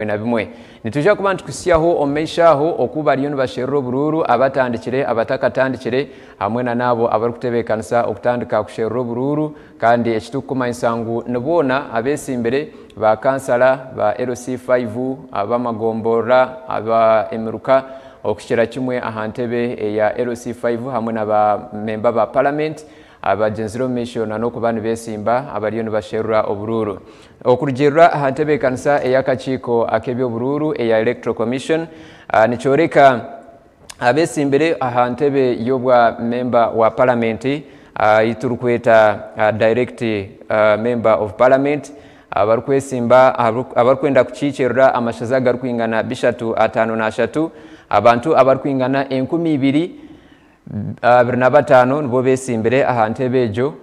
Na bimwe. Nitwija kuba nitukuhitsyaho omu maisho aho oku bariyo nibasherura oburuuru, abatandikire, abatakatandikire hamwe na n'abo abarikutebeekanisa okutandika kusherura oburuuru. Kandi eki turikukumanyisa ngu ni boona abeesimbire ba kansara, ba LC5, ab'amagomborora, aba emiruka okuhikira kimwe aha ntebe eya LC5 hamwe na ba memba ba paramenti abagyenzire omu maisho na n'okuba nibeesimba abariyo nibasherura oburuuru. Okurugiirira aha ntebeekanisa ey'akakiiko ak'eby'oburuuru eya Electoral Commission, nikyoreka abeesimbire aha ntebe y'obwa memba wa paramenti ei turikweta Direct Member of Parliament, abarikwesimba abarikwenda kukiikirira amashaza agarikwingana 353, abantu abarikwingana 2025 nibo beesimbire aha ntebe egyo,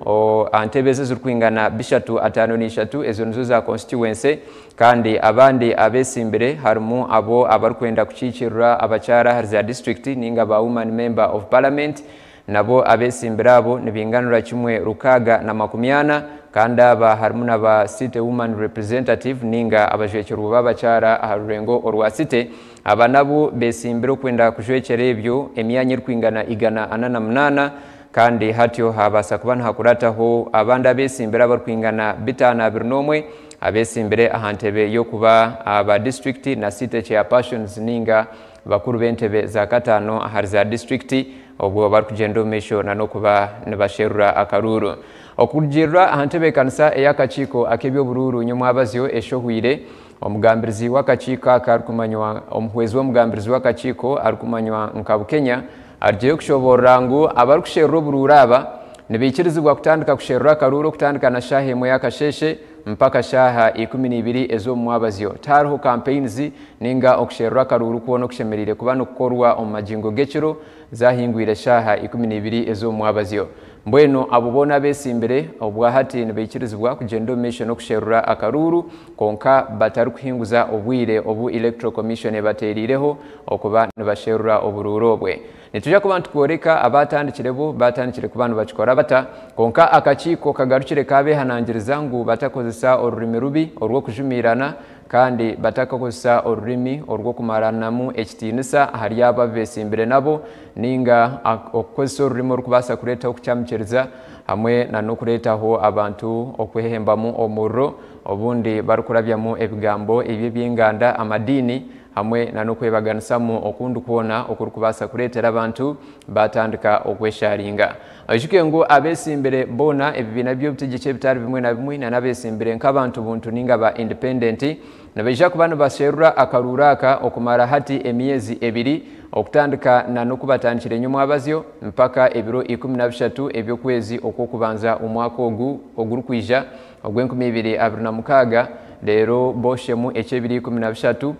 aha ntebe ezo ezirikwingana 353, ezo nizo za constituency. Kandi abandi abeesimbire harimu abo abarikwenda kukiikirira abakyara ahari za disiturikiti ninga ba Woman Member of Parliament, nabo abeesimbire abo nibainganira kimwe 640. Kandi aba harimu na ba City Woman Representative ninga abajwekyerwa b'abakyara aha rurengo orwa city. Aba nabo beesimbire okwenda kujwekyera ebyo emyanya erikwingana 148. Kandi hatyo habaasa kuba nihakurataho abandi abeesimbire abarikwingana 521 abeesimbire aha ntebe y'okuba aba disiturikiti na city chairpersons ninga bakuru b'entebe za kataano ahari za disiturikiti, obwo barikugyenda omu maisho na n'okuba nibasherura akaruuru. Okurugiirira aha ntebeekanisa ey'akakiiko ak'eby'oburuuru nyomwabazyo eshohwire, omugambirizi w'akakiiko aka arikumanywa, omuhwezi w'omugambirizi w'akakiiko arikumanywa nka Bukenya, arugireyo kushoboorora ngu abarikusherura oburuuru aba nibaikirizibwa kutandika kusherura akaruuru okutandika na shaaha 1 y'akasheeshe mpaka shaaha 12 ez'omu mwabazyo. Tihariho campaigns ninga okusherura akaruuru kwona okushemereire kuba nikukorwa omu magingo g'ekiro zahingwire shaaha 12 ez'omu mwabazyo. Mbwenu abo boona abeesimbire obwahati nibaikirizibwa kugyenda omu maisho n'okusherura akaruuru, kwonka batarikuhinguza obwire obu Electoral Commission ebateeriireho okuba nibasherura oburuuru obwe. Nitwija kuba nitukworeka abatandikire bo batandikire kuba nibakikora bata, kwonka akakiiko kagarukire kabeehanangiriza ngu batakozesa orurimi rubi orw'okujumiirana kandi batakakozesa orurimi orw'okumaranamu ekitiinisa ahari abo abu beesimbire nabo, ninga okukozesa orurimi orikubaasa kureetaho okukyamukiriza hamwe na n'okureetaho abantu okwehembamu omuriro, obundi barikurabyamu ebigambo ebi eby'enganda, amadiini hamwe na n'okwebaganisamu okundi kwona okurikubaasa kureetera abantu batandika okwesharinga. Oijuke ngu abeesimbire boona ebibiina by'obutegyeki ebitari bimwe na bimwe na n'abeesimbire nk'abantu buntu ninga ba independent nibaija kuba nibasherura akaruuru aka okumara hati emyezi 2, okutandika na n'oku batandikire nyomwabazyo mpaka ebiro 13 eby'okwezi okw'okubanza omwaka ogu ogurikwija ogw'2026. Reero boshemu eky'ebiro 13,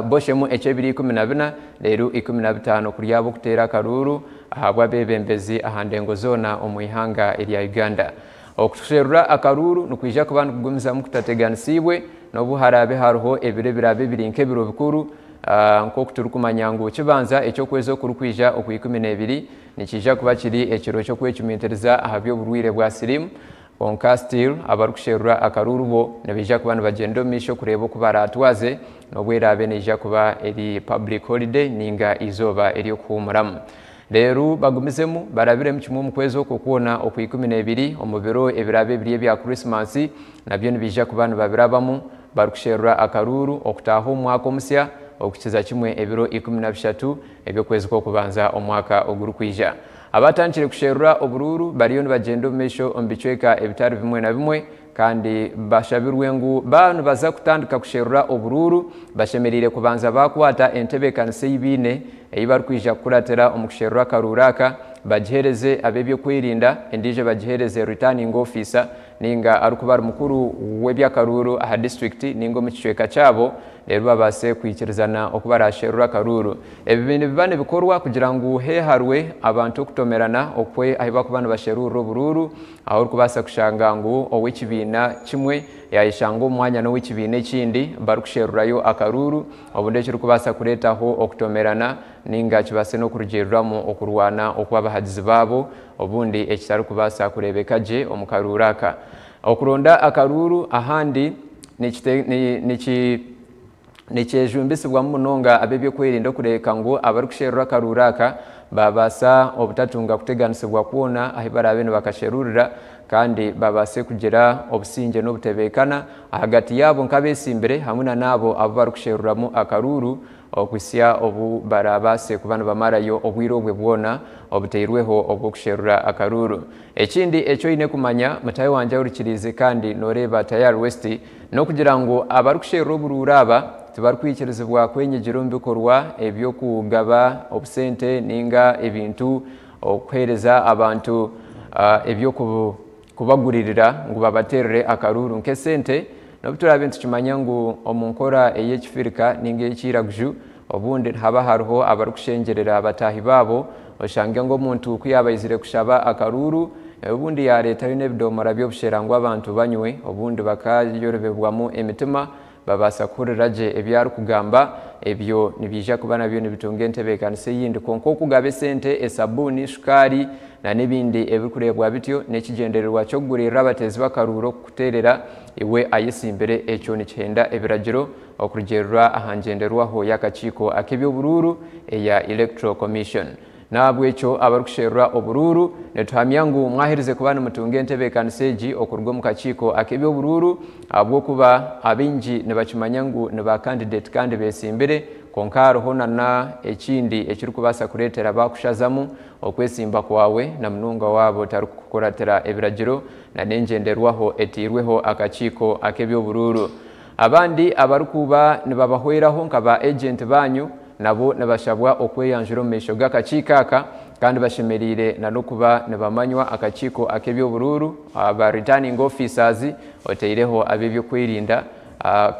boshemu eky'ebiro 14, reero 15 kuryaba okuteera akaruuru ahabw'abeebembezi aha ndengo zoona omu ihanga erya Uganda. Okusherura akaruuru nikwija kuba nikugumizamu kutateganisiibwe n'obu haraabe hariho ebiro ebiraabe biri nk'ebiro bikuru, nk'oku turikumanya ngu kibanza eky'okwezi okurikwija okwa 12 nikiija kuba kiri ekiro ky'okwecumitiriza aha by'oburwaire bwa siriimu. Kwonka still abarikusherura akaruuru bo nibaija kuba nibagyenda omu maisho kureeba oku baraatwaze n'obu eraabe neija kuba eri public holiday ninga eizooba ery'okuhuumuramu. Reero bagumizemu barabiremu kimwe omu kwezi okwo kwona okwa 12, omu biro ebiraabe biri ebya Krisimansi nabyo nibaija kuba nibabirabamu barikusherura akaruuru okutaaha omu mwaka omusya okukiza kimwe ebiro 13 eby'okwezi kw'okubanza omwaka ogurikwija. Abatandikire kusherura oburuuru bariyo nibagyenda omu maisho omu bicweka ebitari bimwe na bimwe, kandi bashabirwe ngu baaba nibaza kutandika kusherura oburuuru bashemereire kubanza bakwata entebeekanisa ei baine ei barikwija kukuratira omu kusherura akaruuru aka, bagiheereze ab'ebyokwerinda, endiijo bagiheereze returning officer ninga arikuba ari mukuru w'eby'akaruuru aha disiturikiti ninga omu kicweka kyabo, reero babaase kwikirizana oku barasherura akaruuru. Ebi nibiba nibikorwa kugira ngu heeharwe abantu okutomerana okwe ahu barikuba nibasherurira oburuuru, ahu orikubaasa kushanga ngu ow'ekibiina kimwe yayeshanga omu mwanya n'ow'ekibiina ekindi barikusherurayo akaruuru, obundi ekirikubaasa kureetaho okutomerana ninga kibaase n'okurugiiriramu okurwana okw'abahagizi baabo, obundi ekitarikubaasa kureebeka gye omu karuuru aka. Okuronda akaruuru ahandi Nikyejumbisibwamu munonga ab'ebyokwerinda okureeka ngu abarikusherura akaruuru aka babaasa obutatunga kuteganisibwa kwona ahi baraabe nibakasherurira kandi babaase kugira obusingye n'obutebeekana ahagati yaabo nk'abeesimbire hamwe na n'abo abu barikusheruramu akaruuru okuhitsya obu barabaase kuba nibamarayo obwire obwe bwona obuteirweho obw'okusherura akaruuru. Ekindi eki oine kumanya mutaahi wangye ahurikiriize kandi nooreeba Tayari West n'okugira ngu abarikusherura oburuuru aba tibarikwikirizibwa kwenyigira omu bikorwa eby'okugaba obusente ninga ebintu okuheereza abantu eby'okubaguririra ngu babateerere akaruuru nk'esente. N'obu turaabe nitukimanya ngu omu nkora ey'ekifirika ninga ey'ekiraguju obundi haba hariho abarikushengyerera bataahi baabo, oshange ngu omuntu ku yaaba aizire kushaba akaruuru obundi yareetayo n'ebidomora by'obushera ngu abantu banywe, obundi bakayorobebwamu emitima babaasa kuhurira gye ebi arikugamba. Ebyo nibiija kuba nabyo nibitunga entebeekanisa eyindi. Kwonka okugaba esente, esabuuni, shukaari na n'ebindi ebirikureebwa bityo n'ekigyendererwa ky'okugurira abateezi b'akaruuru okukuteerera iwe ayesimbire, ekyo nikihenda ebiragiro okurugiirira aha ngyenderwaho y'akakiiko ak'eby'oburuuru eya Electoral Commission. N'ahabw'ekyo abarikusherura oburuuru nituhamya ngu mwaherize kuba nimutunga entebeekanisa egi okuruga omu kakiiko ak'eby'oburuuru, ahabw'okuba abaingi nibakimanya ngu ni ba candidate kandi beesimbire, kwonka hariho nana ekindi ekirikubaasa kureetera baakushazamu okwesimba kwawe na munonga waaba otarikukuratira ebiragiro na n'engyenderwaho etairweho akakiiko ak'eby'oburuuru. Abandi abarikuba nibabahweraho nka ba agent banyu nabo nibashabwa okweyanjura omu maisho g'akakiiko aka, kandi bashemereire na n'okuba nibamanywa akakiiko ak'eby'oburuuru, aba returning officers oteireho ab'ebyokwerinda,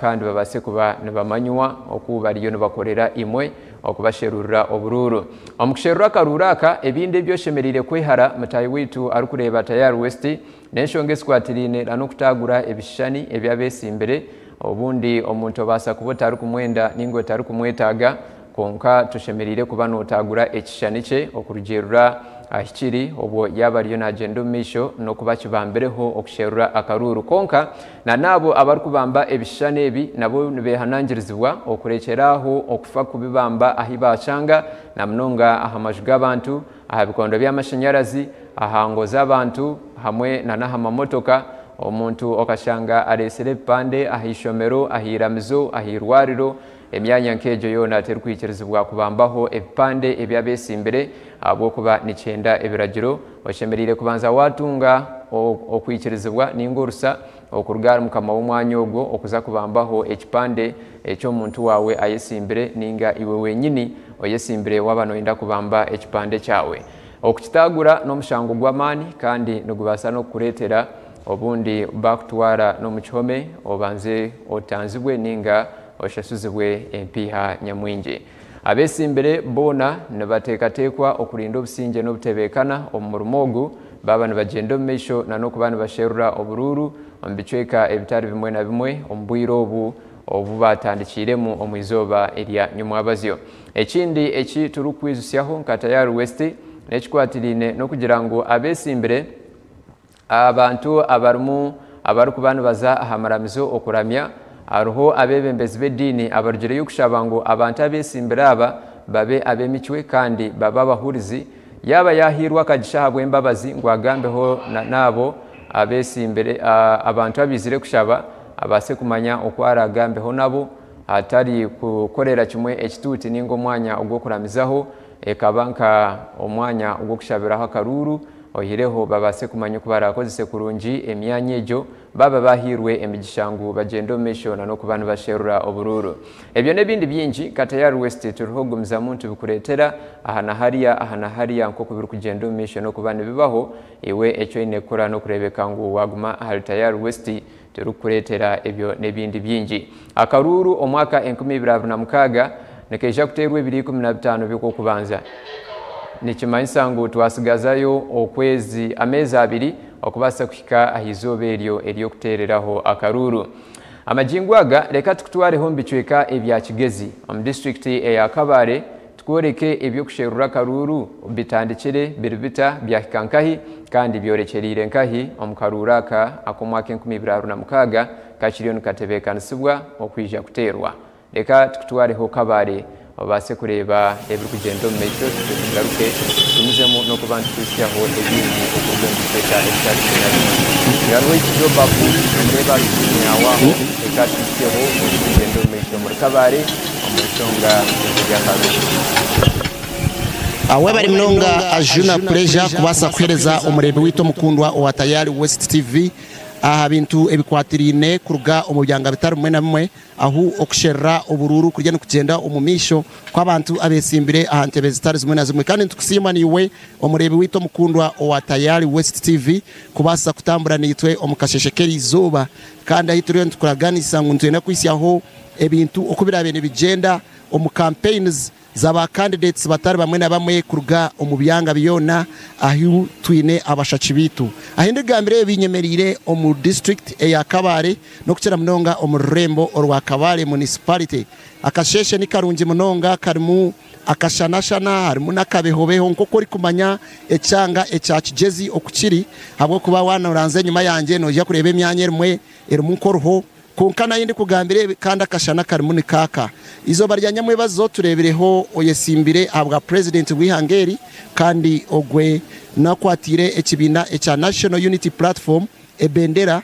kandi babaase kuba nibamanywa oku bariyo nibakorera imwe okubasherurira oburuuru. Omu kusherura akaruuru aka, ebindi ebi oshemereire kwehara mutaahi waitu arikureeba Tayari West n'enshonga ezikwatiraine na n'okutaagura ebishushani eby'abeesimbire. Obundi omuntu obaasa kuba otarikumwenda ninga otarikumwetaaga, kwonka toshemereire kuba nootagura ekishushani kye okurugiirira ahikiri obwo yaaba ariyo naagyenda omu maisho n'okuba kibambireho okusherura akaruuru. Kwonka na n'abo abarikubamba ebishushani ebi nabo nibeehanangirizibwa okurekyera aho okufa kubibamba ahi baashanga, na munonga aha maju g'abantu, aha bikondo by'amashanyarazi, aha ngo z'abantu hamwe na n'aha mamotoka. Omuntu okashanga areetsire ebipande aha ishomero, aha iramizo, aha irwariro, emyanya nk'egyo yoona terikwikirizibwa kubambaho ebipande eby'abeesimbire ahabw'okuba nikihenda ebiragiro. Oshemereire kubanza waatunga okwikirizibwa ninga orusa okuruga ahari mukama w'omwanya ogwo okuza kubambaho ekipande eky'omuntu waawe ayesimbire ninga iwe wenyini oyesimbire waaba nooyenda kubamba ekipande kyawe. Okukitaagura n'omushango gw'amaani kandi nigubaasa n'okukureetera obundi baakutwara n'omu kihome obanze otanzibwe ninga oshashuzibwe empiiha nyamwingi. Abeesimbire boona nibateekateekwa okurinda obusingye n'obutebeekana omu murimo ogu baaba nibagyenda omu maisho na n'okuba nibasherura oburuuru omu bicweka ebitari bimwe na bimwe omu bwire obu obu batandikiiremu omu izooba erya nyumwabazyo. Ekindi eki turikukwijutsyaho nka Tayari West n'ekikwatiraine n'okugira ngu abeesimbire abantu abarimu abarikuba nibaza aha maramizo okuramya, hariho abeebembezi b'ediini abarugireyo kushaba ngu abantu abeesimbire aba babe ab'emicwe kandi babe abahurizi. Yaaba yaahairwe akagisha ahabw'embabazi ngu agambeho n'abo abeesimbire abantu abaizire kushaba, abaase kumanya oku araagambeho nabo atari kukorera kimwe ekituuti ninga omwanya ogw'okuramizaho ekaba nka omwanya ogw'okushabiraho akaruuru, oihireho babaase kumanya oku baraakozese kurungi emyanya egyo baaba bahairwe emigisha ngu bagyende omu maisho na n'okuba nibasherura oburuuru. Ebyo n'ebindi bingi nka Tayari West turiho kugumizamu nitubikureetera aha na hariya aha na hariya nk'oku birikugyenda omu maisho n'okuba nibibaho. Iwe eki oine kukora n'okureebeka ngu waaguma ahari Tayari West turikukureetera ebyo n'ebindi bingi. Akaruuru omwaka 2026 nikaija kuteerwa ebiro 15 by'Okwokubanza. Nikimanyisa ngu twasigazayo okwezi ameezi abiri okubaasa kuhika aha izooba eryo ery'okuteereraho akaruuru. Amagingo aga reka tukutwareho omu bicweka ebya Kigezi omu disiturikiti eya Kabale tukworeke eby'okusherura akaruuru bitandikire biri bita, byahika nkahi kandi byorekyereire nkahi omu karuuru aka ak'omwaka 2026 kakiriyo nikatebeekanisibwa okwija kuteerwa. Reka tukutwareho Kabale obaase kureeba ebirikugyenda omu maisho tutyo tugaruke tugumizemu n'okuba nitukuhitsyaho ebindi okuruga omu bicweka ebitari bimwe na bimwe. Hariho Jobabu nomureeba ari screen yaawe aho, reka atuhitsyeho ebirikugyenda omu maisho omuri Kabale omu nshonga ez'eby'akabi. Webare munonga Ajuna Pleasure kubaasa kuhereza omureebi waitu omukundwa owa Tayari West TV aha bintu ebikwatiraine kuruga omu byanga bitari bimwe na bimwe ahu okusherura oburuuru kuriyo nikugyenda omu maisho kw'abantu abetsimbire aha ntebe zitari zimwe na zimwe. Kandi nitukusiima naiwe omureebi waitu omukundwa owa Tayari West TV kubaasa kutambura naitwe omu kasheeshe k'erizooba kandi ahu turiyo nitukuraganisa ngu nitwenda kuhitsyaho ebintu oku biraabe nibigyenda omu campaigns za ba candidates batari bamwe na bamwe kuruga omu byanga byona ahu twine abashaki baitu. Ahu ndigambira ebi nyemereire omu district eya Kabale n'okukira munonga omu rurembo orwa Kabale Municipality. Akasheeshe ni karungi munonga karimu akashanashana harimu n'akabehobeho nk'oku orikumanya ekyanga ekya Kigyezi oku kiri ahabw'okuba waaba noranzya enyima yangye noija kureeba emyanya erimwe erimu nk'oruho. Kwonka nayo ndikugambira ebi, kandi akashana karimu nikaaka. Eizooba rya nyamwebazo tureebireho oyetsimbire ahabwa Purezidenti w'eihanga eri kandi ogwe n'akwatiire ekibiina ekya National Unity Platform ebendera,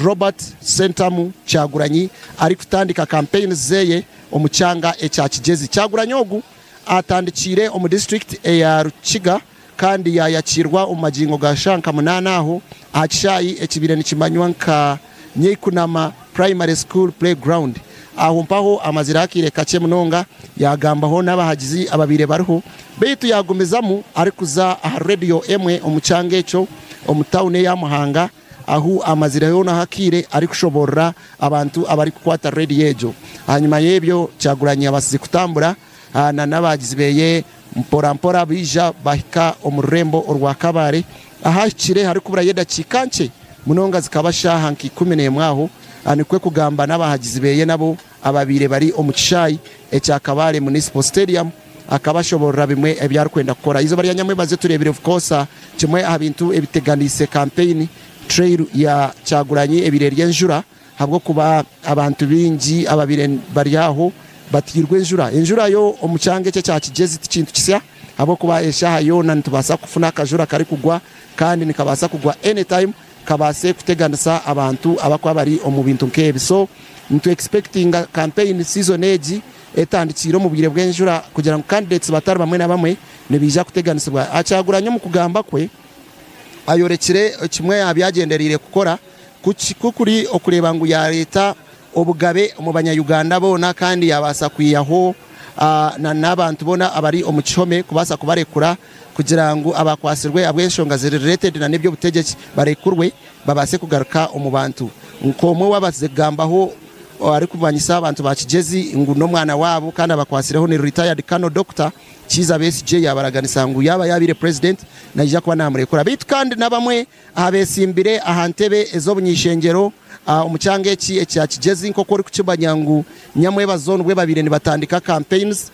Robert Ssentamu Kyagulanyi arikutandika campaigns zeye omu kyanga ekya Kigyezi. Kyagulanyi ogu atandikiire omu disiturikiti eya Rukiga kandi yaayakiirwa omu magingo ga shaaha nka munaana aho aha kishaayi ekibaire nikimanywa nka Nyeikunama Primary School Playground. Aho mpaho amazireho akaire kakye munonga yaagambaho n'abahagizi ababaire bariho beitu yaagumizamu arikuza aha rediyo emwe omu kyanga ekyo omu tauni eya Muhanga ahu amazireho naho akaire arikushoboorora abantu abarikukwata rediyo egyo. Ahanyima y'ebyo Kyagulanyi yabaasize kutambura na n'abahagizi beye Mpora mpora baija bahika omu rurembo orwa Kabale. Ahahikire harikuburayo edakiika nkye munonga zikaba shaaha nka 11 aho, nikwo kugamba n'abahagizi beye nabo ababaire bari omu kishaayi ekya Kabale Municipal Stadium akabashoborora bimwe ebi arikwenda kukora. Eizooba rya nyamwebaze tureebire of course kimwe aha bintu ebiteganiise campaign trail ya Kyagulanyi ebaire eri enjura. Ahabw'okuba abantu baingi ababaire bari aho batairwe enjura. Enjura yo omu kyanga eki ekya Kigyezi ti kintu kisya ahabw'okuba eshaaha yoona nitubaasa kufuna akajura karikugwa kandi nikabaasa kugwa anytime kabaase kuteganisa abantu abarikuba bari omu bintu nk'ebi. So nitu expectinga campaign season egi etandikiire omu bwire bw'enjura kugira ngu candidates batari bamwe na bamwe nibaija kuteganisibwa. Kyagulanyi omu kugamba kwe ayorekire kimwe aha byagyendereire kukora Ku kuri okureeba ngu yaareeta obugabe omu banya-Uganda boona kandi yaabaasa kwihaho n'abantu boona abari omu kihome kubaasa kubarekura kugira ngu abakwatsirwe ahabw'enshonga ziri related na n'eby'obutegyeki barekurwe babaase kugaruka omu bantu. Nk'omwe owaabaasize kugambaho arikumanyisa abantu ba Kigyezi ngu n'omwana waabo kandi abakwatsireho ni Retired Colonel Dokita Kiiza Besigye yaabaraganisa ngu yaaba yaabaire Purezidenti naija kuba naamurekura beitu kandi n'abamwe Aha betsimbire aha ntebe ez'obuny'eishengyero omu kyanga eki ekya Kigyezi nk'oku orikukimanya ngu nyamwebazo nibwo babaire nibatandika campaigns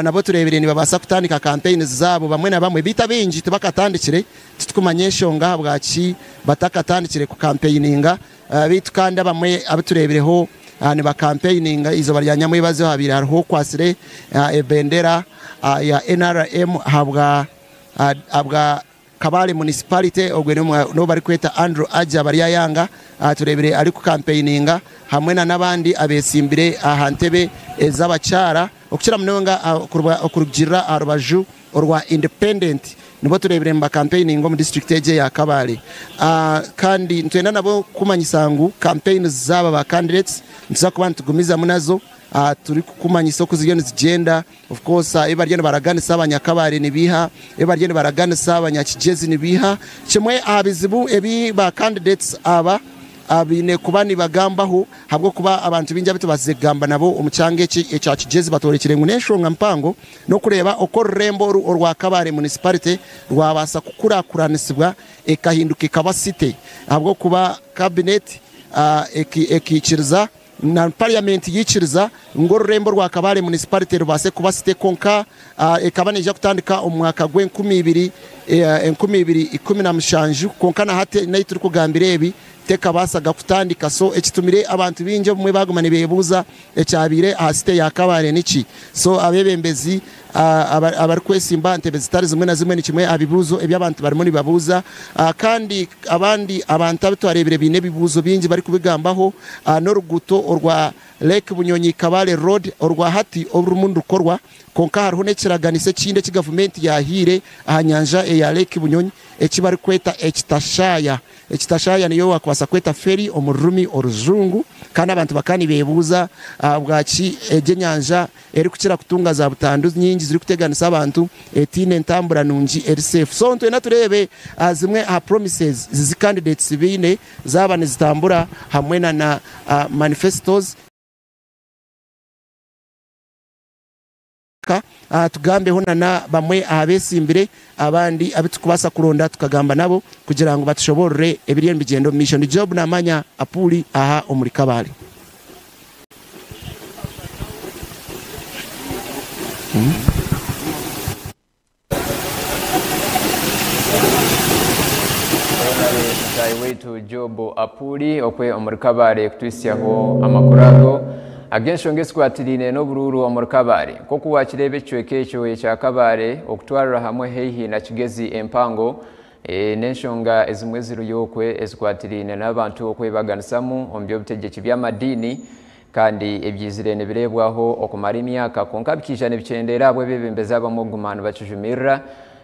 nabo tureebire nibabaasa kutandika campaigns zaabo bamwe na bamwe beitu abaingi tibakatandikire titukumanya enshonga ahabwaki batakatandikire ku campaigninga beitu kandi abamwe abu tureebireho niba campaigninga eizooba rya nyamwebazo habaire hariho okwatsire ebendera ya NRM ahabwa Kabale Municipality, ogwe n'ou barikweta Andrew Aja Baryayanga tureebire arikukampeininga hamwe na n'abandi abetsimbire aha ntebe ez'abakyara okukira munonga okurugiirira aha rubaju orwa Independent nibo tureebire nibakampeininga omu disiturikiti egi eya Kabale. Kandi nitwenda nabo kukumanyisa ngu campaigns zaaba ba candidates nituza kuba nitugumizamu nazo turikukumanyisa oku ziriyo nizigyenda. Of course ebi bariyo nibaraganisa abanyakabare nibiiha, ebi bariyo nibaraganisa abanyakigyezi nibiiha. Kimwe aha bizibu ebi ba candidates aba baine kuba nibagambaho ahabw'okuba abantu baingi abu tubaasize kugamba nabo omu kyanga eki ekya Kigyezi batworekire ngu n'enshonga mpango n'okureeba oku orurembo oru orwa Kabale Municipality rwabaasa kukurakuranisibwa ekahinduka ekaba city ahabw'okuba cabinet ekaikiriza Na Parliament yaikiriza ngu orurembo rwa Kabale Municipality rubaase kuba site kwonka ekaba neija kutandika omu mwaka gw'enkumi ibiri 2017 kwonka na hati n'ahi turikugambira ebi Tekabaasaga kutandika so ekitumire abantu baingi obumwe baguma nibebuuza ekyabaire aha site ya Kabale niki? So abebembezi abarikwesimba aha ntebe zitari zimwe na zimwe nikimwe aha bibuuzo ebi abantu barimu nibabuuza kandi abandi abantu abu twareebire baine ebibuuzo bingi barikubigambaho n'oruguuto orwa Lake Bunyonyi Kabale Road orwa hati orurimu nirukorwa kwonka hariho n'ekiraganiso ekindi eki gavumenti yaahaire aha nyanja eya Lake Bunyonyi eki barikweta ekitashaya. Ekitashaya niyo wakubaasa kweta ferry omu rurimi orujungu kandi abantu bakaba nibebuuza ahabwaki egi enyanja erikukira kutunga za butandu nyingi zirikuteganisa abantu etaine entambura nungi eri safe. So nitwenda tureebe zimwe aha promises zi candidates baine zaaba nizitambura hamwe na na manifestos. Ka tugambeho na na bamwe aha betsimbire abandi abu turikubaasa kuronda tukagamba nabo kugira ngu batushoboorore ebiriyo nibigyenda omu maisho. Ndi Job Namanya Apuuli aha omuri Kabale. Mutaahi waitu Job Apuuli okwe omuri Kabale kutuhitsyaho amakuru ago ag'enshonga ezikwatiraine n'oburuuru omuri Kabale. Nk'oku wakireeba ekicweka ekyo ekya Kabale okutwarira hamwe haihi na Kigezi empango n'enshonga ezimwe eziriyo okwe ezikwatiraine n'abantu okwebaganisamu omu by'obutegyeki by'amadiini kandi ebyizire nibireebwaho okumara emyaka kwonka bikaija nibikyendeera ahabw'abeebembezi abamwe okuguma nibakijumirira.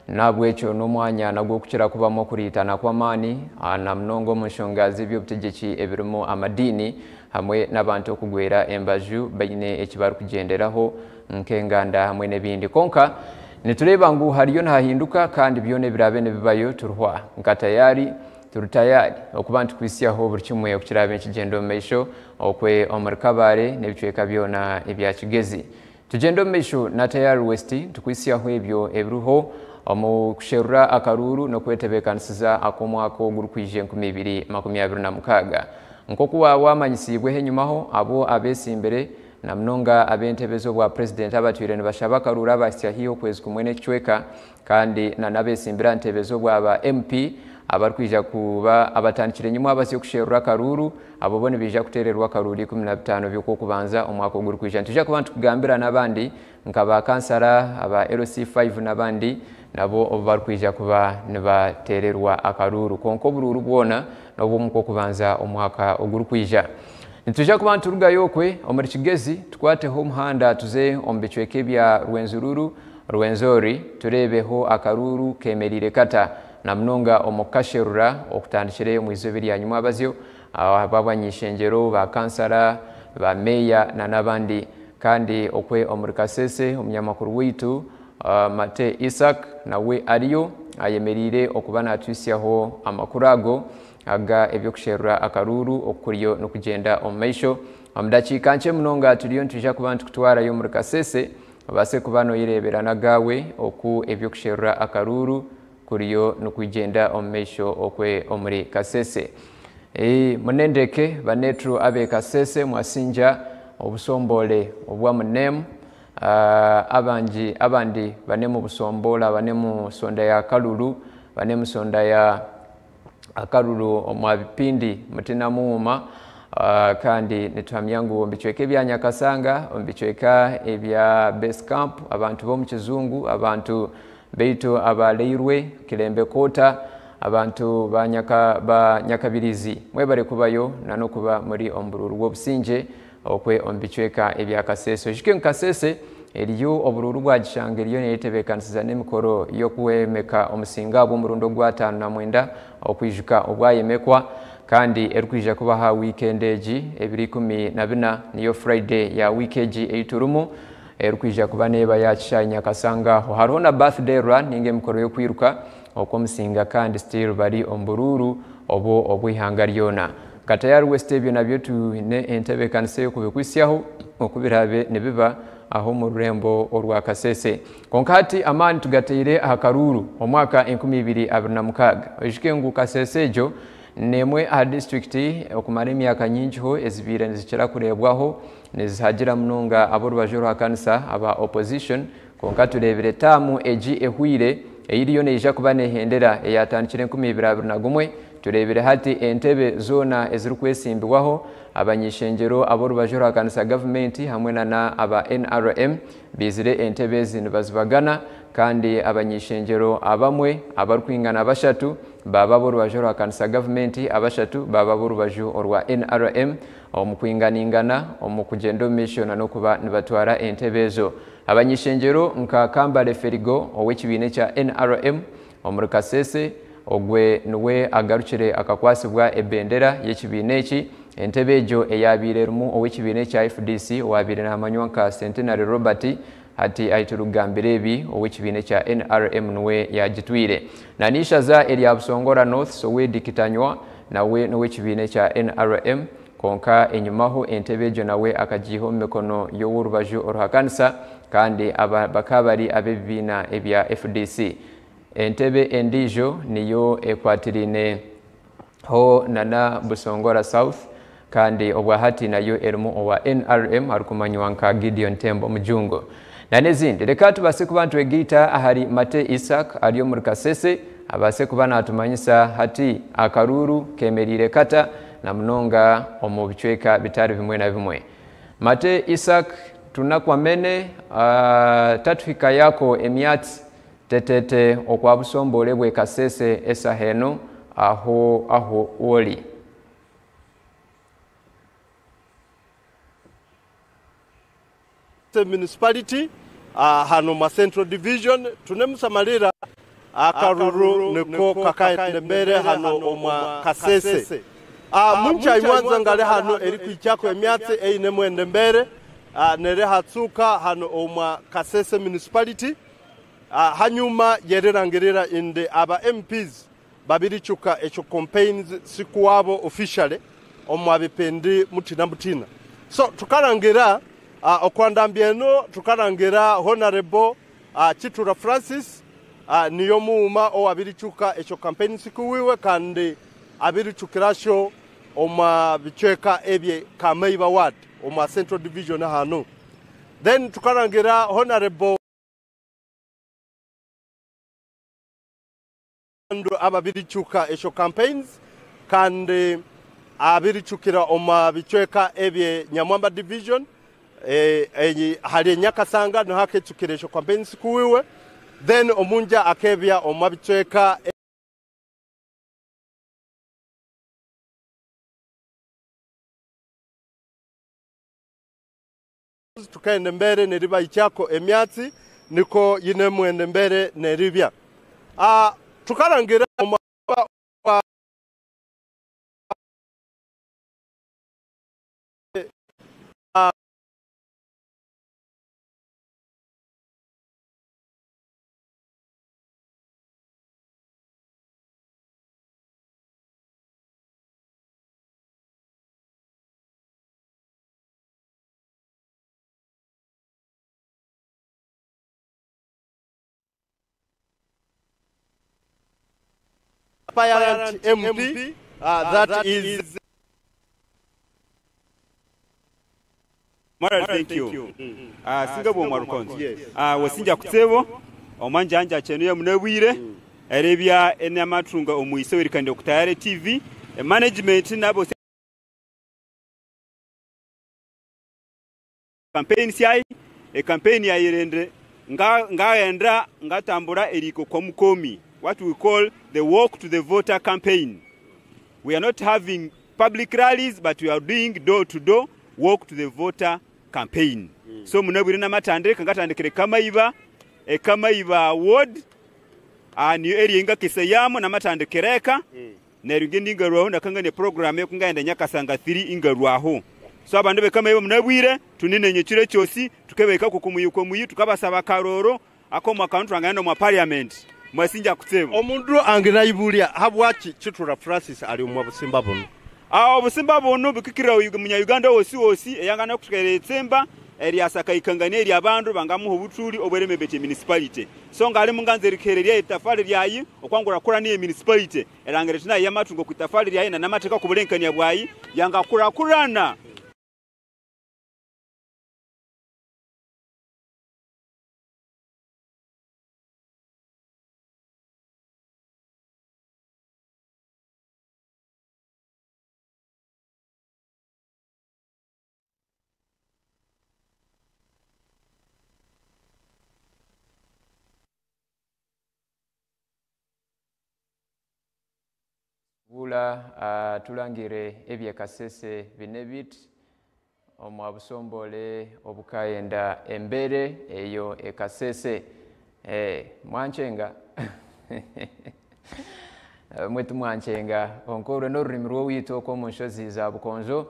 N'ahabw'ekyo n'omwanya nagwo okukira kubamu okuriitana kw'amaani na munonga omu nshonga z'eby'obutegyeki ebirimu amadiini hamwe n'abantu okugwera embaju baine eki barikugyenderaho nk'enganda hamwe n'ebindi. Kwonka nitureeba ngu hariyo nihahinduka kandi byona ebiraabe nibibayo turihwa nka tayari turi tayari okuba nitukwitsyaho buri kimwe oku kiraabe nikigyenda omu maisho okwe omuri Kabale n'ebicweka byona ebya Kigezi. Tugyende omu maisho na Tayari West tukwitsyaho ebyo ebiriho omu kusherura akaruuru n'okwetebeekanisiza ak'omwaka ogurikwija 2026. Nk'oku waaba waamanyisiibweho enyimaho, abo abeetsimbire na munonga ab'entebe z'obwa Purezidenti abatwire nibashaba akaruuru abahitsya haihi okwezi kumwe n'ekicweka kandi na n'abeetsimbire aha ntebe z'obwa ba MP abarikwija kuba abatandikire enyima abasya okusherura akaruuru abo bo nibaija kuteererwa akaruuru 15 by'Okwokubanza omwaka ogurikwija. Nitwija kuba nitukugambira n'abandi nka ba kansara aba LC5 n'abandi nabo obu barikwija kuba nibateererwa akaruuru. Kwonka oburuuru bwona n'obw'omu Kwokubanza omwaka ogurikwija. Nitwija kuba niturugayo okwe omuri Kigezi tukwateho omuhanda tuze omu bicweka ebya Rwenzururu, Rwenzori, tureebeho akaruuru kemereire kata na munonga omu kukasherura okutandikire omu izooba erya nyimwabazyo ahabw'abany'ishengyero, ba kansara, ba meeya na n'abandi. Kandi okwe omuri Kasese omunyamakuru waitu Mate Isaac nawe ariyo ayemereire okuba natuhitsyaho amakuru ago aga eby'okusherura akaruuru oku kuriyo nikugyenda omu maisho. Omu dakiika nkye munonga turiyo nitwija kuba nitukutwarayo omuri Kasese obaase kuba noyereebera n'agaawe oku eby'okusherura akaruuru kuriyo nikugyenda omu maisho okwe omuri Kasese. Munendeke banetru abe Kasese mwasingya obusombole obwa munemu abangi abandi bane mu busombola bane mu sonda ya kalulu bane mu sonda ya akaruru omwa bipindi mutina muwuma kandi nituhamya ngu omu bicweka ebya Nyakasanga omu bicweka ebya base camp abantu b'omu kizungu abantu baitu abaleirwe Kilembe Quarter abantu ba Nyaka ba Nyakabirizi mwebare kubayo na n'okuba muri omu buruuru bw'obusingye okwe omu bicweka ebya Kasese. Oijuke ngu Kasese eriyo oburuuru bwa Gishanga eriyo neyetebeekanisiza n'emikoro y'okwemeka omusinga ahabw'omurundi ogwataano na mwenda okwijuka obwayemekwa kandi erikwija kuba aha wiikendi egi ebiro 14 niyo Friday ya wiiki egi ei turimu erikwija kuba neeba yakishayi Nyakasanga aho. Hariho na birthday run ninga emikoro y'okwiruka okw'omusinga kandi still bari omu buruuru obwo obw'eihanga ryona. Nka Tayari West ebyo nabyo twine entebeekanisa ey'okubikwisyaho oku biraabe nibiba aha omu rurembo orwa Kasese. Kwonka hati amaani tugateire aha karuuru omwaka 2026. Oijuke ngu Kasese egyo n'emwe aha disiturikiti okumara emyaka nyingiho ezibaire nizikira kureebwaho nizihagira munonga ab'orubaju oruhakanisa aba opposition kwonka tureebire taamu egi ehweire eyiriyo neija kuba nehendera eyatandikire 2021. Tureebire hati entebe zoona ezirikwesimbibwaho abany'ishengyero ab'orubaju oruhakanisa gavumenti hamwe nana aba NRM baizire entebe ezi nibazibagana kandi abany'ishengyero abamwe abarikwingana bashatu baaba ab'orubaju oruhakanisa gavumenti abashatu baaba ab'orubaju orwa NRM omu kwinganingana omu kugyenda omu maisho n'okuba nibatwara entebe ezo. Abany'ishengyero nka Kambale Ferigo ow'ekibiina ekya NRM omuri Kasese ogwe niwe agarukire akakwasibwa ebendera y'ekibiina eki. Entebe egyo eyabaire erimu ow'ekibiina ekya FDC owabaire namanywa nka Centenary Robert hati ahi turikugambira ebi ow'ekibiina ekya NRM niwe yagitwire. Na n'ishaza erya Busongora North Sowedi Kitanywa nawe n'ow'ekibiina ekya NRM konka enyumaho entebe egyo nawe akagiiha omu mikono y'ow'orubaju oruhakanisa kandi aba bakaba bari ab'ebibiina ebya FDC. Entebe endiijo niyo ekwatiraine ho nana Busongora South kandi obwahati nayo erimu owa NRM arikumanywa nka Gideon Tembo Mujungu. Na n'ezindi reka tubaase kuba nitwegaita ahari Mate Isaac ari omuri Kasese abaase kuba natumanyisa hati akaruuru kemereire kata na munonga omu bicweka bitari bimwe na bimwe. Mate Isaac tunakwamene tatuhika yako emyatsi tetete okwa busombole bwe Kasese esaha eno aho aho oli. Municipality hano ma Central Division tunemusamalira akaruru niko kakaende mbere hano omwa Kasese. Muncha imwanza ngale hano eri kuichako emyatsi eine mwende mbere nere hatsuka hano omwa Kasese Municipality. Hanyuma yererangirira inde aba MPs babirichuka echo campaigns sikuwabo officially omwa bipendi mutina mutina. So tukarangira okwandambieno tukarangira Honorable Chitura Francis niyo muuma o abirichuka echo campaign sikuwiwe kandi abirichukirasho omwa bichweka ebye Kameiba Ward omwa Central Division hano. Then tukarangira Honorable ababirichuka esho campaigns kandi abirichukira omwa bichweka ebye Nyamwamba Division hali Nyakasanga no hakechukira esho campaigns kuwiwe. Then omunja akebya omwa bichweka tukaende mbere neriba ichako emyatsi niko yine mwende mbere neribya. Tukarangira aspirant MP, that is Mara, thank you. Singa bwo mwarukonzo. Wasinja kutsebo omwanja chenuye munebwire erebya enamatunga omuiso erikande okutayare TV management nabo campaign siai e campaign ya yerendre ngaenda ngatambura eriko kwa mukomi, what we call the walk to the voter campaign. We are not having public rallies, but we are doing door to door walk to the voter campaign. So munabwire namatandika ngatandikire Kamaiba Kamaiba ward ni area ingakiseyamo namatandikireka neryo ngindi ngarwaho nakanga ne program yokungaenda Nyakasanga 3 ingarwaho. So abandu be Kamaiba munabwire tunine nyekire kyosi tukebeka kukumuyuko muyi tukabasaba karoro akoma kantu angenda mu parliament. Mwasinja kutsebo omundu anginayibulia habwaki Chitura Francis ali omwa busimba buno. Obusimba buno bukikira munya Uganda wosi wosi eyangana kutukera etsemba eryasakaikangania eri abandu bangamuha obutuli obweremebete municipality. So ngali munganze rikererya etafali lyayi okwangura kura niye municipality erangere tinayi yamatungo ku itafali lyayi na namateka kubulenkania bwayi yangakurakurana. Gula tulangire ebye Kasese bine bit omwa Busombole obukayenda embere eyo ekasese mwanchenga mwetu mwanchenga onkorwe n'orurimi rw'owaitu okw'omu nshozi za Bukonjo,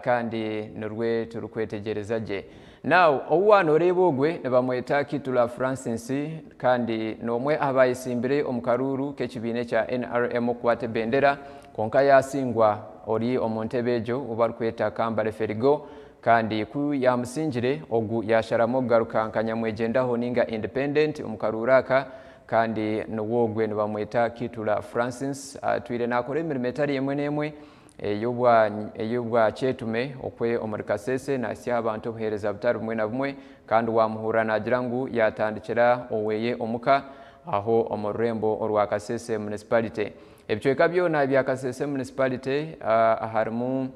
kandi nirwe turikwetegereza gye. Now owu oreeba ogwe nibamweta Kitula Francis, kandi n'omwe abayesimbire omu karuuru k'ekibiina ekya NRM okukwata ebendera, konka yasingwa ori omu ntebe egyo obarikweta Kambale Ferigo. Kandi ku yamusingire ogu yasharamu okugaruka nka nyamwegyendaho ninga independent omu karuuru aka, kandi niwogwe nibamweta Kitula Francis. Atwire nakora emirimo etari emwe n'emwe ey'obwa kyetume okwe omuri Kasese, nasya abantu obuheereza butari bumwe na bumwe, kandi wamuhurira nagira ngu yatandikira oweye omuka aho omu rurembo orwa Kasese Municipality. Ebicweka byona ebya Kasese Municipality, harimu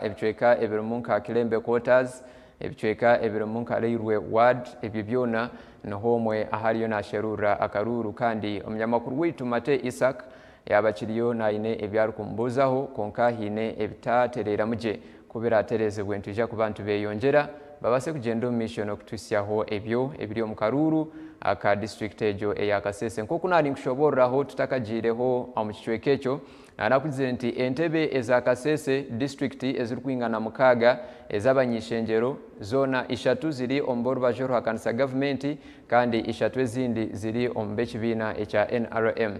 ebicweka ebirimu nka Kilembe Quarters, ebicweka ebirimu nka Railway Ward, ebyo byona niho omwe ahariyo nasherurira akaruuru. Kandi omunyamakuru waitu Mate Isaac yaba kiriyo naine ebyarikumbuuzaho, konka hiine ebitatereramu gye. Kubiraterezibwe nitwija kuba ntubeyongyera babase kugyenda omu maisho n'okutuhisyaho ebyo ebiri omu karuuru aka district egyo eya Kasese. Nk'oku nari nkushoboreraho tutakagiireho omu kicweka ekyo, narakugizire nti entebe eza Kasese district ezirikwingana 6 ez'abanyishengyero, zoona 3 ziri omu borubaju oruhakanisa gavumenti, kandi 3 ezindi ziri omu b'ekibiina ekya NRM.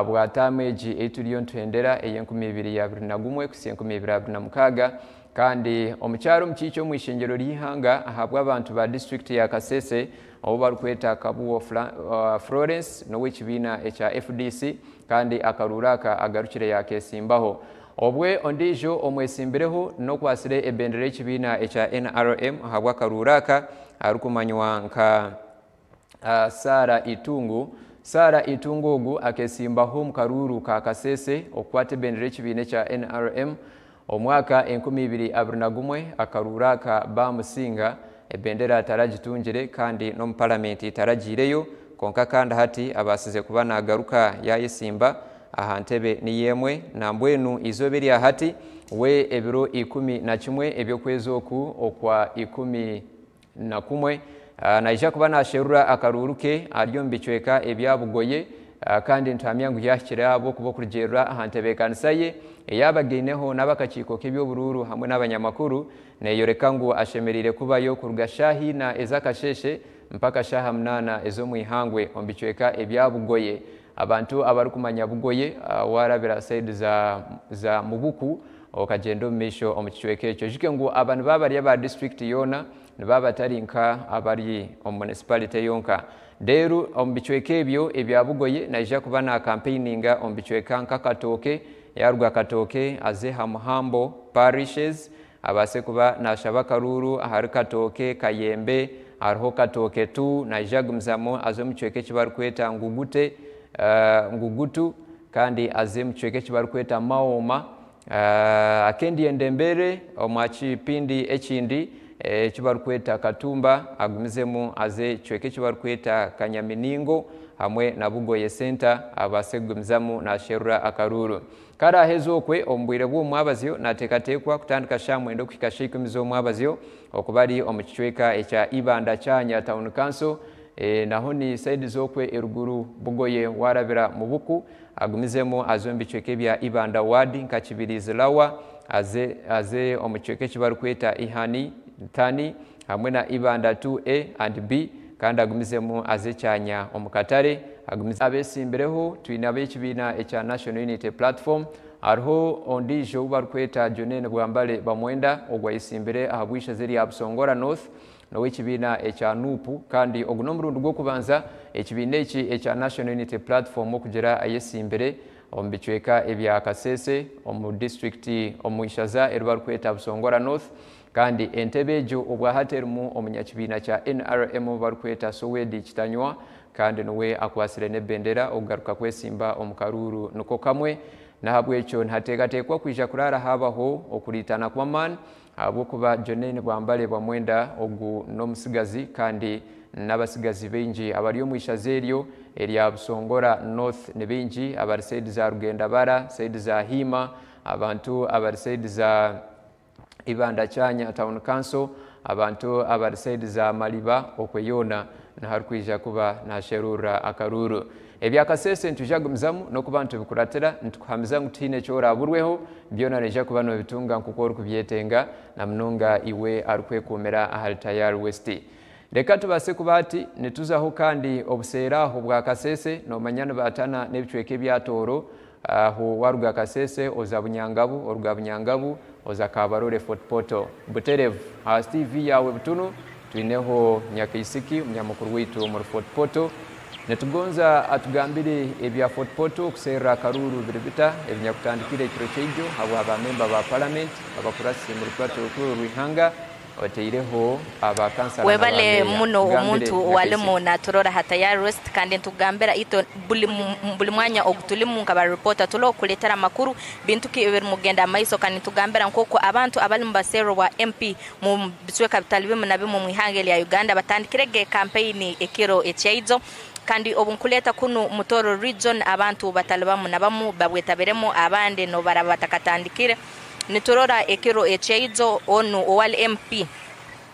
Bwataamu egi ei turiyo nituhendera ey'e 2021 kuhitsya 2026. Kandi omukyaro omukiiki omu ishengero ry'ihanga ahabw'abantu ba district ya Kasese obu barikweta Kabuo Florence n'ow'ekibiina ekya FDC, kandi akaruuru aka agarukire yakesimbaho. Obwe ondiijo omwesimbireho n'okwasire ebendera y'ekibiina ekya NRM ahabw'akaruuru aka arikumanywa nka Sara Itungu. Sara Itungu ogu akesimbaho omu karuuru ka Kasese okukwata ebendera y'ekibiina ekya NRM omwaka 2021. Akaruuru aka bamusinga, ebendera taragitungire kandi n'omu palamenti taragiireyo, konka kandi hati abaasize kuba nagaruka yayesimba aha ntebe niyo emwe. Nambwenu izooba erya hati we ebiro 11 eby'okwezi oku okwa 11 naija kuba nasherura akaruuru ke ari omu bicweka ebya Bugoye, kandi ntuhamya ngu yahikire ahabw'okuba okurugiirira aha ntebeekanisa ye eyabagaineho n'abakakiiko k'eby'oburuuru hamwe n'abanyamakuru, neyoreka ngu ashemereire kubayo kuruga shaaha 4 ez'akasheshe mpaka shaaha 8 ez'omu ihangwe omu bicweka ebya Bugoye. Abantu abarikumanya Bugoye, warabira side za Mubuku okagyenda omu maisho omu kicweka ekyo, ojike ngu aba nibaba bari aba district yoona, nibaba batari nka abari omu municipality yonka. Reero omu bicweka ebyo ebya Bugoye naija kuba na campaigninga omu bicweka nka Katooke, yaruga Katooke aze Hamuhambo parishes abaase kuba nashaba akaruuru ahari Katooke, Kayembe, hariho Katooke 2. Naija agumizamu aze omu kicweka eki barikweta Ngugute, Ngugutu, kandi aze omu kicweka eki barikweta Maoma. Akendyenda embere omu kipindi ekindi eki barikweta Katumba, agumizemu aze ekicweka eki barikweta Kanyaminingo hamwe na Bugoye Center abaase kugumizamu nasherura akaruuru. Karaheza okwe omu bwire bw'omwabazyo, nateekateekwa kutandika shaaha 9 okuhika shaaha 10 z'omwabazyo okuba ari omu kicweka ekya Ibanda Kyanya Town Council, naho ni side z'okwe eruguru Bugoye warabira Mubuku. Agumizemu aze omu bicweka ebya Ibanda Ward nka Kibirizi Lawa, aze omu kicweka eki barikweta Ihani Tani hamwe na Ibanda 2A and B, kandi agumizemu aze Kyanya omu katare. Agumize abesimbireho twine ab'ekibiina ekya National Unity Platform. Hariho ondiijo ou barikweta Jonene Bwambale Bamwenda, ogwo ayesimbire aha bwishaza erya Busongora North n'ow'ekibiina ekya NUP, kandi ogu n'omurundi gw'okubanza ekibiina eki ekya National Unity Platform okugira ayesimbire omu bicweka ebya Kasese omu district omu ishaza eri barikweta Busongora North. Kandi entebe egyo obwahati erimu omunyakibiina kya NRM barikweta Sowedi Kitanywa, kandi niwe akwasire n'ebendera okugaruka kwesimba omu karuuru niko kamwe. Nahabwekyo nihateekateekwa kwija kuraara habaho okuritana kw'amaani, ahabw'okuba Jonene Bwambale Bwamwenda ogu n'omusigazi kandi N'abatsigazi baingi abari omu ishaza eryo erya Busongora North ni baingi abari sayidi za Rugendabara, sayidi za Hiima, abantu abari sayidi za Ibanda Kyanya Town Council, abantu abari sayidi za Maliba okwe yoona niho arikwija kuba nasherurira akaruuru. Ebya Kasese nitwija kugumizamu n'okuba nitubikuratira nitukuhamiza ngu tihaine eki oraburweho, byona noija kuba nobitunga nk'oku orikubyetenga na munonga iwe arikwekuumira ahari Tayari West. Reka tubaase kuba hati nituzaho kandi obuseeri aho bwa Kasese nomanya nibaatana n'ebicweka ebya Tooro aho waruga Kasese oza Bunyangabu oruga Bunyangabu oza Kabarole Fort Portal. Buterevu aha TV yaawe butunu twineho Nyakaisiki omunyamukuru waitu omuri Fort Portal. Nitugonza atugambire ebya Fort Portal okuserra akaruuru biri bita ebinyakutandikire ekiro kyaijo habwa ba memba ba parliament abakurasi mu rukurato rukuru rw'ihanga oteireho aba kansala na ba Webale meeya. muno Tugambire omuntu Nyakaisiki. owalimu naturora ha Tayari West kandi ntugambira itwe buli mwanya ogu tulimu nka ba reporter tulo okuletera amakuru bintu ki ebiri mugenda amaiso kandi ntugambira nk'oku abantu abali mu baseero bwa MP mu bicweka bitali bimu na bimu mu ihanga erya Uganda batandikirege campaign ekiro ekyaijo kandi obu nkuleeta kunu Mutoro region abantu batali bamu na bamu babwetabiremu abandi nobaraba batakatandikire. Niturora ekiro ekyaijo onu owali MP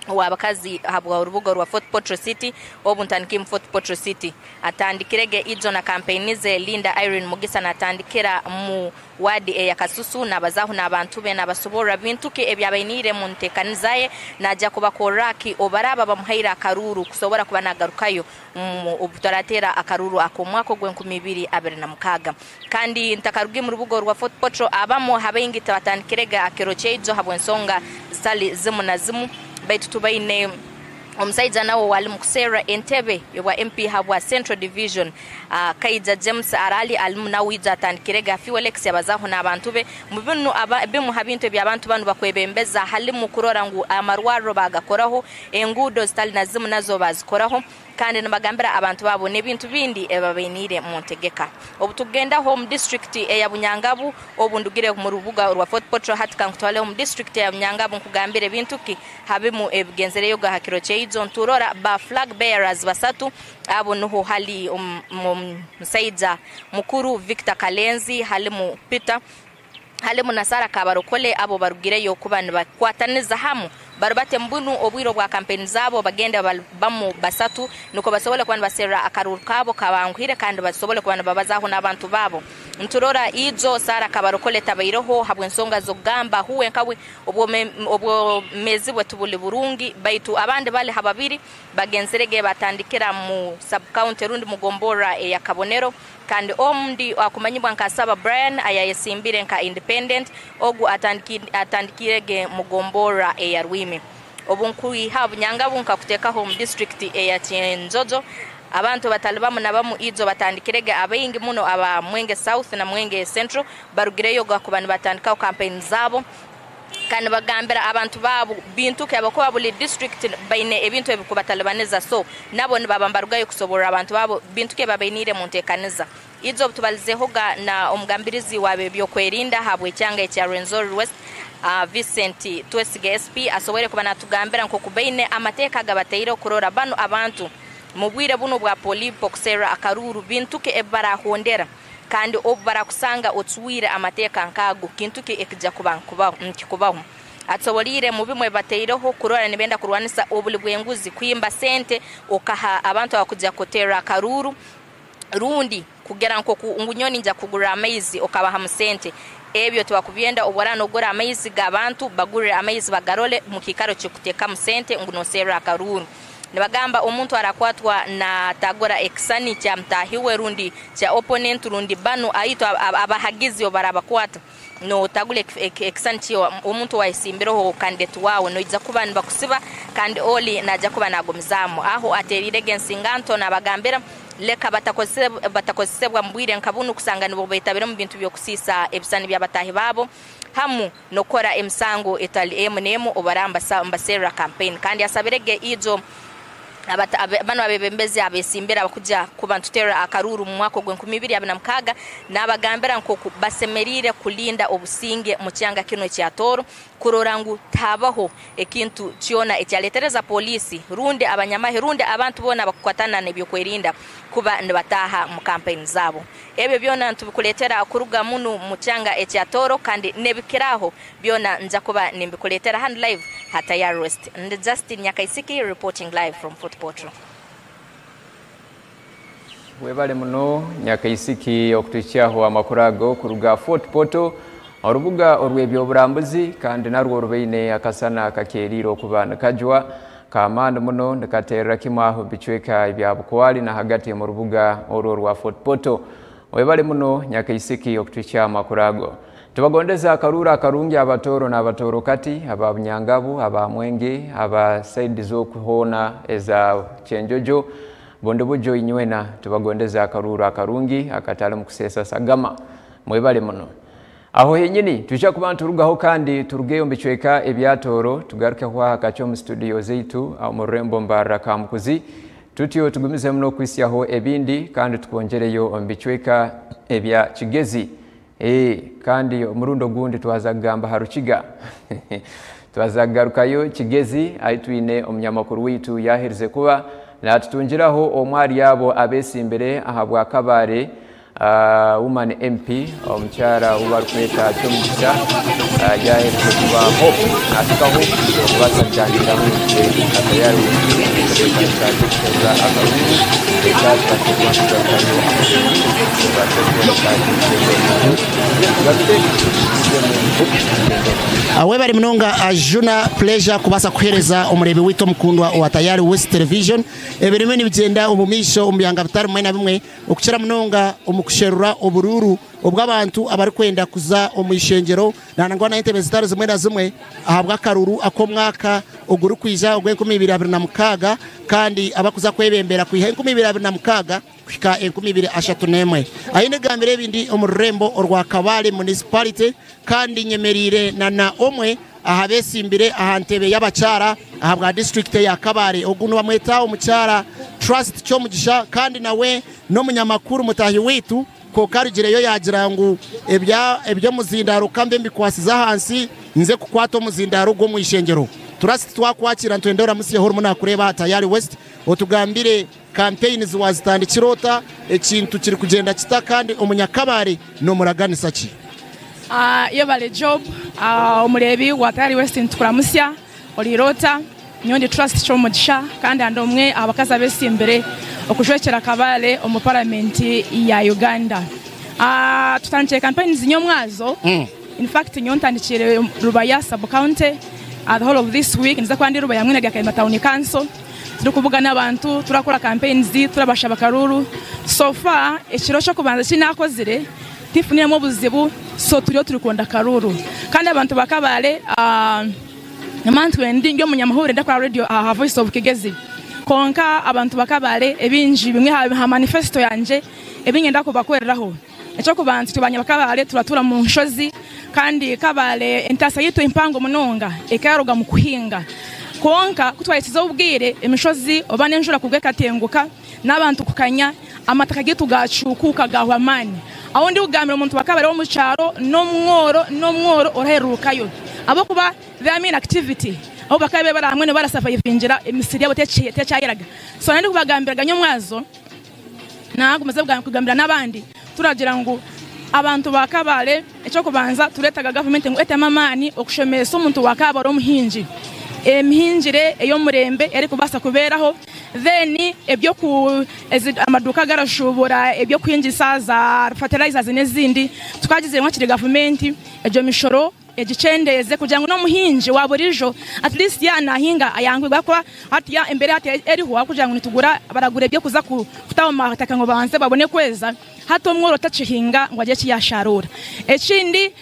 wabakazi habwa urubuga rwa Fort Portal City obu ntandikire mu Fort Portal City atandikirege ijo na campaign ze Linda Irene Mugisa natandikira mu wadi eya Kasusu nabazaho n'abantu be nabasoborra bintu ki ebyabainire mu ntekanizaye najja kubakoraki obaraba bamuhaire akaruru kusobora kuba nagarukayo obutaratera akaruru ak'omwaka ogw'enkumi ibiri abiri na mukaaga. Kandi ntakarugi mu rubuga rwa Fort Portal abamu habaingi tabatandikirega akiro kyaijo habw'ensonga zitali zimu na zimu baitu tubaine omusaija nawe wali mukuseera entebe yobwa MP habwa Central Division Kaija James Arali alimu nawe ija atandikirega Fuelex yabazaho n'abantu be mu binu bimu ha bintu eby'abantu banu bakwebembeza halimu kurora ngu amarwariro bagakoraho enguudo zitali na zimu nazo bazikoraho kandi nibagambira abantu babo n'ebintu bindi ebabainiire mu ntegeka. Obu tugendaho mu district eya Bunyangabu obu ndugire mu rubuga rwa Fort Portal hati kankutwaleho mu district eya Bunyangabu nkugambire ebintu ki habimu ebigenzereyo ga hakiro kyaijo nturora ba flag bearers basatu abo niho hali omusaija mukuru Victor Kalenzi halimu Peter halimu na Sara Kabarokole abo barugireyo kuba nibakwataniza hamu barubate mbunu obwiro bwa campaign zabo bagenda bamu basatu nuko basobole kuba nibasera akaruru kabo kabanguhire kandi basobole kuba nibabazaho n'abantu babo. Nturora ijo Sara Kabarokole tabaireho habw'ensonga z'okugamba huwe nkawe obwomezi bwe tubuli burungi baitu abandi bali hababiri bagenzerege batandikira mu sub county rundi mugombora eya Kabonero kandi omundi akumanyibwa nka Saba Brian ayayesimbire nka independent ogu atandikirege mugombora eya Rwimi. Obu nkuiha Bunyangabu nkakutekaho mu district eya Kyenjojo abantu batali bamu na bamu ijo batandikirege abaingi muno aba Mwenge South na Mwenge Central barugireyo gakuba nibatandikaho campaign zabo kandi bagambira abantu babo bintu ke abakuba buli district baine ebintu ebikubatalibaniza so nabo nibaba mbarugayo kusoborera abantu babo bintu ke babainire mu ntekaniza. Ijo tubalizehoga na omugambirizi wabe byokwerinda habwe kyanga ekya Rwenzori West Vincent Twesige SP asobore kuba natugambira nko kubaine amateeka gabateire okurora bano abantu mu bwire buno bwa polipo kusera akaruru bintu ke ebarahondera kandi obu barakusanga otwire amateeka nkago kintu ke ekija kuba nkikubaho. Atsobolire mu bimwe bateireho kurora nibenda kurwanisa obuli bwenguzi kwimba sente okaha abantu abakujja kutera akaruru rundi kugera nko ngunyoni nja kugura amaizi okabaha musente ebyo twakubyenda obwara nogora amaizi g'abantu bagurire amaizi bagarole mu kikaro kyokuteka musente ngunosera akaruru. Nibagamba omuntu arakwatwa na tagora ekisani kya mtahiwe rundi kya opponent rundi bano aitwa abahagizi obarabakwata no tagule ekisani kyo omuntu wayisimbireho candidate wawe noija kuba nibakusiba kandi oli naja kuba nagomizamu aho aterirege ensinganto nabagambira leka batakozesebwa mbwire nkabunu kusanga nibo betabire mu bintu byokusisa ebisani by'abatahi babo hamu nokora emisango etali emu nemu obaramba mbasera campaign kandi asabirege ijo Banu abebembezi abesimbire abakujja kuba nituterra akaruuru mu mwaka ogw'enkumi ibiri abiri na mukaaga nabagambira nk'oku basemeriire kulinda obusinge mu kyanga kinu ekya Tooro kurora ngu tihabaho ekintu kyona ekyaletereza poliisi rundi abanyamahe rundi abantu boona abakukwatana n'ebyokwerinda kuba nibataaha mu kampeyini zaabo. Ebyo byona nitubikuleetera kuruga munu mu kyanga ekya Tooro kandi n'ebikiraho byona nja kuba nimbikuleetera hanu live ha Tayari West. Ndi Justin Nyakaisiki reporting live from Fort Portal. Webale muno Nyakaisiki okutuhikyaho amakuru ago kuruga Fort Portal, orubuga orw'ebyoburambuzi kandi narwo rubaine akasana kakeeriire okuba nikajwa k'amaani muno nikateerera kimwe aho bicweka ebya Bukwali na hagati omu rubuga orwo rwa Fort Portal. Webale muno Nyakaisiki okutuhikyaho amakuru ago. Tubagondeza akaruuru akarungi abatooro n'abatooro kati, aba Bunyangabu, aba Mwenge, aba saidi z'okuhoona eza Kyenjojo, Bundibujo inywena tubagondeza akaruuru akarungi akatarimu kuseesa sagama. Mwebale muno. Aho henyini twija kuba niturugaho kandi turugeyo omu bicweka ebya Tooro tugarukeho aha kakye omu studio zaitu omu rurembo Mbarara Kamukuzi tutyo tugumizemu n'okuhitsyaho ebindi kandi tukwongyereyo omu bicweka ebya Kigezi. Ee, kandi omurundi ogundi twaza kugamba aha Rukiga. Twaza kugarukayo Kigezi ahi twine omunyamakuru waitu yaaherize kuba naatutungiraho omwe ahari abo abeesimbire ahabwa Kabale Woman MP, omukyara ou barikweta Kyomugisha yaaherize kuba Hope naahikaho okubaasa kutandikiraho itwe nka Tayari entebeekanisa y'okusherura akaruuru reka tubaase kuba nitugarukayo tubaase kuboneka tugaruke tugumizemu Webare munonga Juna Pleasure kubaasa kuheereza omureebi waitu omukundwa owa Tayari West Television ebirimu nibigyenda omu maisho omu byanga bitari bimwe na bimwe okukira munonga omu kusherura oburuuru obw'abantu abarikwenda kuza omu ishengyero nangwa n'entebe zitari zimwe na zimwe ahabw'akaruru ak'omwaka ogurikwija ogw'enkumi ibiri abiri na mukaaga kandi abakuza kwebembera kwiha 2026 kuhika 2031. Ahi nigambira ebindi omu rurembo orwa Kabale Municipality kandi nyemereire na na omwe aha besimbire aha ntebe y'abakyara aha bwa district ya Kabale. Ogu nibamweta omukyara Trust Kyomugisha kandi nawe n'omunyamakuru mutahi waitu konka arugireyo yagira ngu eby'omuzindaro kambe mbikwasize ahansi nze kukwata omuzindaro gw'omu ishengero. Trust, twakwakira, ntwenda oramusiyeho orimu nakureeba aha Tayari West, otugambire campaigns wazitandikira ota, ekintu kiri kugenda kita kandi omunyakabare n'omuraganisa ki? Yebale Job, omureebi wa Tayari West, ntukuramusya orirota. Nyowe ndi Trust Kyomugisha kandi andi omwe abakazi abesimbire okujwekyera Kabale omu paramenti ya Uganda. Tutandikire campaigns nyomwazo. In fact, nyowe ntandikire Rubaya sub county. The whole of this week niza kuba ndi Rubaya mwina rya Kayima Town Council, turi kuvuga n'abantu, turakora campaigns, turabashaba karuru. So far ekiro kyokubanza kinakozire tifuniremu obuzibu, so turiyo turi kwonda karuru kandi abantu bakabale. Namantwe ndi ndi omunyamahurire, ndakora radio aha Voice of Kigezi, konka abantu bakabale ebingi bimwe ha manifesto yanje ebinyenda kubakoreraho. Ekyokubanza, tubanya bakabale turatura mu nshozi kandi Kabale entasa yitu impango munonga ekaruga mu kuhinga, konka kutwayisiza obwire emishozi oba n'enjura kugwa ekatenguka n'abantu kukanya amataka gitu gacukuka gahwa amani. Aho ndi kugambira omuntu wakabale wo mu cyaro n'omworo n'omworo oraherukayo abo kuba their main activity aho bakabe bari hamwe barasurvivingira emisiri yabo tekyayeraga. So nandi kubagambiraga nyomwazo nagumaze kugambira n'abandi, turagira ngu abantu ba Kabale ekyokubanza turetaga gavumenti ngu etema amaani okushomesa omuntu wa Kabale omuhingi emihingire ey'omurembe erikubaasa kubeeraho, then ebyoku amaduuka garashubura ebyokuhingisa za fertilizers n'ezindi. Tukagizire nka kiri gavumenti egyo mishoro egicendeeze kugira ngu n'omuhingi wa burijo at least yanahinga ayangwirwa kuba hatiya embere hati eriho aho kugira ngu nitugura baragura ebyokuza kuta omu mataka ngu banze babone kweza. Hati omworo takihinga ngu agye kiyasharura. Ekindi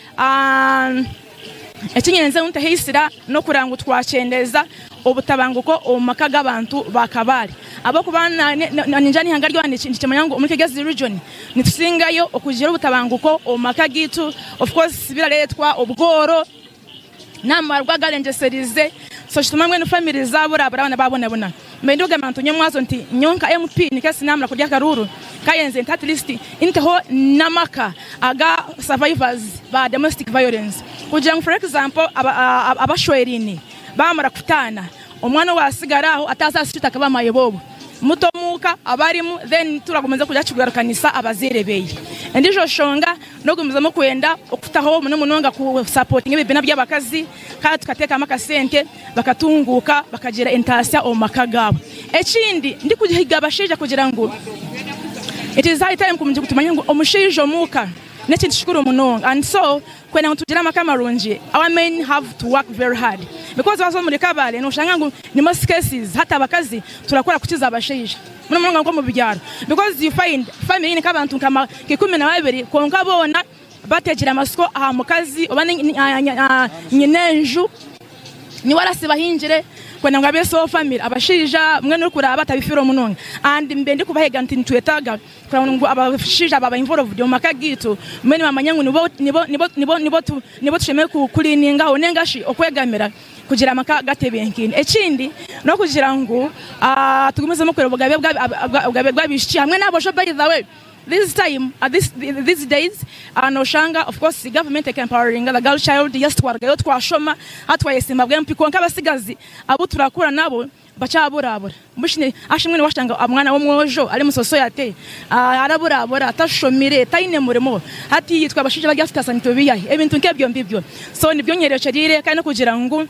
ekinyenze nteheisira n'okuranga ngu twakyendeza obutabanguko omu maka g'abantu ba Kabale abokuba ninja n'ihanga ryona nikimanya ngu omuri Kigezi Region nitusingayo okugira obutabanguko omu maka gitu. Of course biraretwa obworo n'amarwa garengeserize, so kituma mbwenu family zaburabura abana babonabona. Mbe ndigamba nti nyomwazo nti nyonka MP nikesi namara kurya akaruru kayenze nti at least inteho n'amaka aga survivors ba domestic violence, kugira ngu, for example, abashwerini bamara kutana, omwana wasigara aho atazasita akaba mayibobo muto muka abarimu, then turagumiza kujya kugarukanisa abazere beye. Endijo shonga nogumiza kwenda okutaho muno munonga ku supporting ebibina by'abakazi, kandi tukateeka akasente bakatunguka, bakagira entasya omu maka gabo. Ekindi, ndi kuhiga abashaija kugira ngu it is high time kumenya kutumanya ngu omushaija omuka n'ekintu kikuru munonga. And so kwenda ngu tugire amaka marungi, our men have to work very hard, because waza muri Kabale noshanga ngu ni most cases hata abakazi turakora kukiza abashaija muno munonga nko mu byaro, because you find family ni kabantu nkama 12, konka bona bategera amasiko aha mukazi oba nyinenju ni warasi bahingire kwenda ngo abeso family. Abashija mwe no kuraba tabifiro munonga, and mbe ndi kubahega nti ntwetaga kugira ngo abashija baba involved mu maka gitu, mwe ni bamanya ngo nibo nibo nibo nibo nibo tu nibo tusheme kulininga nengashi okwegamira kugira amaka gatebenkine. Ekindi no kugira ngo tugumizemo kureba obugabe bw'abishiki hamwe n'abosho. By the way, this time, these days, noshanga of course the government empowering the girl child. Yes, twaragayo, twashoma, hatwayesimba bwa MP, konka abasigazi abo turakura nabo bacaburabura mushine ashimwe. Washanga umwana w'umwojo ari musoso yate araburabura, atashomire, taine murimo, hati yitwa abashije bajya afite sanito biyahe ebintu nk'ebyo mbibyo. So nibyo nyerekerire, kandi no kugira ngo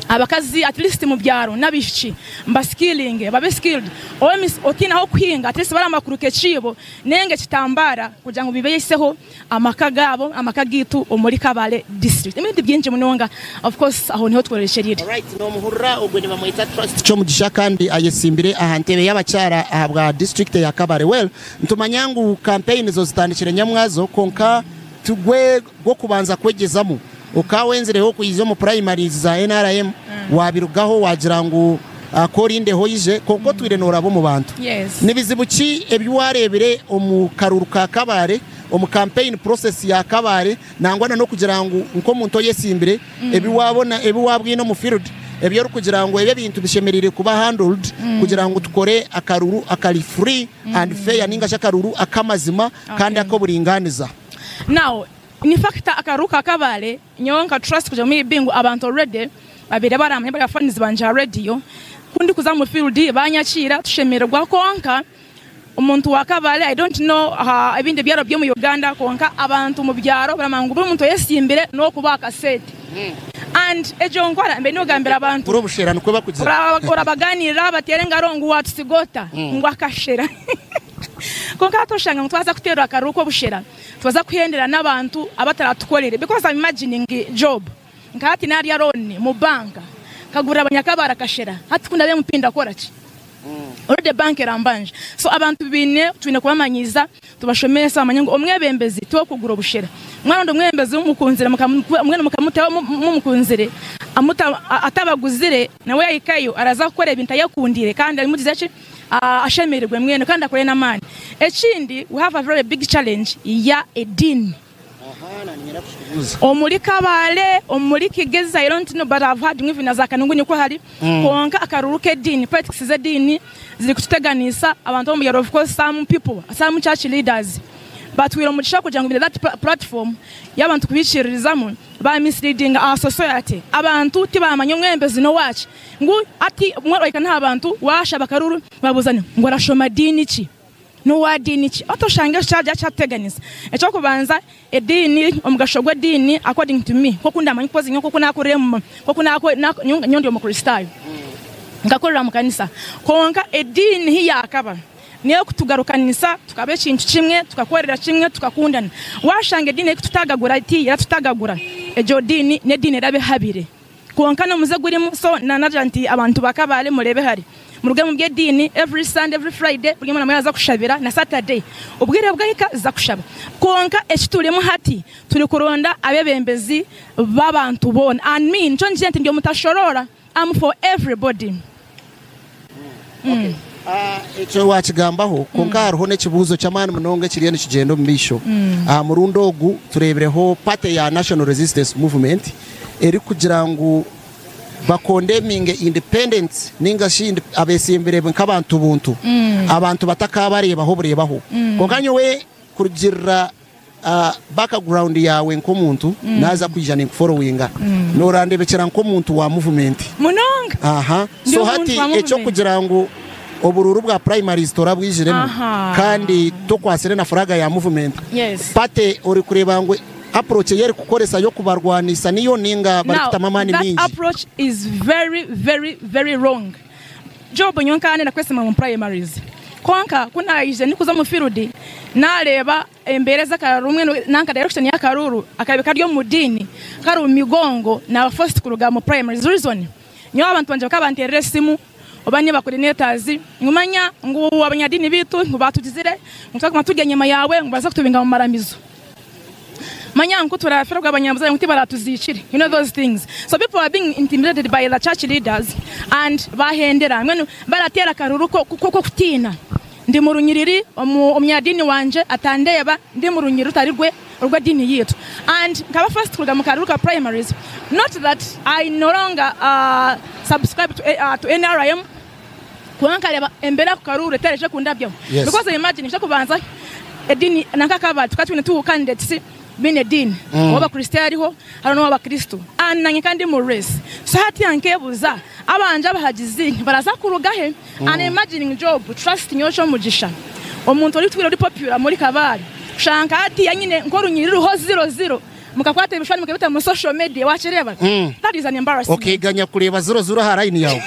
abakazi at least mu byaro n'abishiki mbaskilling, babe skilled, omis otinaho kwinga, at least bari amakuru kekibo nenge kitambara kugira ngo bibeyeseho amaka gabo, amaka gitu omuri Kabale district, ibindi byinshi munonga. Of course aho niho tworesherire. Alright, nomuhurira ogwe nibamwita Trust Kyomugisha, kandi ayesimbire aha ntebe y'abakyara ahabwa district ya Kabare. Well, ntumanya ngu campaign zo zitandikire nyamwazo, konka tugwe gwo kubanza kwegezamu okawenzireho kuyiza mu primaries za NRM, wabirugaho wagira ngu korindeho yije, konko twire norabo mu bantu. Nibizibu ki ebi warebire omu karuru ka Kabare, omu campaign process ya Kabare, nangwa no kugira ngu nk'omuntu oyesimbire, ebi wabona, ebi wabwine omu field, ebyo kugira ngu ebyo bintu bishemerire kuba handled kugira ngu tukore akaruru akari free and fair, ninga akaruru akamazima kandi akoburinganiza? Now, in fact, akaruka Kabale, nyonka Trust kuja mu bingu, abantu already babiri baramye bari fans banje radio kundi kuza mu field banyakira tushemererwa. Konka omuntu wa Kabale, I don't know ebindi byaro byo mu Uganda, konka abantu mu byaro baramanga buri muntu yesimbire no kuba kasete and ejo nkwara mbe nogambira abantu uri obushera nikwe bakugira. Urabaganira batere ngaro ngu watusigota ngu akashera, konka toshanga ngu twaza kutera akaruko bushera, twaza kuhendera n'abantu abataratukorere, because I'm imagining job nkati nari loan mu banka kagura abanyakabara kashera, hati kunda be mupinda kora ki? Already bank erambanje. So abantu bine twine kubamanyiza, tubashomesa bamanye ngo omwebembezi tuwo kugura obushera. Mwana ndo omwebembezi mumukunzire, mwene mukamutaho mumukunzire, amuta atabaguzire nawe yayikayo araza gukora ebintu ayakundire kandi alimugize ki ashemererwe mwene kandi akore n'amaani. Ekindi, we have a very big challenge ya edini omuri Kabale, omuri Kigezi. I don't know, but I've heard even na Kanungu niko hari. Konka akaruru k'edini, politics z'edini ziri kututeganisa abantu bo mu byaro. Of course some people, some church leaders batwira umugisha kugira ngo that platform y'abantu kubiciririzamo ba misleading our society. Abantu tibamanya umwembezi no wacu ngu ati mwarayika nta bantu washa bakaruru babuzane ngo arashoma dini ki, nuwa dini ki, otoshanga kyajya cyateganisa. Ekyo kubanza, edini, omugasho gw'edini according to me, koko ndamanyi kozi nyo koko nakorera koko nako nyondi omukristayo ngakorera mu kanisa, konka edini hiyakaba niyo kutugarukanisa, tukaba ekintu kimwe, tukakorera kimwe, tukakundana. Washanga edini ekututagagura iti yaratutagagura, ejo dini nedini erabe habire, konka nomuze gurimu. So nanagira nti abantu bakabale murebe hari muruge mu by'edini. Every Sunday, every Friday, buri mwana aza kushabira, na Saturday ubwire bwahika za kushaba. Konka ekiturimo hati turi kuronda abebembezi b'abantu bona, and me nco nje nti ndi mutashorora, I'm for everybody. Ekyo wakigambaho, konka hariho n'ekibuuzo ky'amaani munonga ekiriyo nikigenda omu maisho. Aha murundi ogu tureebireho party ya National Resistance Movement erikugira ngu Bakondeminge independents ninga shi abesimbire nk'abantu buntu, abantu batakabareebaho bureebaho. Kwonka nyowe kurugirira background yawe nk'omuntu naza kwija ninkuforowinga, norandebekyera nk'omuntu wa movement. Munonga. Aha. Ndi So omuntu hati wa movement. ekyokugira ngu obururu bwa primaries torabwijiremu kandi tokwasire na furaga ya movement, party ori kureba ngu approach eyeri kukoresa y'okubarwanisa niyo ninga Now, barikutamu amaani that mingi? approach is very, very, very wrong. Job nyonkane nakwesima mu primaries. Konka kunayije nikuza mu field nareba embere z'akaruru rumwe nanka direction y'akaruru akabe karyo mu dini kari mu migongo na first kuruga mu primaries. Reason nyo abantu banje bakabanterera esimu oba niba coordinators ngumanya ngu abanyadini bitu ngu batugizire ngu twakuma turya nyama yawe ngu baza kutubinga mu maramizo. Manya ngu turafira bwa abanyamuzare ngu tibaratuzikire, you know those things. So people are being intimidated by the church leaders and bahendera mwenu baratera karuru ko kutina. Ndi mu runyiriri omunyadini wanje atandeba, ndi mu runyiriri rutari rwe urwo dini yitu. And nkaba first kuruga mu karuru ka primaries, not that I no longer subscribe to NRM, kubanga reba embera ku karuru etereje kundabyo. Because I imagine nje kubanza edini nankakaba tukatwine tu candidates bine dini. Oba Kristo ariho haro no abakristo ananye kandi mu race. So hati yankebuza abanje abahagizi baraza kurugahe. And imagining Job trust nyosho mugisha omuntu ori twira ori popular muri Kabale shanka ati yanyine nkora unyiriri ho 00 mukakwata ibishwani mukabita mu social media wachireba. That is an embarrassment. Okay, ganya kureba 00 ha line yawe.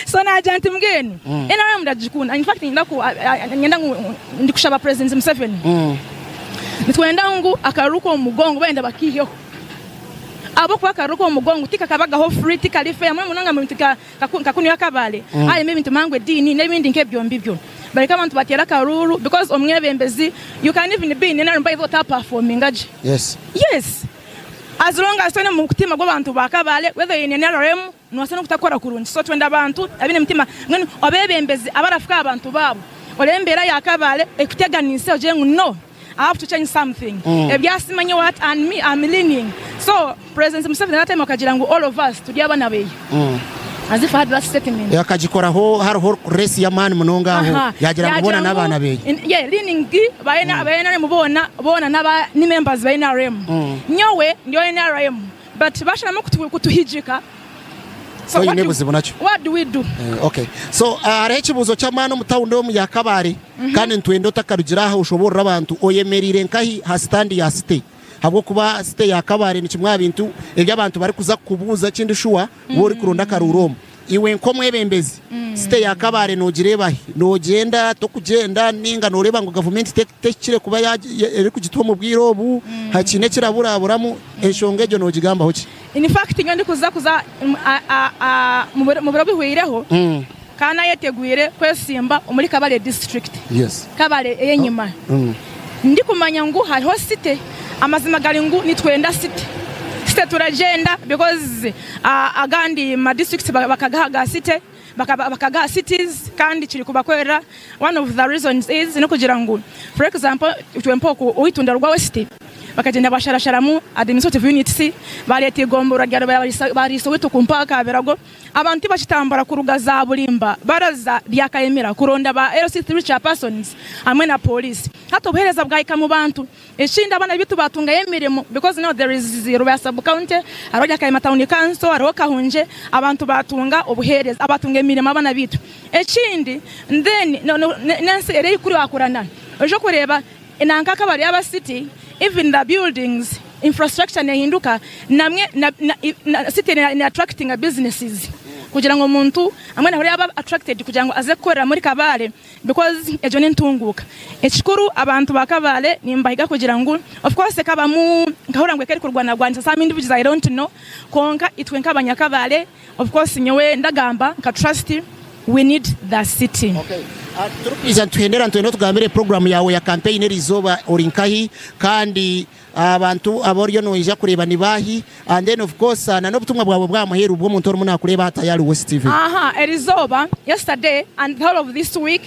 So na agent mgeni. NRM ndajikunda. In fact ngenda ndikushaba President Museveni. Nitwenda ngu akaruko omugongo benda bakiyo. Abo kwa akaruko omugongo tika kabagaho free tika life yamwe munonga mu tika kakuni yakabale. Aye mimi ntumangwe dini n'ibindi nkebyombi byo. Bareka abantu batera karuru because omwebembezi you can even be in NRM by the performing aje. Yes. Yes. As long as twende mu kutima gw'abantu bakabale whether in NRM nwasa no kutakora kurungi. So twenda abantu abine mutima ngene obebembezi abarafika abantu babo. Olembera yakabale ekuteganise oje ngu no I have to change something. Ebyasimanye what and me I'm leaning. So President Museveni that time akagira ngu all of us turi abana beye. As if I had that statement. Yakagikoraho hariho race ya man munonga aho yagira ngo bona n'abana beye. Yeah, leaning ba NRM bona bona n'aba ni members ba NRM. Nyowe ndio NRM but bashiramo kutuhijika. So what do we do? Okay. So hariho ekibuzo ky'amaani omu tawuni omu ya Kabale kandi ntwenda otakarugira aha ushoborera abantu oyemerire nkahi ha stand ya site. Habwokuba site ya Kabale ni kimwe bintu eby'abantu barikuza kubuuza kindi shuwa wori kuronda karuru omu. Iwe nkomwebembezi site ya Kabale nogirebahi nogenda tokugenda ninga noreba ngu government tekire kuba eri kugitwa mu bwiro obu hakine kiraburaburamu enshonga egyo nogigambaho ki? In fact ngandi kuza mu biro bihwireho kana yetegwire kwesimba omuri Kabale district. Yes. Kabale eyenyuma. Ndi kumanya ngu hariho site amazima gari ngu nitwenda site. Site turagenda because agandi ma districts bakagahaga site bakagaha cities kandi kiri kubakorera. One of the reasons is no kugira ngu for example twempo uitunda rwa city bakagenda basharasharamu administrative units bareta igombora ryaro bariso witu kumpaka berago abantu bachitambara kuruga za bulimba baraza lyakayemera kuronda ba LC3 chairpersons amwe na police hato buhereza bwayika mu bantu eshinda abana bitu batunga yemirimo because now there is Rubaya sub county aroja kayima town council aroka kahunje abantu batunga obuhereza abatunga emirimo abana bitu ekindi then no nansi ere kuri wakurana ojo kureba inanka kabari aba city even the buildings infrastructure nehinduka namwe na city ni attracting a businesses kugira ngo umuntu amwe na aba attracted kugira ngo aze gukorera muri Kabale because ejo nintunguka ekikuru abantu ba Kabale nimbahiga kugira ngo of course kabamu nkahura ngwe kari kurwana rwanisa some individuals I don't know konka itwe nkabanya Kabale of course nyowe ndagamba nka trust we need the city. Okay. Turukwija tuhendera ntwendo tugambire program yawe ya campaign erizoba orinkahi kandi abantu aboryo noija kureba nibahi and then of course na nobutumwa bwawe bwa muheru bwo muntu orimo nakureba hatayari West TV. Aha, erizoba yesterday and all of this week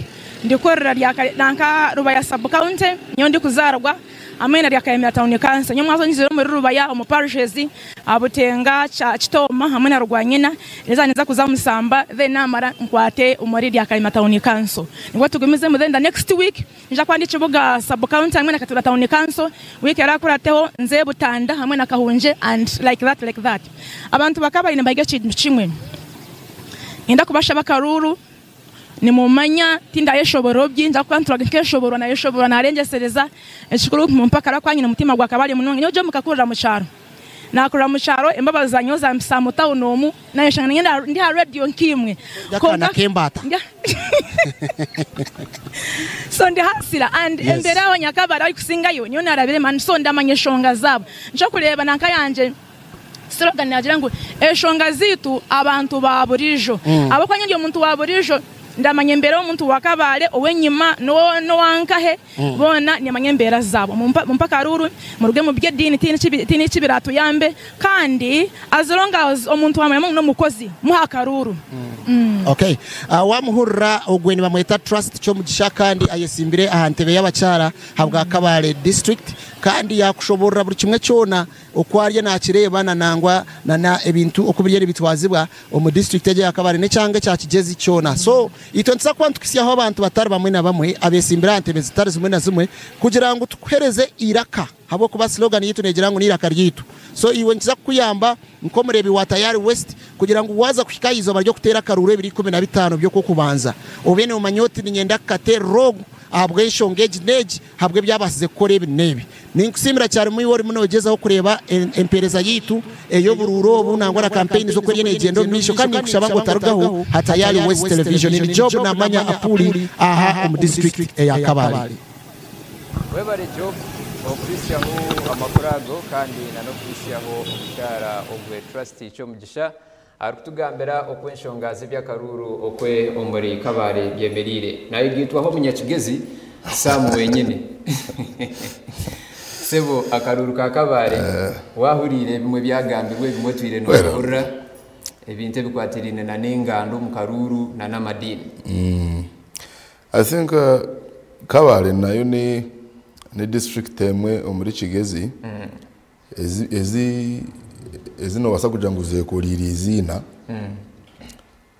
Ndikurira nanka Rubaya sub county niyo ndikuzaarwa hamwe na Ryakayemera town council. Nyowe mwazo nyizire omuri Rubaya omu parishes Butenga, Kitooma hamwe na Rwanyina. Reza niza kuza Musamba then namara nkwate omuri Ryakayemera town council. Nibwo tugumizemu then the next week nja kuba ndi Kibuga sub county hamwe na Katura town council. Week erakurateho nze Butanda hamwe na Kahungye and like that like that. Abantu bakaba baine nibahiga ekintu kimwe. Niinyenda kubashaba akaruuru. Nimumanya tindayeshoborera bingi ahabw'okuba nturaga nkeshoborwa nayeshoborwa narengyesereza ekikuru mumpe akara kwanyine omutima gwakaba ari munonga. Nyowe Job nkakurira omu kyaro, nakurira omu kyaro embabazi za nyowe zampisa omu tawuni omu nayeshanga niinyenda ndi aha rediyo nkaimwe. Ori akaana k'embaata. So ndi hasira and embeera y'abanyakabare abarikusingayo nyowe narabiremu and so ndamanya enshonga zaabo. Nikyo orikureeba nanka yangye Slogan naagira ngu enshonga zaitu abantu ba buriijo. Ahabw'okuba nyowe ndi omuntu wa buriijo, ndamanya embeera y'omuntu wa Kabale, ow'enyima n'owa nkahe, boona nimanya embeera zaabo. Mumpe akaruuru, muruge omu by'ediini tihaine eki biraatuyambe kandi as long as omuntu waamanya ngu n'omukozi, muhe akaruuru. Okay. Wamuhurira ogwe nibamweta Trust Kyomugisha kandi ayesimbire aha ntebe y'abakyara ahabwa Kabale district kandi yakushoborora buri kimwe kyona Oku ariyo nakireeba na nangwa na na ebintu oku biriyo nibitwazibwa omu disiturikiti egi eya Kabale n'ekyanga ekya Kigyezi kyona. So itwe nituza kuba nituhitsyaho abantu batari bamwe na bamwe abesimbire aha ntebe zitari zimwe na zimwe kugira ngu tukuhereze eiraka ahabw'okuba slogan yaitu negira ngu n'eiraka ryaitu. So iwe nikiza kukuyamba nk'omureebi wa Tayari West kugira ngu waaza kuhika aha izooba ry'okuteera akaruuru ebiro 15 by'Okw'okubanza obe noomanya oti niinyenda kukateerera ogu ahabw'enshonga egi n'egi ahabw'ebi abaasize kukora ebi n'ebi. Ninkusiimira kyarimu iwe orimu noogyezaho kureeba empeereza yaitu ey'oburuuru obu nangwa na kampeyini z'oku eriyo neegyenda omu maisho kandi ninkushaba ngu otarugaho Hatayari West Television. Ndi Job Namanya Apuuli aha omu disiturikiti eya Kabale. Webare Job okuhitsyaho amakuru ago kandi na n'okuhitsyaho omukyara ogwe Trust Kyomugisha arikutugambira oku enshonga z'eby'akaruuru okwe omuri Kabale byemereire. Nayegaitwaho omunyakigezi Sam wenyine. Sebo akaruuru ka Kabale wahuriire ebimwe byagambirwe ebimwe otwire nobihurira ebintu ebikwatiraine na n'enganda omu karuuru na n'amadiini. I think Kabale nayo ni district emwe omuri Kigezi Ezi ezi ezi noobaasa kugira ngu zeekoreire eiziina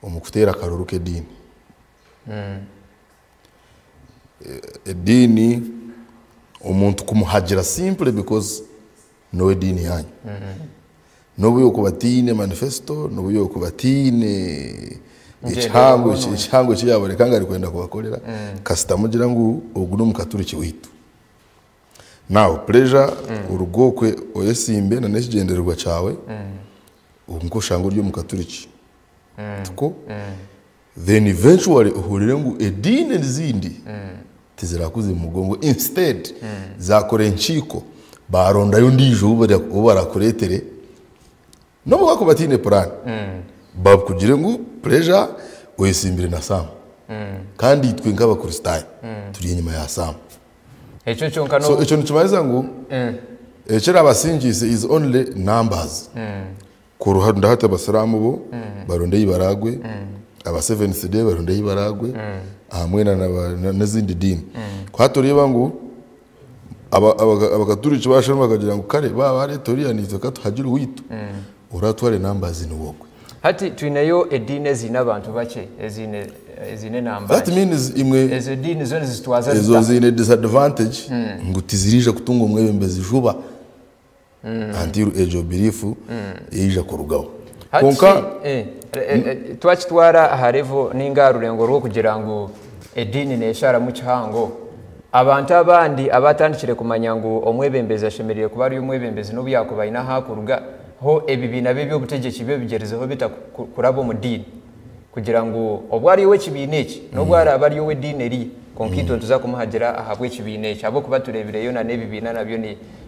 omu kuteera akaruru k'ediini. Ediini omuntu kumuhagira simply because n'ow'ediini yaanyu. N'obu yookuba ataine manifesto, n'obu yookuba ataine ekihango ekihango eki yaaboreka ngu arikwenda kubakorera, kasita mugira ngu ogu n'omukaturiki waitu. Now pleasure oruge okwe oyesimbe na n'ekigyendererwa kyawe kwonka oshange ori omukaturiki tikwo? Then eventually ohurire ngu ediini ezindi tizirakuze omu mugongo instead zakora enkiiko barondayo ondiijo ou barakureetere n'obu bakuba bataine puraani bakugire ngu pleasure oyesimbire na Sam kandi itwe nk'abakristaayo turi enyima ya Sam. Ekyo kyonka So ekyo nikimanyisa ngu ekirabasingiise is only numbers. Kuruhanda hati abasiraamu bo baronde ei baraagwe, aba seventh day baronde ei baraagwe, hamwe n'ezindi diini. Ku hati oreeba ngu abakaturiki baasharamu bakagira ngu kare baaba bareeta oriya naitwe katuhagire owaitu, oraatware numbers niwe ogwe. Hati twineyo ediini eziine abantu bakye, eziine eziine enamba That nkye. means imwe Ezo ediini zo nizitwaza ezo zita? ziine disadvantage ngu tiziriija kutunga omwebembezi juba until egyo belief yaija kurugaho. Hati Kwonka shi, eh, eh, eh, twakitwara aha level ninga aha rurengo rw'okugira ngu ediini neesharamu kihango, Abantu abandi abaatandikire kumanya ngu omwebembezi ashemereire kuba ari omwebembezi n'obu yaakuba aine ahu arikuruga, ho ebibiina by'eby'obutegyeki byo bigyerizeho bita kuraba omu diini kugira ngu obu ari ow'ekibiina eki n'obu araabe ari ow'ediini eriya kwonka itwe nituza kumuhagira ahabw'ekibiina eki ahabw'okuba tureebireyo na n'ebibiina nabyo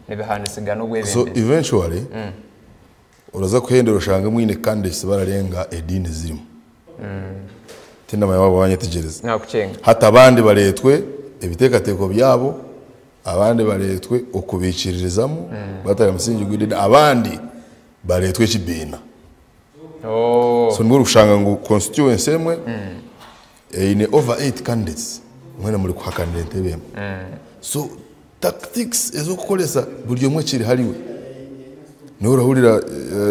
nibihaanisigana So obwebembezi. eventually oraza kuhendera oshange mwine candidates bararenga ediini ezirimu. Tindamanya waaba wanyetegyereza. Naakukyenga. Hati abandi bareetwe ebiteekateeko byabo, abandi bareetwe okubaikiririzamu batari aha musingi gw'ediini, abandi bareetwe ekibiina. Oh. So nibwo orikushanga ngu constituency emwe eine over 8 candidates. Mwena muri kuhakanira entebe emwe. So tactics ez'okukoresa buri omwe kiri hariwe. Niho orahurira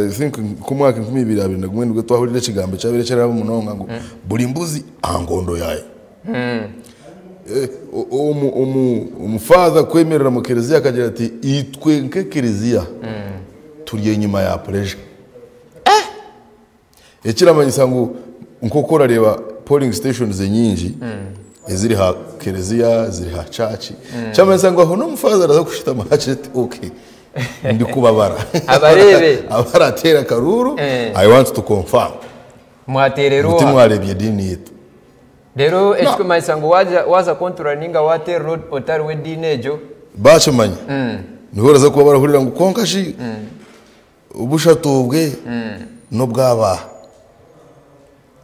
I think nk'omwaka 2021 nibwo twahurira ekigambo ekyabaire kiraraba munonga ngu buri mbuzi aha nkondo yaayo. Omufaather kwemerera omu kereziya akagira ati itwe nk'ekereziya turi enyima ya puresha. Ekiramanyisa ngu nk'oku orareeba polling stations enyingi eziri ha kereziya, ziri ha church, kyamanyisa ngu aho n'omufaza araza kushutama agire ati okay ndikubabara. Abareebe. Abarateera akaruuru, I want to confirm. Mwateerera Ngu oha? timwareebya ediini yaitu. Reero ekikumanyisa ngu waaza kontorora ninga waateerera otari w'ediini egyo. Baakimanya. Niho oraza kuba barahurira ngu kwonka shi Obushatu obwe n'obw'aba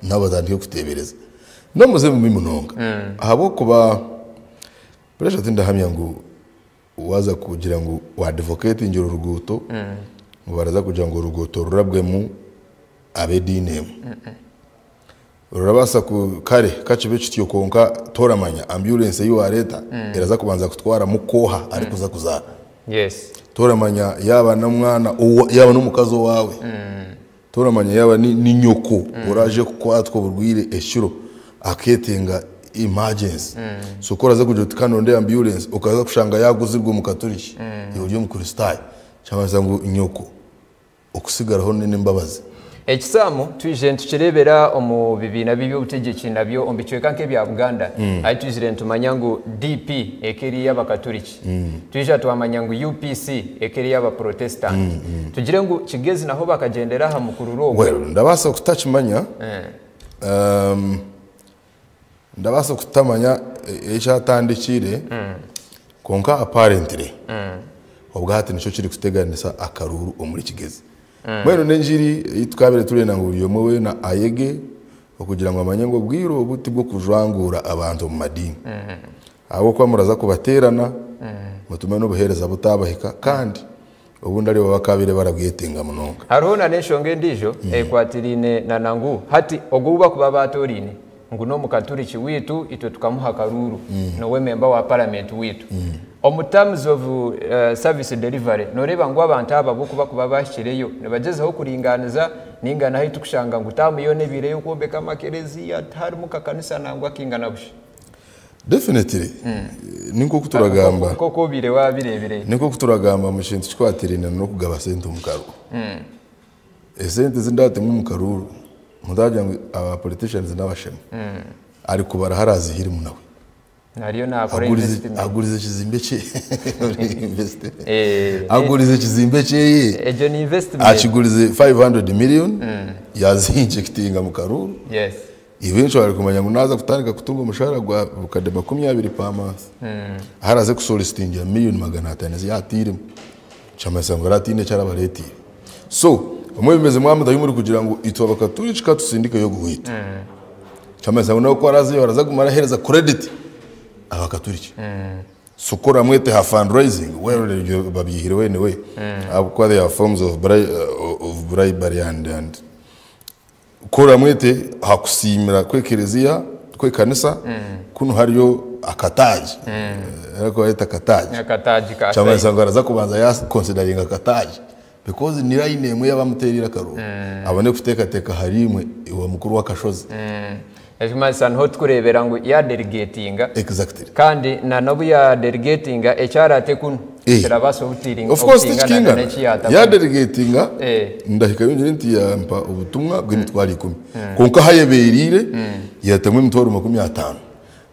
nabo batandike kuteebereza. N'omuze mubi munonga ahabw'okuba pressure tindahamya ngu waaza kugira ngu waadvocatingira oruguuto ngu baraza kugira ngu oruguuto rurabwemu ab'ediini emwe. Rurabaasa ku kare kakibe kityo kwonka toramanya ambulance ei wareeta eraza kubanza kutwara muka oha arikuza kuzaara. Yes. Toramanya yaaba n'omwana owa yaaba n'omukazi owaawe. Toramanya yaaba ni ni nyoko oraaje kukwatwa oburwaire ekiro akeetenga emergency. So ku oraza kugira oti kanonde ambulance okaza kushanga yaaguzirwe omu katuriki iwe ori omukristaayo kyamanyisa ngu nyoko Okusigaraho ni n'embabazi. Ekisaamu twije nitukireebera omu bibiina by'eby'obutegyeki nabyo omu bicweka nk'ebya Buganda ahu twizire nitumanya ngu DP eka eri ey'Abakaturiki, twija twamanya ngu UPC eka eri ey'Abaporotesitanti. Tugire ngu Kigezi naho bakagyendera aha mukururo ogwo? Well, ndabaasa kutakimanya, ndabaasa kutamanya ekyatandikiire kwonka apparently obwa hati nikyo kirikuteganisa akaruuru omuri Kigezi. Mbwenu n'engiri ei tukabaire turenda ngu buri omwe weena ayege okugira ngu amanye ngu obwire obu tibw'okujwanguura abantu omu madiini ahabw'okuba muraza kubateerana mutume n'obuheereza butaabahika kandi Obundi aribo bakaabaire barabwetenga munonga. Hariho na n'enshonga endiijo ekwatiraine na na ngu hati ogwo ou bakuba baatooraine ngu n'omukaturiki waitu itwe tukamuha akaruuru niwe memba wa paramenti waitu. Omu terms of service delivery nooreeba ngu abantu aba bo ku bakuba baahikireyo nibagyezaho kuringaaniza nainga nahu turikushanga ngu taamu yoona ebaire ey'okwombeka amakereziya tiharimu kakanisa nangwa akaingana busha. Definitely ni nk'oku turagamba. Nk'oku obaire waabireebire. Ni nk'oku turagamba omu kintu kikwatiraine n'okugaba sente omu karuuru. Esente ezi ndatemwa omu karuuru, omuntu aragira ngu aba politicians n'abashema, arikubara ahu araazihiremu nawe. Ariyo naakora investment. Agurize ekizimbe kye. Agurize ekizimbe kyeye. Egyo ni investment. Akigurize 500 million, yazinjectinga omu karuuru. Yes. Eventually kumanya ngu naaza kutandika kutunga omushaara gwa bukadde 20 per month, ahu araaze kusolicitingira million 500 ezi yaatairemu, kyamanyisa ngu araba ataine eki arabareeteire. So, omwebembezi mwamutayo murikugira ngu itwe abakaturiki ka tusindikeyo ogu waitu, kyamanyisa ngu nawe ku araazeyo araza kuguma araheereza credit abakaturiki. So ku oramwete aha fundraising, well ebyo babyihireho anyway, ahabw'okuba there are forms of bribery and Ku oramwete aha kusiimira kw'ekereziya, kw'ekanisa, kunu hariyo akataagi, ariko bareta akataagi. Akataagi ka Kyamanyisa ngu araza kubanza ya consideringa akataagi because ni line emwe y'abamuteereire akaruuru abone kuteekateeka ahari imwe iwe mukuru w'akashozi. Ekirikumanyisa niho turikureebera ngu ya delegatinga Exactly. kandi na n'obu ya delegatinga eki araate kunu Eh. kirabaasa obutiringa Of course obutingana tikingana. n'eki yaata Ya kunu. delegatinga Eh. ndahika yongire nti yampa obutumwa bw'emitwaro ikumi. Kwonka ahu ayebeereire yatamu emitwaro 50.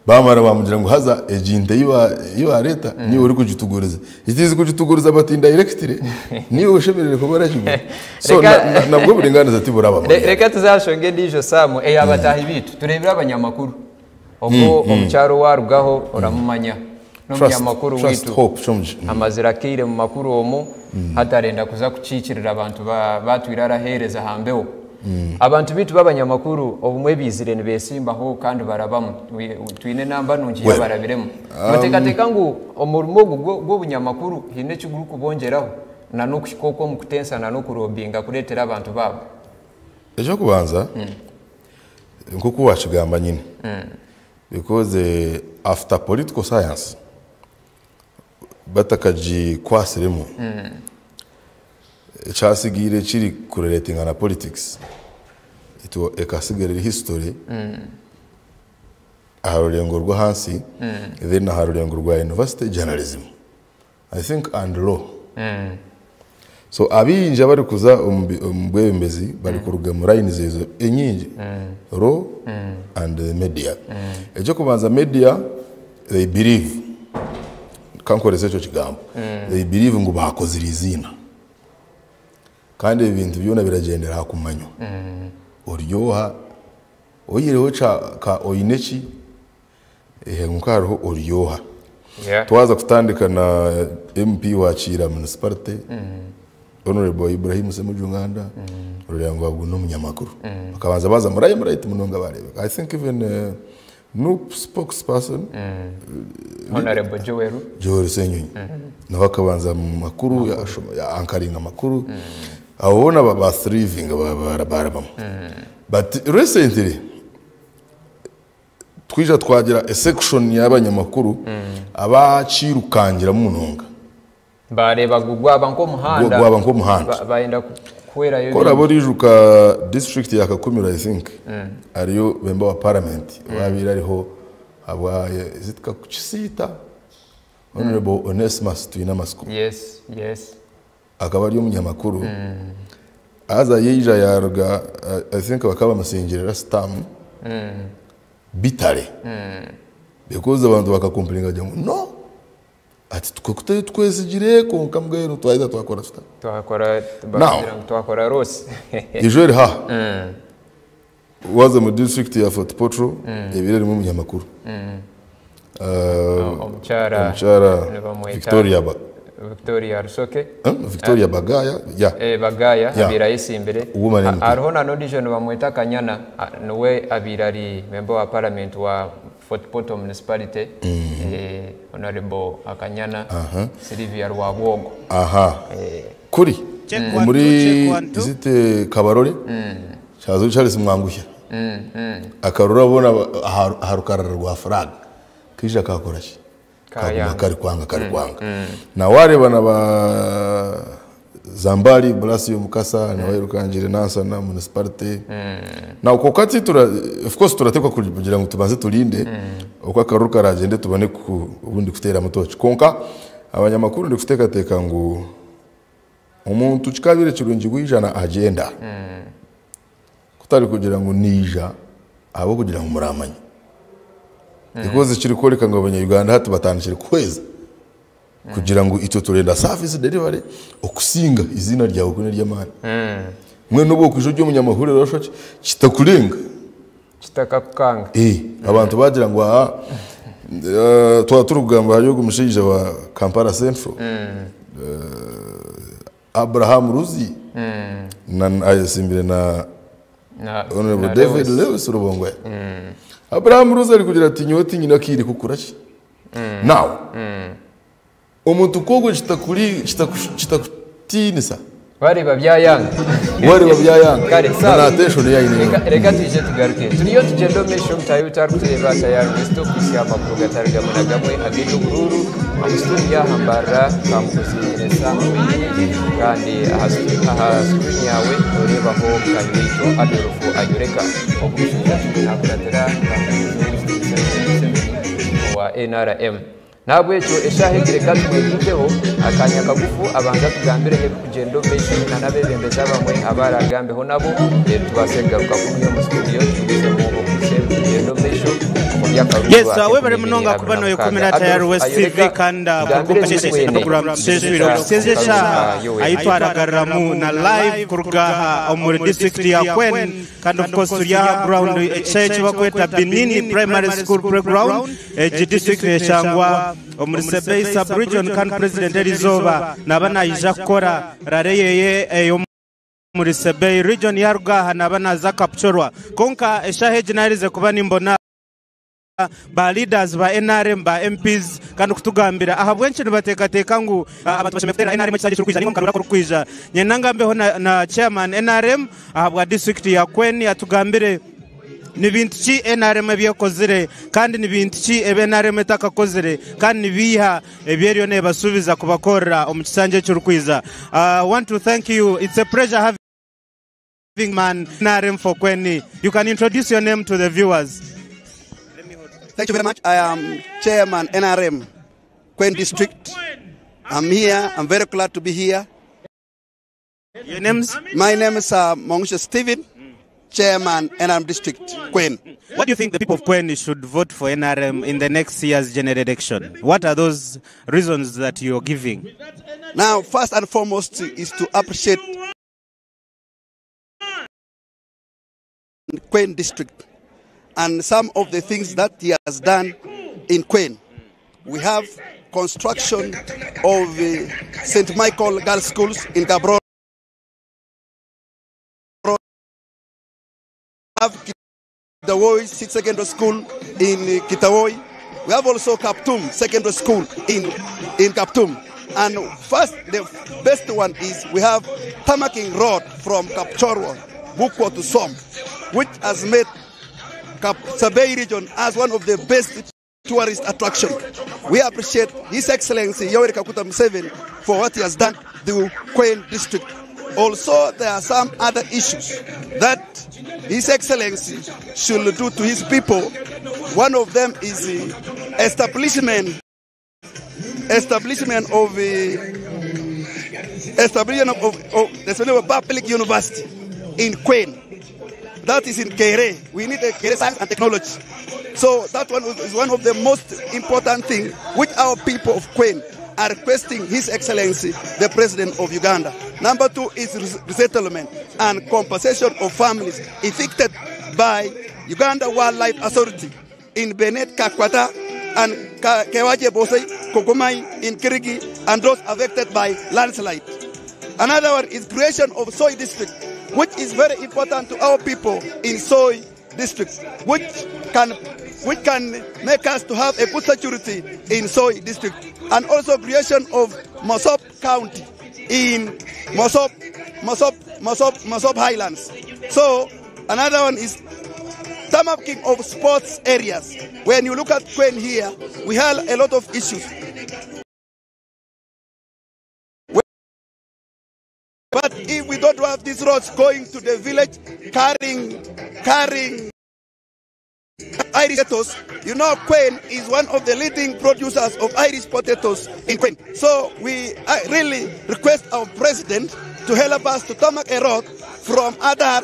Baamara baamugira ngu haza egi nte ei ba- ei baareeta niiwe orikugituguriza. Itiizi kugituguriza but indirectly niiwe oshemereire kuba oragigura. So Reka- na- na- nabwo oburingaaniza tiburaba Reka tuze aha nshonga endiijo Sam eya bataahi baitu. Tureebire abanyamakuru. Ogwo omukyara owarugaho oramumanya n'omunyamakuru Trust, waitu. Hope Kyomugisha. Amazire akaire mu makuru omu hati arenda kuza kukiikirira abantu batwire araheereza aha mbeho. Abantu baitu b'abanyamakuru obumwe baizire nibesimbaho kandi barabamu. Twine enamba nungi Well, y'abarabiremu. Noteekateeka ngu omurimo ogu gw'obunyamakuru haine eki gurikubongyeraho na n'okuhika okwo omu kutensa na n'okurobinga kureetera abantu baabo? Eky'okubanza, nk'oku waakigamba nyine, Because after political science batakagikwatsiremu, ekyatsigaire kiri kurelatinga na politics, ekasigara eri history aha rurengo rw'ahansi then aha rurengo rwa university journalism. I think and law. So abaingi abarikuza omu bwebembezi barikuruga omu lines ezo enyingi, law and the media. Eky'okubanza media they believe, kankorese ekyo kigambo, they believe ngu baakozire eiziina. Kandi ebi bintu byona biragyendera aha kumanywa. Ori oha, oyihireho ka oine ki, Kwonka hariho oryoha. Twaza kutandika na MP wa Kiira Municipality, Honourable Ibrahim Ssemujju Nganda, orareba ngu agu n'omunyamakuru. Bakabanza baaza mu limelight munonga baareebeka. I think even Nup spokesperson, Honourable Joel. Joel Ssenyonyi nawe akabanza mu makuru, ya anchoringa amakuru. Abo boona ba thrivinga baarabamu. But recently, Twija twagira a section y'abanyamakuru abakirukangiramu munonga. Bareeba gu gwaba nk'omuhanda. Gwaba nk'omuhanda. Bayenda kuhwerayo Ku oraabe oriijuka district ya Kakumiro I think hariyo member wa parliament owaabaire ariho ahabwa is it Kisiita? Honourable Onesmus Twinamatsiko. Yes, yes. Akaba ari omunyamakuru haza yaija yaruga I think bakaba bamusingirira sitamu bitare because abantu bakakompureninga bagira ngu no ati twe kutari kwonka mbwenu twaheza twakora tuta? Twakora bakagira ngu twakora loss. Ijo eri haha Waaza omu disiturikiti ya Fort Portal ebaire erimu omunyamakuru Omukyara omukyara nibamweta Victoria Ba- Victoria Rusoke. Eh, Victoria Bagaya ya Eh, Bagaya Yeah. abaire ayesimbire. Woman MP. Hariho na n'ondiijo nibamweta Kanyana niwe abaire ari member wa parliament wa Fort Portal Municipality eh, Honorable Kanyana Sylvia Rwabwogo. Aha. Eh, Kuri Check one, omuri two, check one, two. is it, eh, Kabarole Kyazo Charles Mwanguhya akarora boona aha rukarara rwa flag kaija kakora ki? Kaguma kari kwanga kari kwanga. Na wareeba na ba Zambali Blasio Mukasa nawe airukangire Nansana municipality. Now kwonka titura of course turateekwa kugira ngu tubanze turinde oku akaruru karagyende tubone obundi kuteeramu tooki. Kwonka abanyamakuru ndikuteekateeka ngu Omuntu kikabaire kirungi bwija na agenda kutari kugira ngu naija ahabw'okugira ngu muramanya. Because ekirikworeka ngu abanya-Uganda hati batandikire kuhweza kugira ngu itwe turenda service delivery okusinga eiziina ryawe ku n'ery'amaani. Mbwenu obu okwija ori omunyamahurire orashusha ki kitakurenga. Kitakakukanga. Abantu baagira ngu aha twaba turikugamba ahari ogu mushaija wa Kampala Central Abraham Ruzi ayesimbire na Honorable David Lewis Rubongoya. Abraham Ruzi arikugira ati nyowe tinyine akaire kukora ki? Now Omuntu ku ogwo kitakutiinisa. Wareeba byayanga. Wareeba byayanga. Kare, Na sawa. na attention ei aine Reka, yoona. reka twije tugaruke. Turiyo tugyenda omu maisho mutaahi waitu arikutureeba tayari West okuhitsya amakuru gatari gamwe na gamwe ag'eby'oburuuru omu studio aha Mbarara Kamukuzi Sam wenyini kandi aha, aha screen yaawe noreebaho mutaahi waitu Adolf Ayoreka. Ogu mushaija atwire nakuratira Kamukuzi ow'ekitiinisa Yoweri Museveni owa NRM. N'ahabw'ekyo eshaaha egi reka tumwegaiteho akaanya kagufu abanze atugambireho ebirikugyenda omu maisho na n'abeebembezi abamwe abu araagambeho nabo reero tubaase kugaruka kunuya omu situdiyo tugumizemu okuhitsya ebirikugyenda omu maisho omu by'akaruru Yes, webale ak'enkumi ibiri munonga abiri kuba na noyekumira mukaaga. Tayari Adolf West TV Ayoreka kandi tugambire kuruga ebiri twene program tusheeshwire nituza okusinzya omu karuru eshaaha ka Yoweri. ahi twaragaruramu na live kuruga aha omuri district ya Kwen kandi of course turi aha ground ekishaayi eki bakweta Binini Primary School Playground. Egi disiturikiti neshangwa omuri Sebei sub-region kandi Purezidenti eriizooba naaba naija kukora rare yeye ey'omuri Sebei region yaruga aha naaba naaza Kapchorwa. Kwonka eshaaha egi naherize kuba nimbona ba leaders ba nrm, ba MPs kandi kutugambira ahabw'enki nibateekateeka ngu abantu bashemereire kuteera nrm ekisanja ekirikwija nainga omu karuuru akarikwija. Nyenda ngambeho na chairman nrm ahabwa disiturikiti ya Kweni atugambire. Ni bintu ki nrm ebi ekozire kandi ni bintu ki ebi nrm etakakozire kandi ni biiha ebi eriyo neebasuubiza kubakorera omu kisanja ekirikwija? I want to thank you. It's a pleasure having man nrm for Kweni. You can introduce your name to the viewers. Thank you very much. I am Chairman NRM, Kweni District. I'm here. I'm very glad to be here. Your names? My name is Mongusha Stephen, Chairman NRM District, Kweni. What do you think the people of Kweni should vote for NRM in the next year's general election? What are those reasons that you're giving? Now, first and foremost is to appreciate Kweni District and some of the things that he has done in Kweni. We have construction of St. Michael Girls Schools in Gaborone. We have Kitawoi State Secondary School in Kitawoi. We have also Kaptum Secondary School in Kaptum. And first, the best one is we have Tamaking Road from Kapchorwa, Bukwo to Som, which has made Kapsabei region as one of the best tourist attraction. We appreciate His Excellency Yoweri Kaguta Museveni for what he has done to Kweni District. Also, there are some other issues that His Excellency should do to his people. One of them is the establishment of the public university in Kweni. That is in Kere. We need a Kere science and technology. So that one is one of the most important things which our people of Kweni are requesting His Excellency, the President of Uganda. Number 2 is resettlement and compensation of families evicted by Uganda Wildlife Authority in Benet, Kakwata, and Kewaje Bosei, Kogomai, in Kirigi, and those affected by landslide. Another one is creation of Soy District, which is very important to our people in Soy District, which can make us to have a good security in Soy District, and also creation of Mosop County in Mosop Highlands. So another one is tarmacking of sports areas. When you look at Kweni here, we have a lot of issues. But if we don't have these roads going to the village carrying Irish potatoes, you know, Kweni is one of the leading producers of Irish potatoes in Kweni. So we really request our president to help us to tarmac a road from Adar,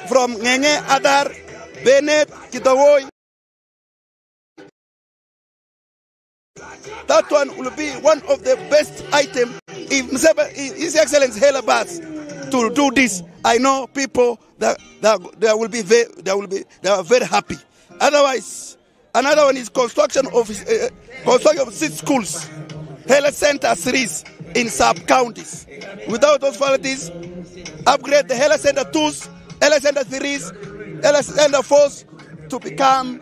from Ngenge, Adar, Benet, Kitawoi. That one will be one of the best items. If His Excellency help us to do this, I know people that they will be very happy. Otherwise, another one is construction of 6 schools, health center 3 in sub counties. Without those facilities, upgrade the health center 2s, health center 3s, health center 4s to become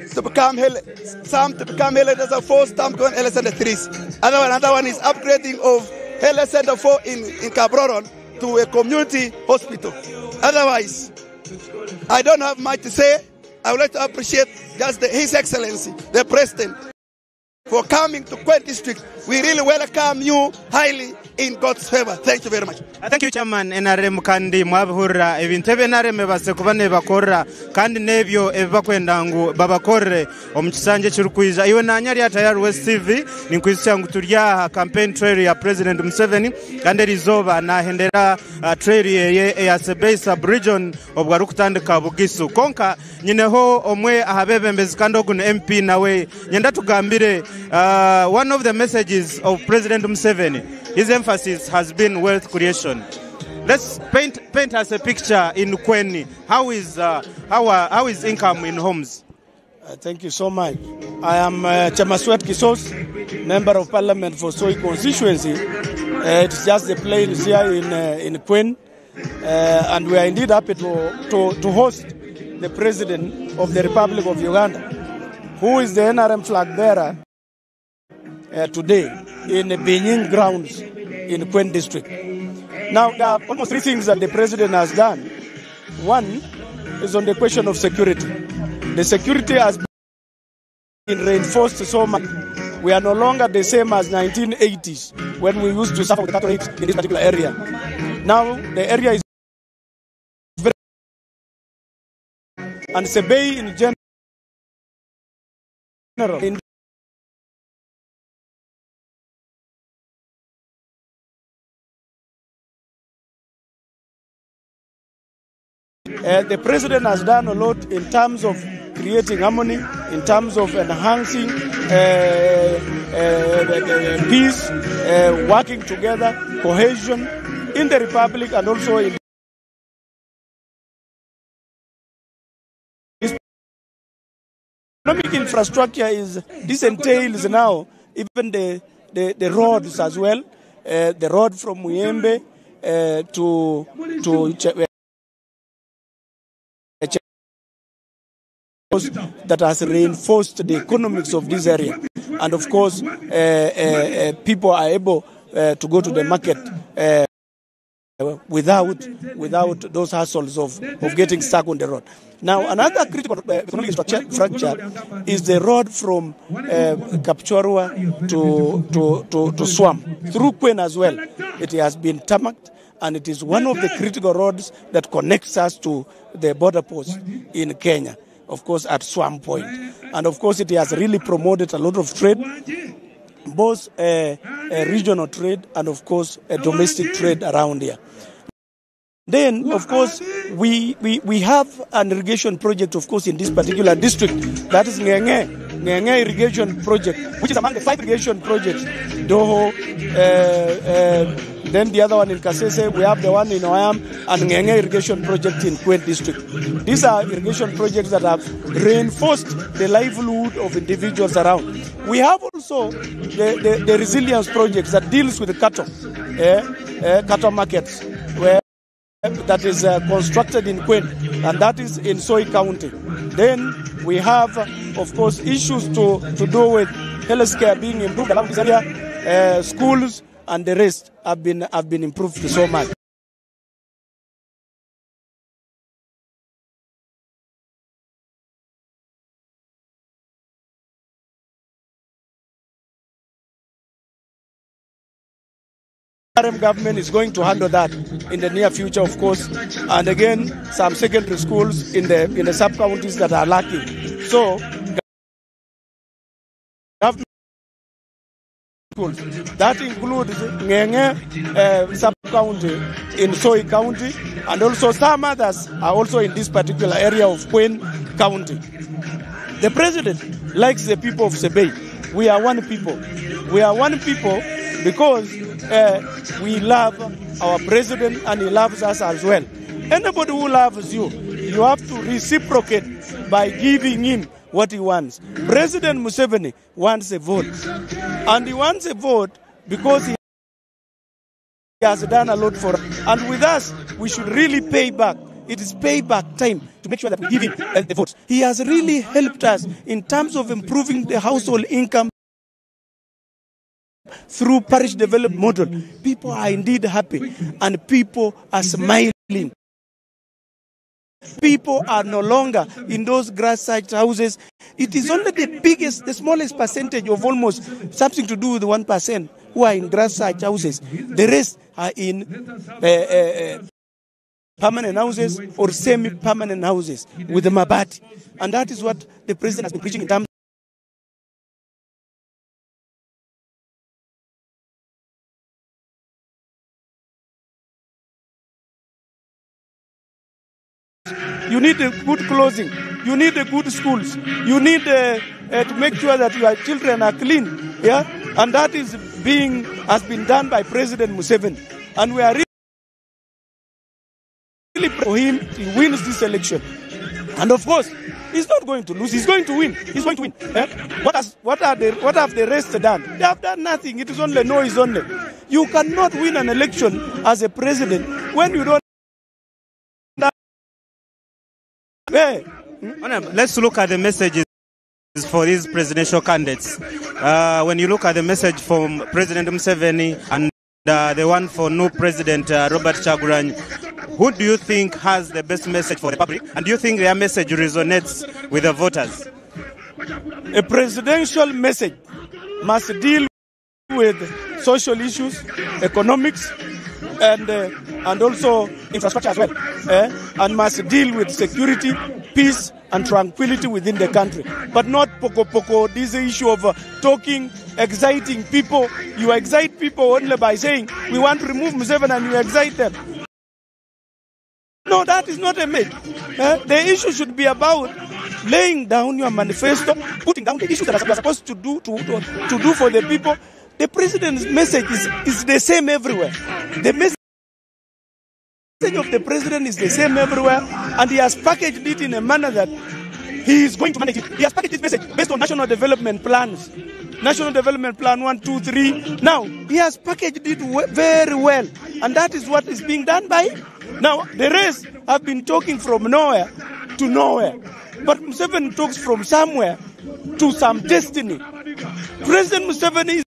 some to become health center 4s, some to become health center 3s. Another one is upgrading of health center 4 in Kabroron to a community hospital. Otherwise, I don't have much to say. I would like to appreciate just His Excellency, the President, for coming to Kweni District. We really welcome you highly in God's favor. Thank you very much. Thank you, Chairman NRM kandi mwabihurira ebintu ebi NRM ebase kuba nebakorera kandi n'ebyo ebibakwenda ngu babakorere omu kisanja ekirikwija. Iwe nanya rya Tayari West TV ninkwizusya ngu turi aha campaign trail ya President Museveni kandi eriizooba nahendera trail eye eya Sebei sub-region obwo arikutandika Bugisu. Konka nyineho omwe aha bebembezi kandi ogu ni MP nawe nyenda tugambire one of the messages of President Museveni, his emphasis has been wealth creation. Let's paint us a picture in Kweni. How is income in homes? Thank you so much. I am Chemaswet Kisos, Member of Parliament for Soy constituency. It's just the plains here in Kweni, and we are indeed happy to host the President of the Republic of Uganda, who is the NRM flag bearer today in the Benin grounds in Kweni district. Now, there are almost 3 things that the president has done. One is on the question of security. The security has been reinforced so much. We are no longer the same as 1980s when we used to suffer with cattle rapes in this particular area. Now the area is very and Sebei in general. In the president has done a lot in terms of creating harmony, in terms of enhancing peace, working together, cohesion in the republic and also in this economic infrastructure is this entails now even the roads as well, the road from Muyembe to that has reinforced the economics of this area, and of course people are able to go to the market without those hassles of getting stuck on the road. Now, another critical economic fracture is the road from Kapchorwa to Swam, through Kween as well. It has been tarmacked, and it is one of the critical roads that connects us to the border post in Kenya, of course, at Swam Point. And of course, it has really promoted a lot of trade, both regional trade and, of course, domestic trade around here. Then, of course, we have an irrigation project, of course, in this particular district. That is Ngenge Irrigation Project, which is among the 5 irrigation projects. Doho, then the other one in Kasese, we have the one in Oyam, and Ngenge Irrigation Project in Kween District. These are irrigation projects that have reinforced the livelihood of individuals around. We have also the resilience projects that deals with the cattle, cattle markets, where that is constructed in Kween, and that is in Soy County. Then we have, of course, issues to do with healthcare being improved around this area, schools, and the rest have been improved so much. The government is going to handle that in the near future, of course, and again some secondary schools in the sub counties that are lacking. So, government schools that includes Ngenge sub county in Soy County, and also some others are also in this particular area of Kween County. The president likes the people of Sebei. We are one people. We are one people because we love our president and he loves us as well. Anybody who loves you, you have to reciprocate by giving him what he wants. President Museveni wants a vote. And he wants a vote because he has done a lot for us. And with us, we should really pay back. It is payback time to make sure that we give him the votes. He has really helped us in terms of improving the household income through parish development model. People are indeed happy and people are smiling. People are no longer in those grass-sized houses. It is only the biggest, the smallest percentage of almost something to do with 1% who are in grass-sized houses. The rest are in permanent houses or semi-permanent houses with the mabati. And that is what the president has been preaching in terms. You need a good clothing. You need a good schools. You need to make sure that your children are clean. Yeah, and that is has been done by President Museveni. And we are really for him. He wins this election, and of course, he's not going to lose. He's going to win. He's going to win. Eh? What have the rest done? They have done nothing. It is only noise only. You cannot win an election as a president when you don't. Hey. Let's look at the messages for these presidential candidates. When you look at the message from President Museveni and the one for new President Robert Kyagulanyi, Who do you think has the best message for the public and do you think their message resonates with the voters? A presidential message must deal with social issues, economics, and, and also infrastructure as well, eh? and must deal with security, peace, and tranquility within the country. But not poko poko, this issue of talking, exciting people. You excite people only by saying, we want to remove Museveni, and you excite them. No, that is not a myth. The issue should be about laying down your manifesto, putting down the issues that you are supposed to do to do for the people. The president's message is the same everywhere. The message of the president is the same everywhere, and he has packaged it in a manner that he is going to manage it. He has packaged his message based on national development plans. National Development Plan 1, 2, 3. Now, he has packaged it very well, and that is what is being done by him. Now, the rest have been talking from nowhere to nowhere. But Museveni talks from somewhere to some destiny. President Museveni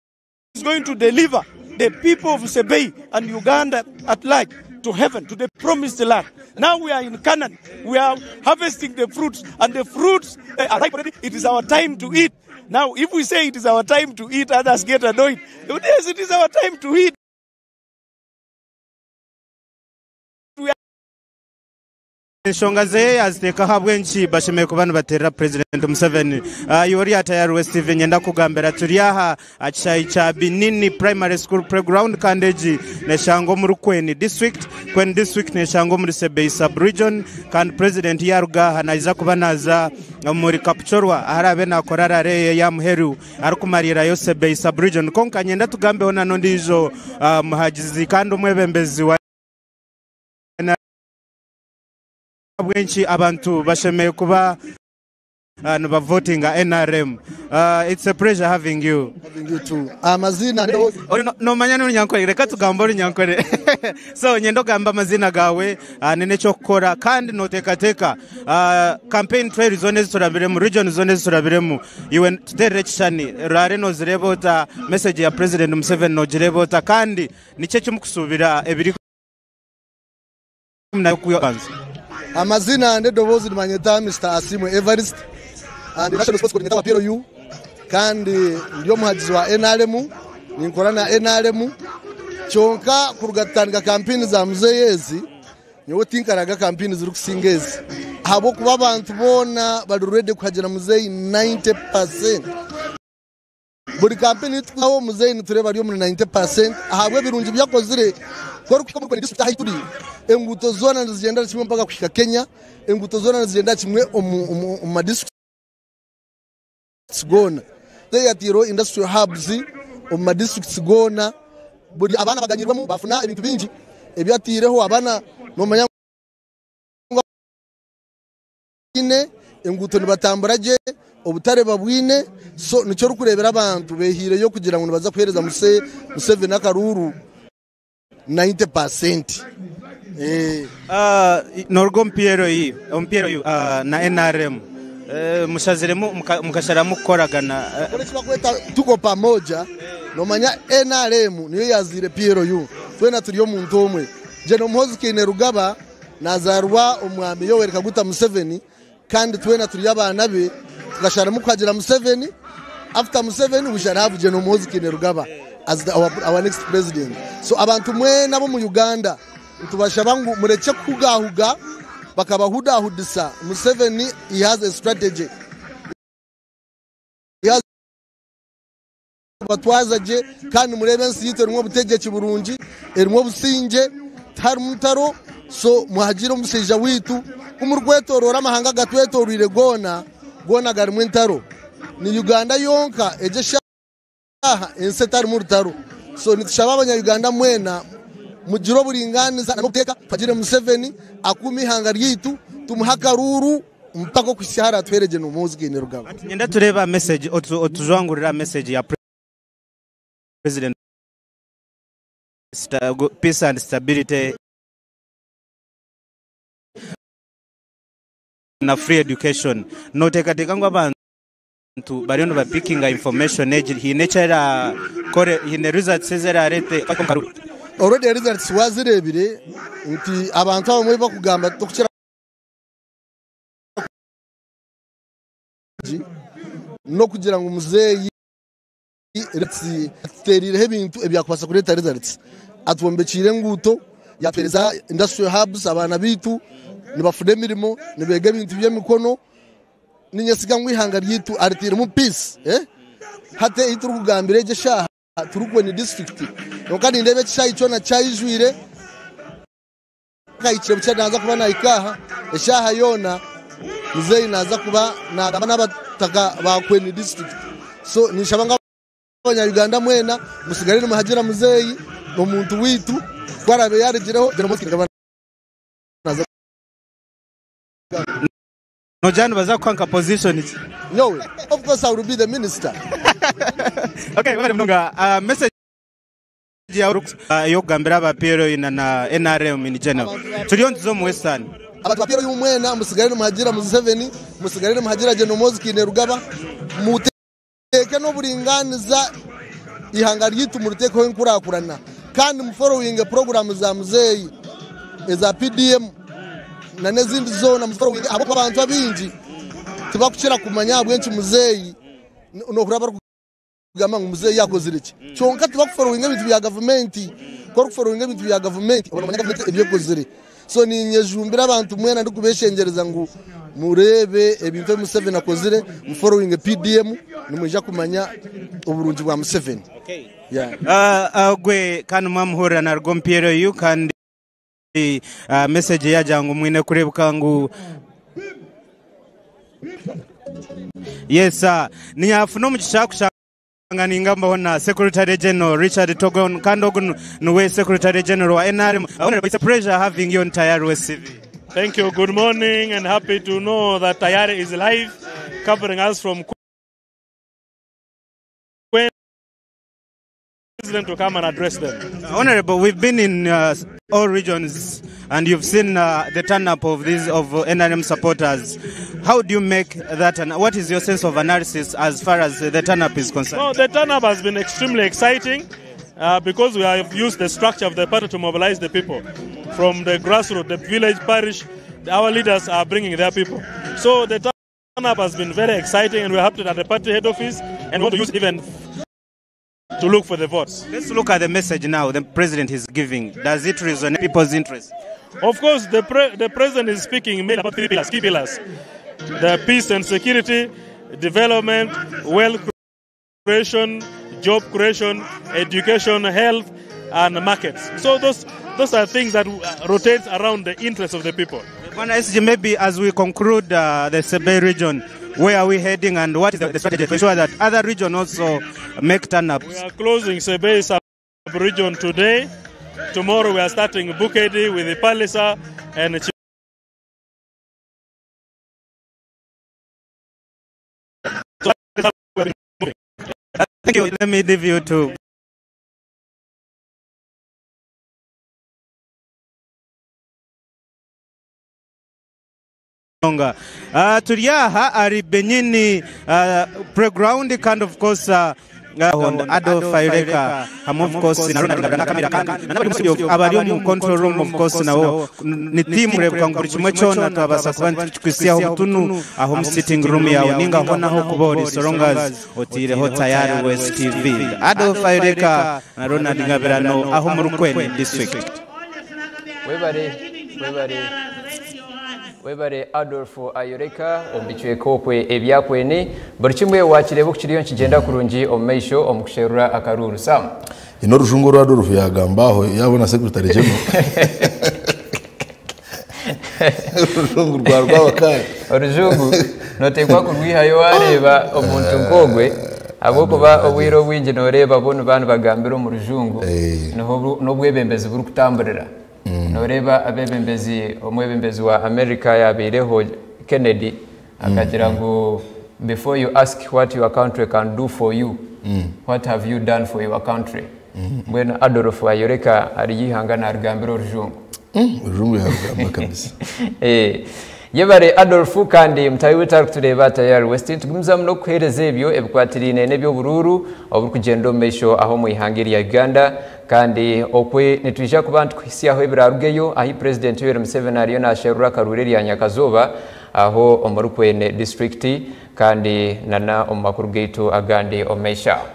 is going to deliver the people of Sebei and Uganda at large to heaven, to the promised land. Now we are in Canaan. We are harvesting the fruits, and the fruits are ripe already. It is our time to eat. Now, if we say it is our time to eat, others get annoyed. Yes, it is our time to eat. Enshonga ze yaziteeka ahabw'enki bashemereire kuba nibateerera Purezidenti Museveni. Iwe ori aha Tayari West TV niinyenda kukugambira turi aha aha kishaayi kya Binini Primary School Playground kandi egi neshangwa omuri Kweni District. Kweni District neshangwa omuri Sebei Sub-region kandi Purezidenti yaaruga aha naija kuba naaza omuri Kapchorwa ahu araabe naakora rally eye ey'aha muheru arikumariirayo Sebei Sub-region. Kwonka niinyenda tugambeho n'ondiijo muhagizi kandi omwebembezi wa Ahabw'enki abantu bashemereire kuba nibavotinga nrm? It's a pleasure having you. Having you too. Amaziina Nomanya n'orunyankore reka tugambe orunyankore. So nyenda ogambe amaziina gaawe n'eky'okukora kandi noteekateeka campaign trail zoona ezi turabiremu, region zoona ezi turabiremu iwe tuteerere ekishushani rare nozireeba ota, message ya president Museveni nogireeba ota kandi niki eki murikusuubira ebiri Amazina n'edoboozi nibanyeta Mister Asiimwe Evarist, ndi National Sports Coordinator wa PLU kandi ndi omuhagizi wa nrm, ninkora na nrm kyonka kuruga tutandika kampeyini za muzeeyi ezi, nyowe tinkaraga kampeyini zirikusinga ezi ahabw'okuba abantu boona bari ready kuhagira muzeeyi 90%. Buri kampeyini ei turikuzaho muzeeyi nitureeba ari omuri 90 percent ahabw'ebirungi bi akozire. Ku orikuhika omuri Kween District ahu turi, enguuto zoona nizigyendera kimwe mpaka kuhika Kenya, enguuto zoona nizigyendera kimwe omu ma districts goona. Muzeeyi ataireho industrial hubs omu ma districts goona, buri abaana baganyirwemu baafuna ebintu bingi ebi ataireho. Abaana noomanya ngu Bwine, enguuto nibatambura gye, obutare babwine, so nikyo orikureebera abantu behiireyo kugira ngu nibaza kuheereza Museveni akaruuru 90 percent. Noruga omu PLU, omu PLU na nrm mushaziremu mukasharamu kukoragana. Kuri eki barikweta tuko pamoja, nomanya nrm niyo yazaire PLU, twena turi omuntu omwe. Gen Muhoozi Kainerugaba Nazaarwa Omwami Yoweri Kaguta Museveni kandi twena turi abaana be tukasharamu kuhagira Museveni after Museveni we shall have General Muhoozi Kainerugaba as the, our, our next president. So abantu mwena ab'omu Uganda nitubashaba ngu murekye kuhugahuga bakabahudahudisa Museveni he has a strategy. He has Kubatwaza gye kandi mureebe ensi yaitu erimu obutegyeki burungi, erimu obusingye, tiharimu ntaro, so muhagire omushaija waitu. Ku murikwetoroora amahanga agatwetoroire goona, goona garimu entaro. Ni Uganda yonka egi eshaaha ensi etarimu rutaro. So nitushaba abanya-Uganda mwena mugire oburingaaniza n'obuteeka tuhagire Museveni akuume eihanga ryaitu, tumuhe akaruuru mpaka okuhitsya ahu araatuheere Gen Muhoozi Kainerugaba. Niinyenda tureebe aha message otujwangurire aha message ya president peace and stability na free education. Noteekateeka ngu abantu bariyo nibapikinga information egi haine eki erakore haine results ezi erareete omu karuuru? Already results wazireebire nti abantu abamwe ebi bakugamba tokukira n'okugira ngu muzeeyi atutereireho ebintu ebyakubaasa kureeta results. Atwombekiire enguuto, yatuheereza industrial hubs, abaana baitu nibafuna emirimo, nibeega ebintu by'emikono. Ninyesiga ngu eihanga ryaitu ariteiremu peace. Hati ei turikugambira egi eshaaha turi Kweni disiturikiti, kwonka nindeeba ekishaayi kyona kyaijwire. Akahikire bukya naaza kuba naahika aha eshaaha yoona muzeeyi naaza kuba naagamba n'abataka ba Kweni disiturikiti. So ninshaba ngu abanya Uganda mwena musigare nimuhagira muzeeyi omuntu waitu ku araabe yaarugireho General Mosiki akaba naaza kugamba. Nogira nibaza kukuha nka position ki? Nyowe? Of course I will be the minister. Okay, webale munonga. Message ey'okugambira aba PLU na NRM in general. Turiyo nituza omu Western. Abantu ba PLU mwena musigare nimuhagira Museveni, musigare nimuhagira General Muhoozi Kainerugaba, muteeke n'oburingaaniza eihanga ryaitu muriteekeho enkurakurana kandi muforowinge puroguraamu za muzeeyi eza PDM na n'ezindi zoona muziforowinge ahabw'okuba abantu abaingi tibakukira kumanya ahabw'enki muzeeyi nohurira bari Kugamba ngu muzeeyi akozire ki kyonka tibakuforowinga ebintu bya gavumenti. Ku orikuforowinga ebintu bya gavumenti oba nomanya gavumenti ebi ekozire. So ninyejumbira abantu mwena ndikubeshengyereza ngu mureebe ebintu ebi Museveni akozire, muforowinge PDM nimwija kumanya oburungi bwa Museveni. Yeah. Ogwe kandi mwamuhurira naruga omu PLU kandi message yagira ngu mwine kurebuka ngu Yes sir. Niyafuna omugisha kushanga ningambaho na Secretary General Richard Togon kandi ogu niwe Secretary General wa NRM. Honorable, it's a pleasure having you on Tayari West TV. Thank you. Good morning and happy to know that Tayari is live covering us from Kwen. President to come and address them. Honorable, we've been in all regions and you've seen the turn up of these of NRM supporters. How do you make that and what is your sense of analysis as far as the turn up is concerned? No, the turn up has been extremely exciting because we have used the structure of the party to mobilize the people from the grassroots, the village, parish. Our leaders are bringing their people. So the turn up has been very exciting and we're happy at the party head office and want to use even to look for the votes. Let's look at the message now the president is giving. Does it resonate people's interest? Of course, the, pre the president is speaking mainly about three pillars, key pillars. The peace and security, development, wealth creation, job creation, education, health, and markets. So those those are things that rotate around the interests of the people. Bwana SG, maybe as we conclude the Sebei region, where are we heading and what is the strategy to ensure that other regions also make turn-ups? We are closing Sebei sub-region today. Tomorrow we are starting Bukedi with the Palisa and Thank you. Let me leave you to munonga. Ah, turi aha ahari Benyini ah, playground kandi of course ah, Adolf Ayoleka hamwe of course na Ronald Ngabira na kamera kandi na n'abari omu studio abari omu control room of course nabo ni team kureebeka ngu buri kimwe kyona twabaasa kuba nitukikuhitsyaho butunu aha omu sitting room yaawe ninga hoona ah'okuba ori so long as otaireho Tayari West TV. Adolf Ayoleka na Ronald Ngabirano aha omuri Kweni district. Webare, webare, webare Adolf Ayoreka omu bicweka okwe ebya Kweni. Buri kimwe wakireeba oku kiriyo nikigyenda kurungi omu maisho omu kusherura akaruuru. Sam. Haine orujungu oru Adolf yaagamba aho yaabona Secretary General. Orujungu rwa Rwabakaaya. Orujungu nooteekwa kurwihayo waareeba omuntu nk'ogwe ahabw'okuba obwire obwingi nooreeba bo nibaba nibagambira omu rujungu niho n'obwebembezi burikutamburira. Nooreeba abeebembezi, omwebembezi wa America yaabaireho Kennedy akagira ngu before you ask what your country can do for you, what have you done for your country? Mbwenu Adolf ayoreka ari eihanga naarigambira orujungu. Orujungu yaarugamba kabisa. Yebare Adolf kandi mutaahi waitu arikutureeba Tayari West nitugumizamu n'okukuheereza ebyo ebikwatiraine n'eby'oburuuru oburikugyenda omu maisho aha omu ihanga erya Uganda kandi okwe nitwija kuba nitukuhitsyaho ebiraarugeyo ahi Purezidenti Yoweri Museveni ariyo nasherura akaruuru erya nyakazooba aho omuri Kwene disiturikiti kandi nana omu makuru gaitu agandi omu maisho aho.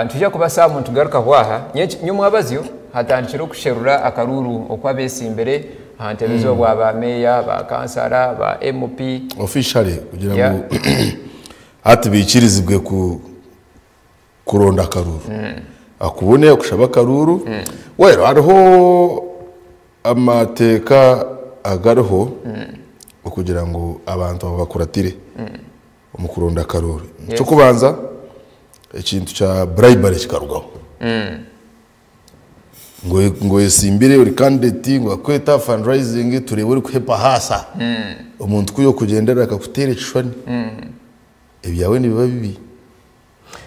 Nitwija kuba Sam nitugarukaho aha nyomwabazyo hatandikire okusherura akaruuru oku abetsimbire aha ntebe z'obwa ba meeya, ba kansara, ba MP. Officially kugira ngu hati baikirizibwe ku kuronda akaruuru. Akubone okushaba akaruuru. Well hariho amateeka agariho okugira ngu abantu abo bakuratire omu kuronda akaruuru. Eky'okubanza ekintu kya bribery kikarugaho. Ngu oyesimbire ori candidate ngu bakwete aha fundraising tureebe orikuhepa haasa. Omuntu ku yokugyendera akakuteera ekishushani ebyawe nibiba bibi.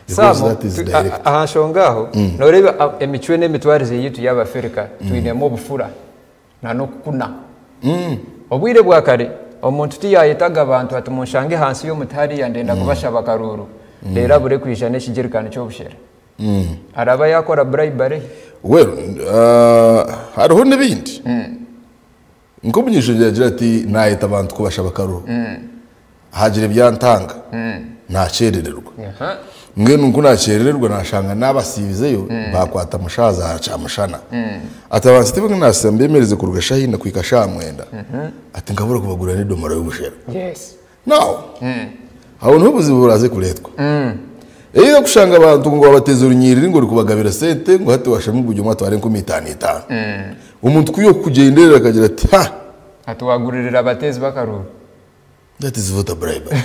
Because Sam, that is direct. aha nshonga aho noreeba emicwe n'emitwarize yaitu y'Abafirika twinemu obufura nan'okukuna. Obwire bwa kare omuntu tiyayetaga abantu ati munshange ahansi y'omuti hariya ndenda kubashaba akaruuru reero abure kwija n'ekigyerikani ky'obushera. Araba yakora bribery. Well, hariho n'ebindi. Nk'omunyishengyero yagira ati nayeta abantu kubashaba akaruuru. Hagira ebyantanga nakyerererwa. Mbwenu ku nakyerererwa nashanga nabasiibizeyo bakwata mushaza aha kyamushana. Ati abantu tibamwe nasiiba mbemereze kuruga shaaha ina kuhika shaaha mwenda. Ati nkabura kubagurira n'edomora y'obushera. Now, aho niho obuzibu buraze kureetwa. Either kushanga abantu ngu wabateza orunyiriri ngu orikubagabira sente ngu hati washoma buri omwe atware 5000 itaano. Omuntu ku yokukugenderera akagira ati ha! Ati waguririra abateezi b'akaruuru. That is voter bribery.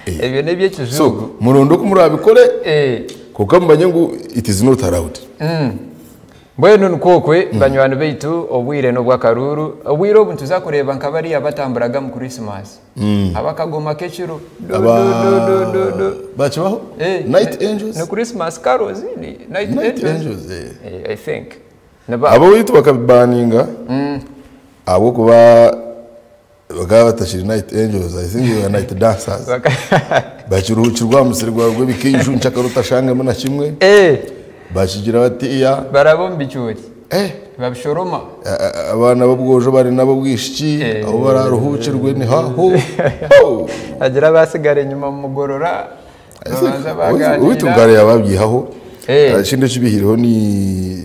Ebyo n'eby'ekijungu. So, muronde oku murabikore, kwonka mumanye ngu it is not allowed. Mbwenu nikwo okwe banywani baitu obwire n'obw'akaruuru. Obwire obu nituza kureeba nka bariya abatamburaga omu Christmas. Abakagoma k'ekiro. Du, du, du, du, du, du. Bakibaho? Night Angels? Ni Christmas carols, ni Night Night Angels. Angels, eh. I think. Abo waitu bakabibaninga ahabw'okuba bakaba batakiri Night Angels, I think they were Night Dancers. Bakiruhukirwa aha musiri gwawe gw'ebikaiju nkyakara otashangemu na kimwe. Bakigira bati iya. Baraba omu bicoori. Babishoroma. Abaana b'obwojo bari n'ab'obwishiki, ahu bararuhukirwe ni haho. Hagira abasigara enyima omu mugorora, babanza bagaaniira. Owaitu nkare yababyihaho. Ekindi ekibihireho ni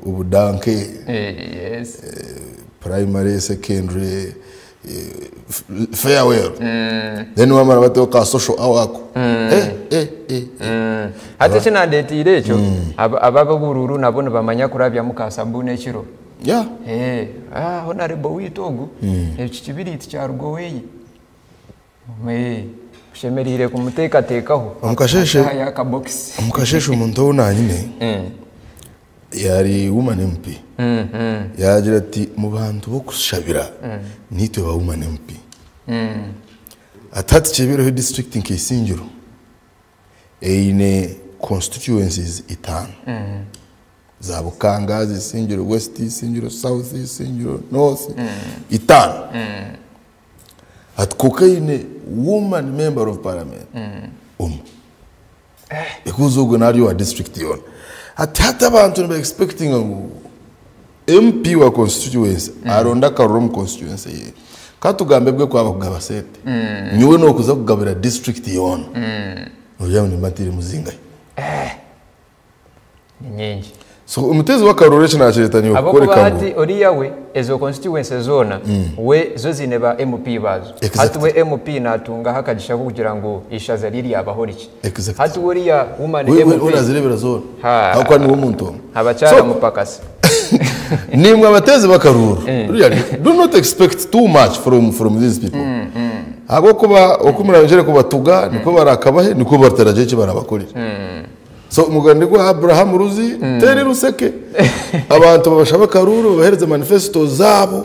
obudanke. Primary, secondary, farewell. Then wamara bateho ka social hour ako. Hati ekinandeteire ekyo, aba ab'oburuuru nabo nibamanya kurabyamu ka sabuuni ekiro. Honorable waitu ogu, eki kibiriiti kyaruga oweye. Oshemereire kumuteekateekaho. Omukasheshe, Akatahayo akabokisi. Omukasheshe omuntu ou nanyine yari woman MP. Yagira ati mu bantu b'okushabira nitwe ba woman MP. Ati hati kibereho district nka Isingiro eine constituencies 5. Za Bukanga, Isingiro West, Isingiro South, Isingiro North, 5. Ati kwonka eine woman member of parliament omwe. Because ogwo nari owa district yoona. Ati hati abantu niba expectinga ngu MP wa constituency aronde akaruru omu constituency ye. Katugambe bwe kwaba kugaba sente. Nyowe nokuza kugabira district yoona. Nogira ngu nimba ntiire muzingahi. Ni nyingi. So omutezi w'akaruru eki nakireeta ni Ahabw'okuba okworeka ngu hati oriya we ezo constituency zoona we zo ziine ba MP baazo. Hati we MP naatungaho akagisha k'okugira ngu eishaza rye ryabaho rikye. Hati we oriya woman MP We nazireebera zoona. Ahabw'okuba niwe omuntu omwe. Abakyara mupakasi. Nimwe abateezi b'akaruru. Really, do not expect too much from these people. Ahabw'okuba oku murangire kubatuga nikwo barakabahe nikwo bataragira eki barabakorera. So omugani gwa Abrahamu Ruzi teri ruseke. Abantu babashaba akaruru babahereze manifesto zaabo.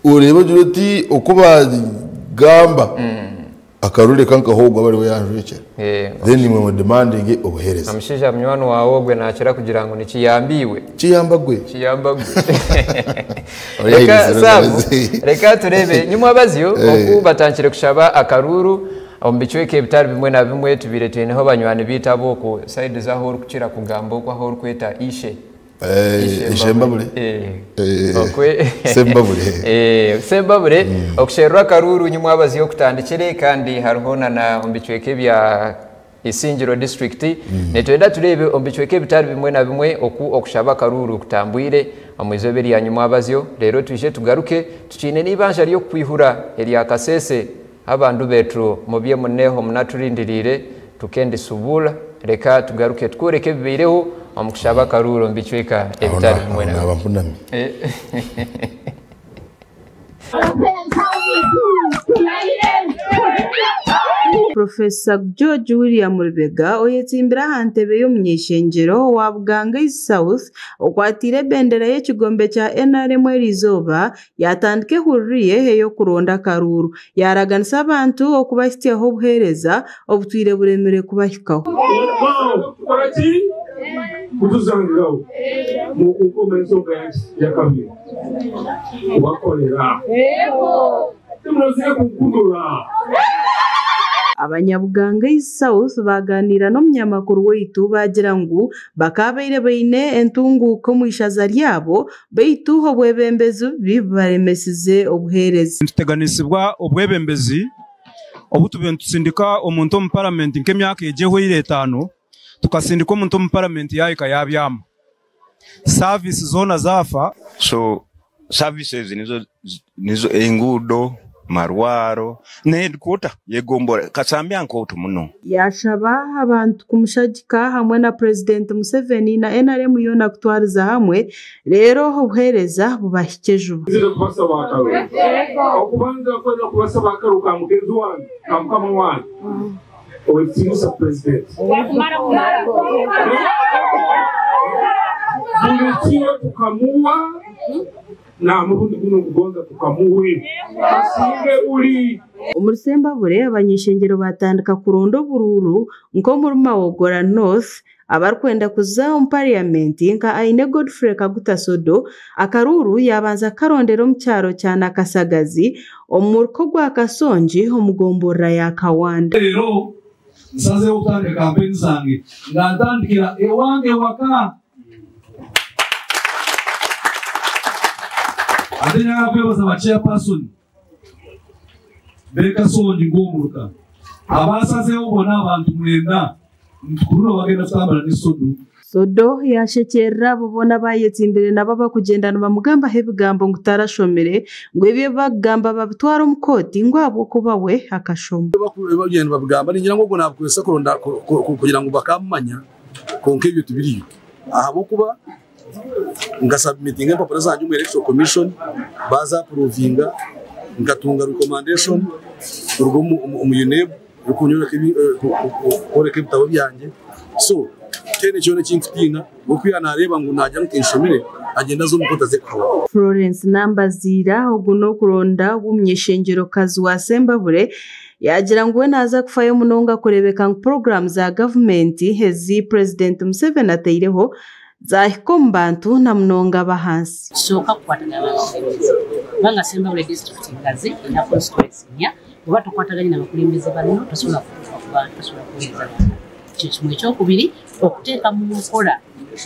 Oreebe ogire oti oku bagamba. Akarure kankaho ogwo abariwe yanjwekyera. Then imwe mu demanding obuheereza. Omushaija munywani wawe ogwe nakira kugira ngu nikiyamba iwe. Kiyamba gwe. Kiyamba gwe. Reka Sam, reka turebe nyuma bazyo oku batandikire kushaba akaruru omu bicweka ebitari bimwe na bimwe. Tubiire twineho banywani biitu ab'oku side z'ahu orikukira kugamba okwo ahu orikweta Ishe. Ishembabure. Sembabure. Sembabure, okusherura akaruru nyuma bazyo okutandikire, kandi hariho nana omu bicweka ebya Isingiro district. Nitwenda turebe omu bicweka ebitari bimwe na bimwe oku okushaba akaruru kutambwire omu izooba erya nyuma bazyo, reero twije tugaruke tukiine n'eibanja ry'okwihura erya Kasese. Abandu betu mubye muneho munaturindiriire tukendisubula. Reka tugaruke tukworeke ebibaireho omu kushaba akaruru omu bicweka ebitari bimwe na Naba mpunami. Professor George William Lubega, oyetsimbire aha ntebe y'omunyeshengyero wa Buganga East South, okwatiire ebendera y'ekigombe kya NRM eriizooba yatandika ehururu ye ey'okuronda akaruuru. Yaraganisa abantu okubahitsyaho obuheereza obutwire buremire kubahikaho. Kukoraki kutuzangiraho mukunkoma ensonga yakabiri kubakolera timurozire kunkundura. Abanyabuganga East South baganira n'omunyamakuru waitu, bagira ngu bakabaire baine entunguka omu ishaza ryabo, baitu obwebembezi bubi bubaremesize obuheereza. Nituteganisibwa obwebembezi obu tube nitusindika omuntu omu paramenti. Nk'emyaka egi ehweire 5, tukasindika omuntu omu paramenti, yahika yabyama, service zoona zafa. So services nizo enguudo, marwaro ne headquarter yegombora Kasambya nkooto muno. Yashaba abantu kumushagika hamwe na Purezidenti Museveni na NRM yoona kutwariza hamwe, reero obuheereza bubahike juba. Nzire kubasaba akaruru. Okubanza kwenda kubasaba akaruru ka mugenzi wange, ka mukama wange owekitiinisa Purezidenti. Buli kiro tukamuwa na murundi guno kugonza tukamuwe asinge uli. Omuri Sembabure, abanyeshengyero batandika kuronda oburuuru, nk'omuri Mawogora North, abarikwenda kuza omu pariyamenti nka Aine Godfrey Kaguta Sodo, akaruuru yabanza karondera omu kyaro kya Nakasagazi omu muruka gwa Kasongi omu gomborora ya Kawanda. Leero nsazeewo okutandika kampeni zange nga ntandikira ewange waka. Ate njagala kwebaza ba chairperson b'e ng'omuruka abasazeewo bonna abantu 9 ntukurura bagenda kutambula ne Sodo. Sodo yashekyerera abo boona bayetsimbire nabo bakugenda nibamugambaho ebigambo ngu tarashomire, ngu ebyo bakugamba babitwara omu kooti, ngu ahabw'okuba we akashoma. Bagenda babigamba, ningira ngu ogwo nabukozesa kuronda kugira ngu bakamumanya, konka ebyo tibiriyo, ahabw'okuba nkasubmitinga empapura zange omu Electoral Commission, baza approvinga, nkatunga recommendation kuruga omu UNEB erikunyereka ebitabo byangye. So tene kyona ekinkutiina okwiha nareeba ngu nagira ngu tinshomire, agenda aza omu kooti aze kuhawa. Florence Nambaziira, ogu n'okuronda w'omunyeshengyero-kazi wa Sembabure, yagira ngu we naaza kufayo munonga kureebeka ngu puroguraamu za gavumenti ezi Purezidenti Museveni ataireho zahika omu bantu, na munonga ab'ahansi. Kisooka kukwatagana n'abakulembeze, kubanga Sembabule District ngazi, erina constituency 4. Bw'oba tokwataganye n'abakulembeze banno, tosobola kutuuka ku bantu, tosobola kuweereza bantu. Ekyo kimu. Ekyokubiri, okuteeka mu nkola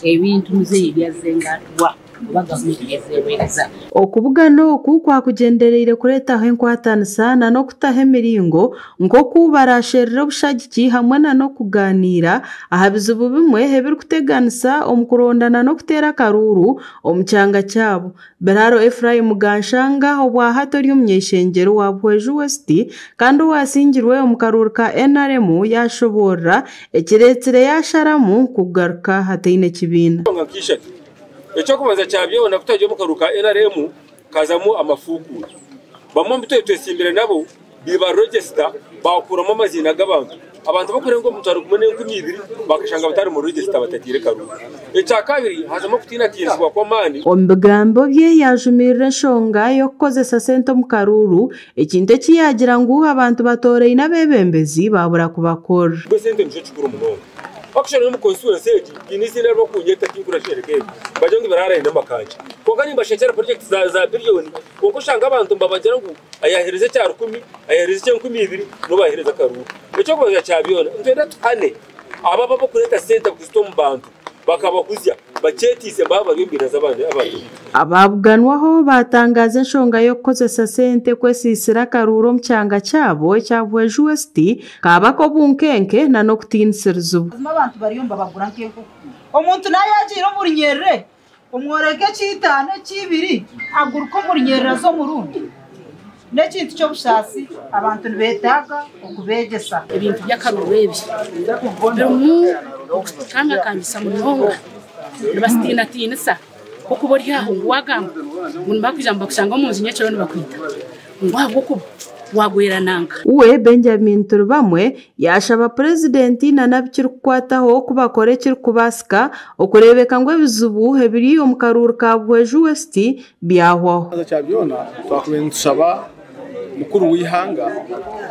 ebintu muzeeyi byazze ng'atuwa oba gavumenti byezeeweereza. Okubugana oku kwakugyendereire kureetaho enkwatanisa na n'okutaho emiringo nk'oku barasherera obushagiki hamwe na n'okuganiira aha bizibu bimwe ebirikuteganisa omu kurondana n'okuteera akaruuru omu kyanga kyabo. Biraro Ephraim Ganshanga, obwahati ori omunyeshengyero wa Buhweju West kandi owasingirwe omu karuuru ka NRM, yashoborora ekireetsire yasharamu kugaruka hataine kibiina. Ekyokubanza kya byona, kutagira omu karuuru ka NRM kazamu amafuukuru. Bamwe omu twesimbire nabo. Biba register bakuramu amaziina g'abantu. Abantu bakurenga omutwaro gumwe n'enkumi ibiri bakashanga batari mu register batatiire karuuru. Ekyakabiri hazamu okutiinatiinisibwa kw'amaani. Omu bigambo bye yaajumirira enshonga y'okukozesa sente omu karuuru, ekintu eki yaagira ngu abantu batooraine abeebembezi baabura kubakorera. Mbwenu sente nikyo kikuru munonga. Actually n'omu constituency egi haine eiziina eribakunyeta tinkurashereka eri nibagira ngu Birara aine amakangye. Kwonka nimbashekyera project za billion kwonka oshanga abantu nibabagira ngu Ayaheereza ekya rukumi, ayaheereza eky'enkumi ibiri, n'obu aheereza akaruuru. Eky'okubanza kya byona, nitwenda tuhane abo abarikureeta sente kuzita omu bantu bakabahuzya bakyeteise baaba bari omu mbeera z'abandi abantu. Ababuganwaho baatangaaza enshonga y'okukozesa sente kwesiisira akaruuru omu kyanga kyabo ekya Buhweju West kaaba ak'obunkenke n'okutiinisirizibwa. Mazima abantu bariyo nibabagura nk'enkoko. Omuntu nayagiire omu runyerere Omworeke eky'eitaano, eky'eibiri, aguruke omu runyerera z'omurundi. N'ekintu ky'obushaasi, abantu nibeetaaga okubeegyesa. Ebintu by'akaruru ebi birimu okukangakangisa munonga, nibasitiinatiinisa nk'okuba ori aho ngu waagamba ngu nibakwija nibakushanga omu nju nyekiro nibakwita ngu ahabw'okuba waagwera nanka. We Benjamin Turibamwe yaashaba Purezidenti na n'abikirikukwataho ku bakora ekirikubaasika okureebeka ngu ebizibu ebiri omu karuuru ka Buhweju West byahwaho. Ekya byona twakubaire nitushaba mukuru w'eihanga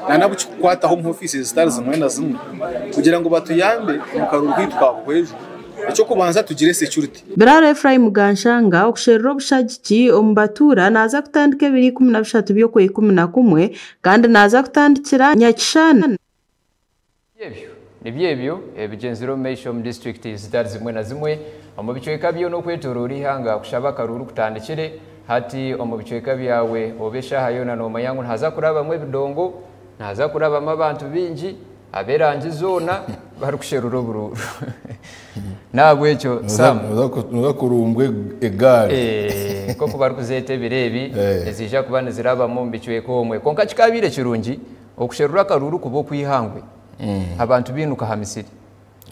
na n'abukikukwataho omu ofiisi zitari zimwe na zimwe kugira ngu batuyambe omu karuuru kaitu ka Buhweju. Eky'okubanza tugire security. Biraro Ephraim Ganshanga okusherura obushagiki omu batuura naaza kutandika ebiro 13 by'Okweikumnakumwe kandi naaza kutandikira Nyakishana. Ebyo nibyo ebyo ebigyenzire omu maisho omu disiturikiti zitari zimwe na zimwe omu bicweka byona okwetoroora eihanga kushaba akaruuru kutandikire hati omu bicweka byawe oba eshaaha yoona noomanya ngu nihaza kurabamu ebidongo, nihaza kurabamu abantu baingi ab'erangi zoona barikusherura oburuuru. N'ahabw'ekyo Sam. Noza kurumbwa egaari. Nk'oku barikuzeeta ebiro ebi, niziija kuba nizirabamu omu bicweka omwe. Kwonka kikaabaire kirungi okusherura akaruuru kuba okw'eihangwe, abantu bainuka aha misiri.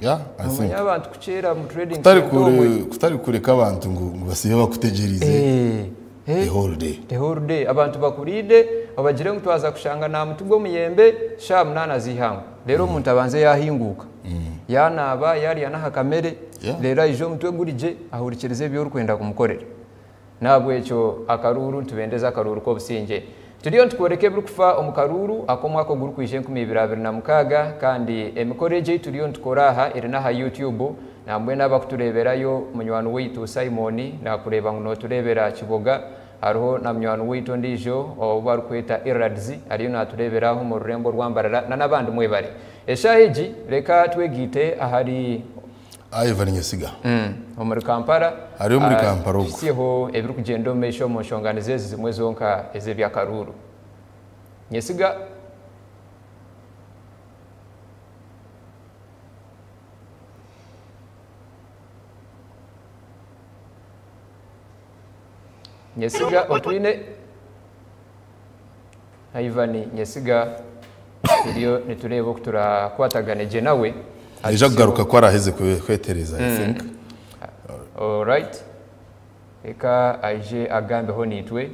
Noomanya abantu kukyeera omu trading centre omwe. Kutari kureka abantu ngu basiibe bakutegyereize the whole day. The whole day. Abantu bakuriide obagire ngu twaza kushanga aha muti gw'omuyembe shaaha munaana z'eihangwe. Reero omuntu abanze yaahinguuka, yaanaaba, yaarya n'aha kamere, reero aije omutwe guri gye ahurikirize ebi orikwenda kumukorera. N'ahabw'ekyo akaruuru nitubendeza akaruuru k'obusingye. Turiyo nitukworeka ebirikufa omu karuuru ak'omwaka ogurikwija 2026 kandi emikoro egi ei turiyo nitukora aha eri n'aha YouTube. Nambwenu abakutureeberayo munywani waitu Simon naakureeba ngu nootureebera Kiboga. Hariho na munywani waitu ondiijo ou barikweta Irrads ariyo naatureebera aha omu rurembo orwa Mbarara na n'abandi mwebare. Eshaaha egi reka twegaite ahari. Ivan Nyesiga. Omuri Kampala. Ari omuri Kampala ogwo. Tuhitsyeho ebirikugyenda omu maisho omu nshonga nizo ezi zimwe zonka ez'eby'akaruuru. Nyesiga. Nyesiga otwine. Ivan Nyesiga turiyo nitureeba oku turakwatagane gye nawe. Naija kugaruka ku araheze kwetereza I think. Alright. Reka aije agambeho naitwe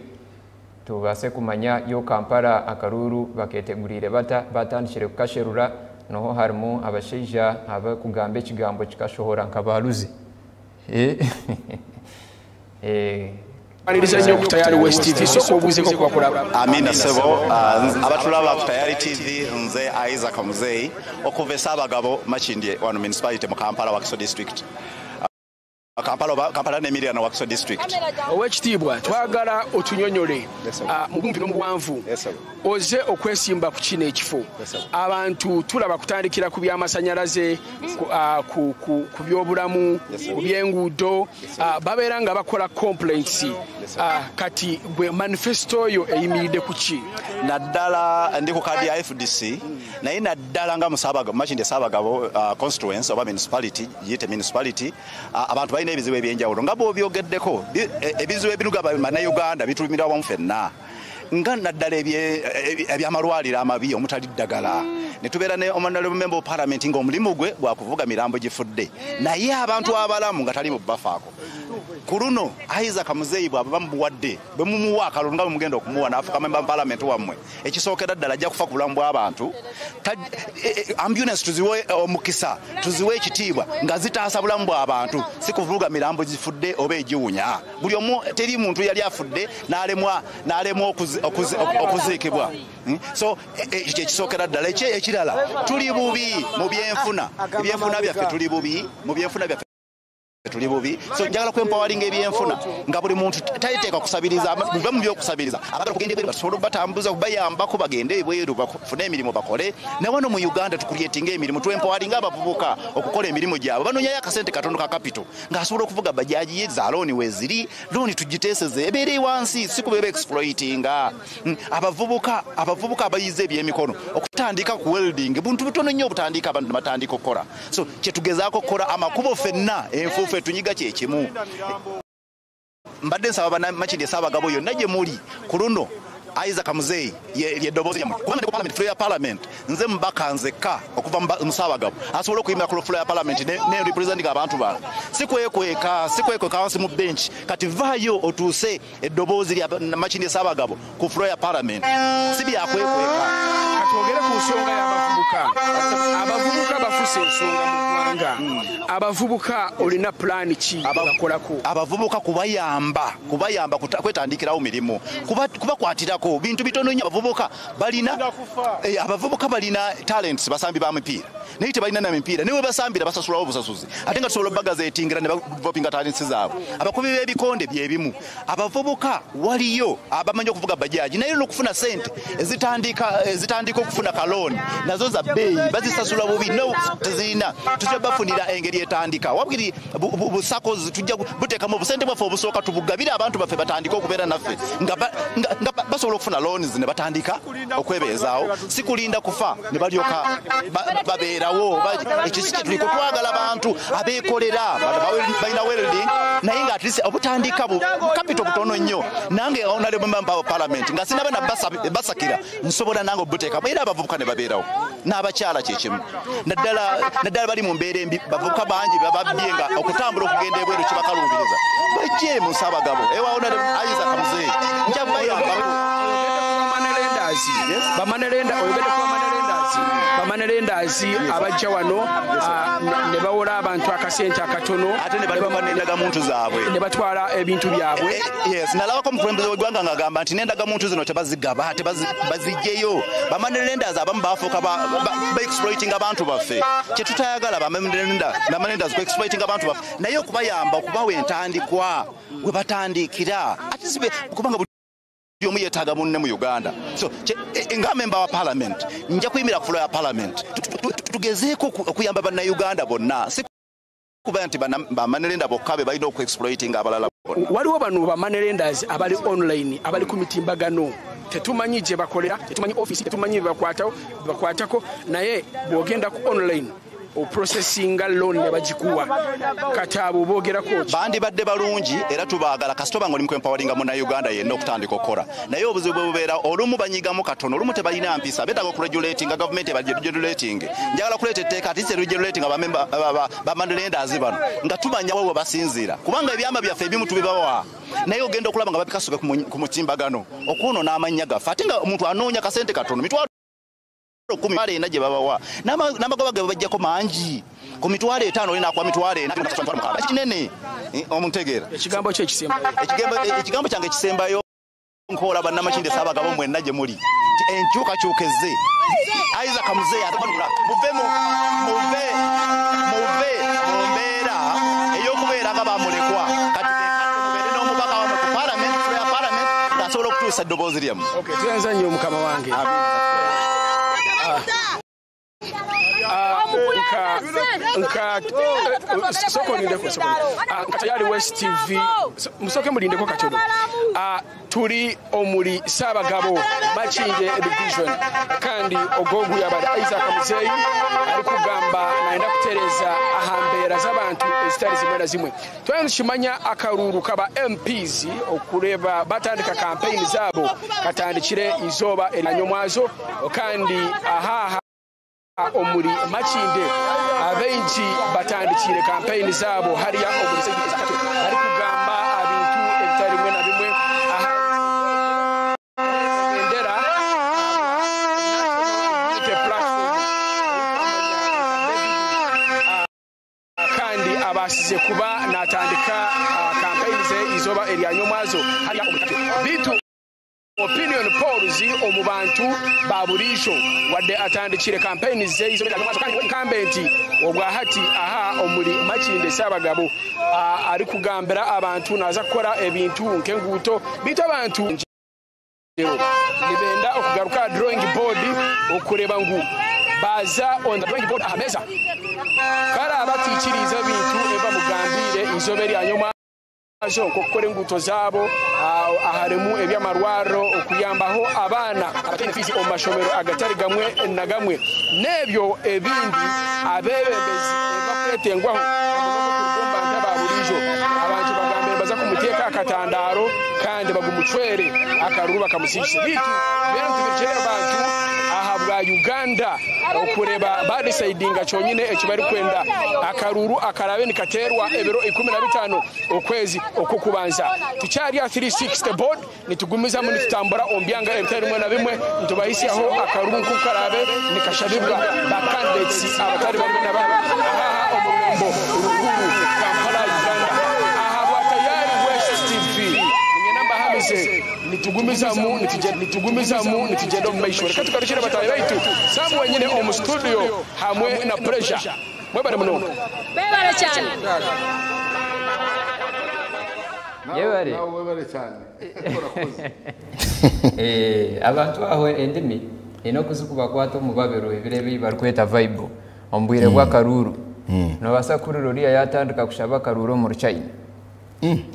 tubaase kumanya yo Kampala akaruuru baketeguriire bata, batandikire kukasherura noho harimu abashaija abakugamba ekigambo kikashohora nka ba Luzi. Aniriza nnyo ku Tayari West TV. Sooka obuuzeeko ku bakulaba. Amina ssebo abatulaba ku Tayari TV nze Isaac Muzeyi okuva e Ssaabagabo Makindye wano municipality mu Kampala Wakiso district. Kampala oba Kampala n'emiriraano Wakiso district. Owekitiibwa twagala otunyonyole mu bumpi n'omubuwanvu oze okwesimba ku kino ekifo. Abantu tulaba kutandikira ku by'amasanyalaze, ku by'obulamu, ku by'enguudo, babeera nga bakola complaints. Kati gwe manifesto yo eyimiridde ku ki? Naddala ndi ku kaadi ya fdc naye naddala nga mu Makindye Ssaabagabo constituency oba municipality, giyite municipality, abantu balina ebizibu eby'enjawulo nga bw'obyogeddeko. Ebizibu ebiruga bannayuganda bitulumira wamu ffenna. nga naddala eby'amalwaliro amabi omutali ddagala ne tubeera ne honorable member of parliament ng'omulimu gwe gwa kuvuga mirambo gifudde naye abantu abalamu nga tali mu bafaako. Ku luno Isaac Muzeeyi bw'aba bamubuwadde, bwe mumuwa akalulu nga bwe mugenda okumuwa n'afuuka memba wa palamenti wammwe, ekisookera ddala ajja kufa ku bulamu bw'abantu. Ambulance tuziwe omukisa, tuziwe ekitiibwa nga zitaasa bulamu bw'abantu, si kuvuga mirambo gifudde oba egiwunya. Buli omu, teri muntu yali afudde n'alemwa n'alemwa okuziikibwa. So ekyo ekisookera ddala. Ekirala tuli bubi mu byenfuna, ebyenfuna byaffe tuli bubi mu byenfuna byaffe tuli bubi. So njagala kwempoweringa ebyenfuna nga buli muntu tayiteeka kusabiriza, muve mu byokusabiriza. Abagala okugenda ebweru basobola obatambuza, bayambako bagende ebweru bafune emirimu bakole. Ne wano mu Uganda tucreatinga emirimu, twempoweringa abavubuka okukola emirimu gyabwe. Banoonyayo akasente katono ka capital ng'asobola okuvuga bajaji ye, za looni weeziri, looni tugiteeseze ebeere wansi, si kubeera exploitinga. Abavubuka abayize ebyemikono okutandika ku welding, buntu butono nnyo obutandika abantu ne batandika okukola. So kyetugezaako okukola amakubo ffenna enfuufu etunyiga kyekimu. Mbadde nsaba bannamakindye Ssaabagabo yonna gye muli ku luno Isaac Muzeeyi lye ddoboozi lyammwe, kubanga ndi ku parliament, floor ya parliament, nze mubaka nzekka okuva mu Ssaabagabo asobola okuyimira ku floor ya parliament ne representing abantu bange. Si kwekweka, si kwekweka wansi mu bench. Kati vaayo otuuse eddoboozi lya Makindye Ssaabagabo ku floor ya parliament, si byakwekweka. Katwogere ku nsonga y'abavubuka. Abavubuka bafuse ensonga mu ggwanga. Abavubuka olina pulaani ki bakolako? Abavubuka kubayamba kwetandikirawo mirimu, kubakwatirako bintu bitono nnyo. Abavubuka balina talents, basambi ba mipiira naye tebalina na mipiira, naye webasambira basasulawo obusasuzi, ate nga tusobola obagazetingira ne badevelopinga talents zaabwe. Abakubi b'ebikonde byebimu. Abavubuka waliyo abamanyi okuvuga bajaji, naye n'okufuna sente ezitandika okufuna kalooni nazo za bbeeyi, bazisasula bubi, no tezirina. Tujja bafunira engeri etandika wabwiri busako, tujja buteekamu obusente bwaffe obusooka tubugabire abantu baffe batandike okubeera naffe nga basobola okufuna loans ne batandika okwebeezaawo, si kulinda kufa ne balyoka babeerawo. Ekyo si kyetuliko. Twagala bantu abeekolera, balina welding naye nga at least obutandika bu capital butono nnyo. Nange honorable member of parliament nga sinaba na basakira, nsobola nange obuteekamu era abavubuka ne babeerawo, n'abakyala kyekimu, naddala bali mu mbeera embi. Bavubuka bangi bababbye nga okutambula okugenda ebweru kibakaluubiriza. Bajje mu Ssaabagabo ewa honorable Isaac Muzeeyi, nja bayambako. Bamoney lender, oyogedde ku bamoney lenders. Bamoney lenders abajja wano ne bawola abantu akasente akatono ate ne batuuka n'endagamuntu zaabwe ne batwala ebintu byabwe. Yes, nalabako omukulembeze w'eggwanga ng'agamba nti n'endagamuntu zino tebazigaba, bazigyeyo. Bamoney lenders abamu bafuuka ba exploiting abantu baffe, kyetutayagala. Bamoney lenders ku exploiting abantu baffe, naye okubayamba, okubawa entandikwa we batandikira, ate si kubanga buli omu yeetaaga munne mu Uganda. So nga member wa parliament nja kuyimira ku floor ya parliament, tugezeeko okuyamba bannayuganda bonna, si kuba nti bamoney lender bokka be balina okuexploitinga abalala bonna. Waliwo bano bamoney lenders abali online, abali ku mitimbagano, tetumanyi gye bakolera, tetumanyi office, tetumanyi byebakwatako, naye bw'ogenda ku online oprocessinga loan ne bagikuwa. Kati abo boogerako ki? Bandibadde balungi era tubaagala kasita oba nga oli mukwempoweringa munnayuganda yenna okutandika okukola, naye obuzibu bwe bubeera olumu banyigamu katono, olumu tebalina mpisa. Beetaaga okuregulatinga, gavumenti ebaregulating. Njagala kuleeta etteeka ati regulating bamoney lenders bano nga tumanya wa we basinziira, kubanga ebyama byaffe ebimu tubibawa, naye ogenda okulaba nga babikasuka ku mutimbagano okwonoona amannya gaffe, ate nga omuntu anoonya kasente katono, 100,000, 4,000 gye babawa, n'amagoba ge babajjako mangi. Ku 50,000 olina akuwa 400,000, 6,000, kinene. Omuntegeera? Ekigambo kyo ekisembayo. Ekigambo kyange ekisembayo, nkoola bannamakindye Ssaabagabo mwenna gye muli nti enkyukakyuka ezze. Isaac Muzeeyi atabanula, muve mu mbeera ey'okubeera nga bamulekwa. Kati kekadde mubeere n'omubaka wamwe ku parliament, floor ya parliament, ng'asobola okutuusa eddoboozi lyammwe. Okay, tuyanza nnyo mukama wange. Nka sooka olindeko, sooka olindeko. Nka Tayari West TV, musooke mulindeko katono. Tuli omuli Ssaabagabo Makindye division, kandi ogogu yabali Isaac Muzeeyi ari kugamba nayenda kutereza aha mbeera z'abantu ezitari zimwe na zimwe. Twena nikimanya akaruuru kaba MPs okureba batandika campaign zabo katandikire izooba eryanyomwazo, kandi ahaha omuri Makindye abaingi batandikire campaign zabo hariya omuri bari kugamba. abaasize kuba natandika kampeyini ze eizooba erya nyomwazo hariya omuri Katwe. Beitu opinion polls omu bantu ba buriijo wadde atandikire kampeyini ze eizooba erya nyomwazo kandi we incumbent obwahati aha omuri Makindye Ssaabagabo arikugambira abantu naza kukora ebintu nk'enguuto beitu abantu Nibenda okugaruka aha drawing board okureeba ngu baaza on the drawing board aha meeza. Ku araabe ataikiriize ebintu ebi bamugambiire eizooba erya nyomwazo nk'okukora enguuto zaabo aharimu eby'amarwariro, okuyambaho abaana abataine fiizi omu mashomero agatari gamwe na gamwe n'ebyo ebindi abeebembezi ebi barikwetengwaho na munonga okuruga omu bantu aba buriijo. Abantu bagambire nibaza kumuteeka aha katandaaro kandi bagumucwere akaruru bakamusiigisa. Beitu mbwenu nitubirikire abantu ahabwa Uganda okureeba badesaidinga kyonyine eki barikwenda. Akaruru akaraabe nikateerwa ebiro 15 okwezi okw'okubanza. Tukyari aha 360 board nitugumizamu nitutambura omu byanga ebitari bimwe na bimwe nitubahisyaho akaruru nk'oku karaabe nikashabibwa ba candidates abatari bamwe na bamwe ahaha omu rurembo rukuru Kampala Uganda. Ahabwa Tayari West TV niinyenda mbahamize nitugumizamu nitugumizamu nitugyenda omu maisho. Reka tugarukire bataahi baitu Sam wenyine omu studio hamwe na Pressure. Mwebare munonga. Mwebare cyane. Yebare. Nawe webare cyane. Urakoze. Abantu aho endimi eine okuzikubakwata omu babiro ebiro ebi barikweta vibe omu bwire bw'akaruuru. Noobaasa kuhurira oriya yaatandika kushaba akaruuru omu Ruchina.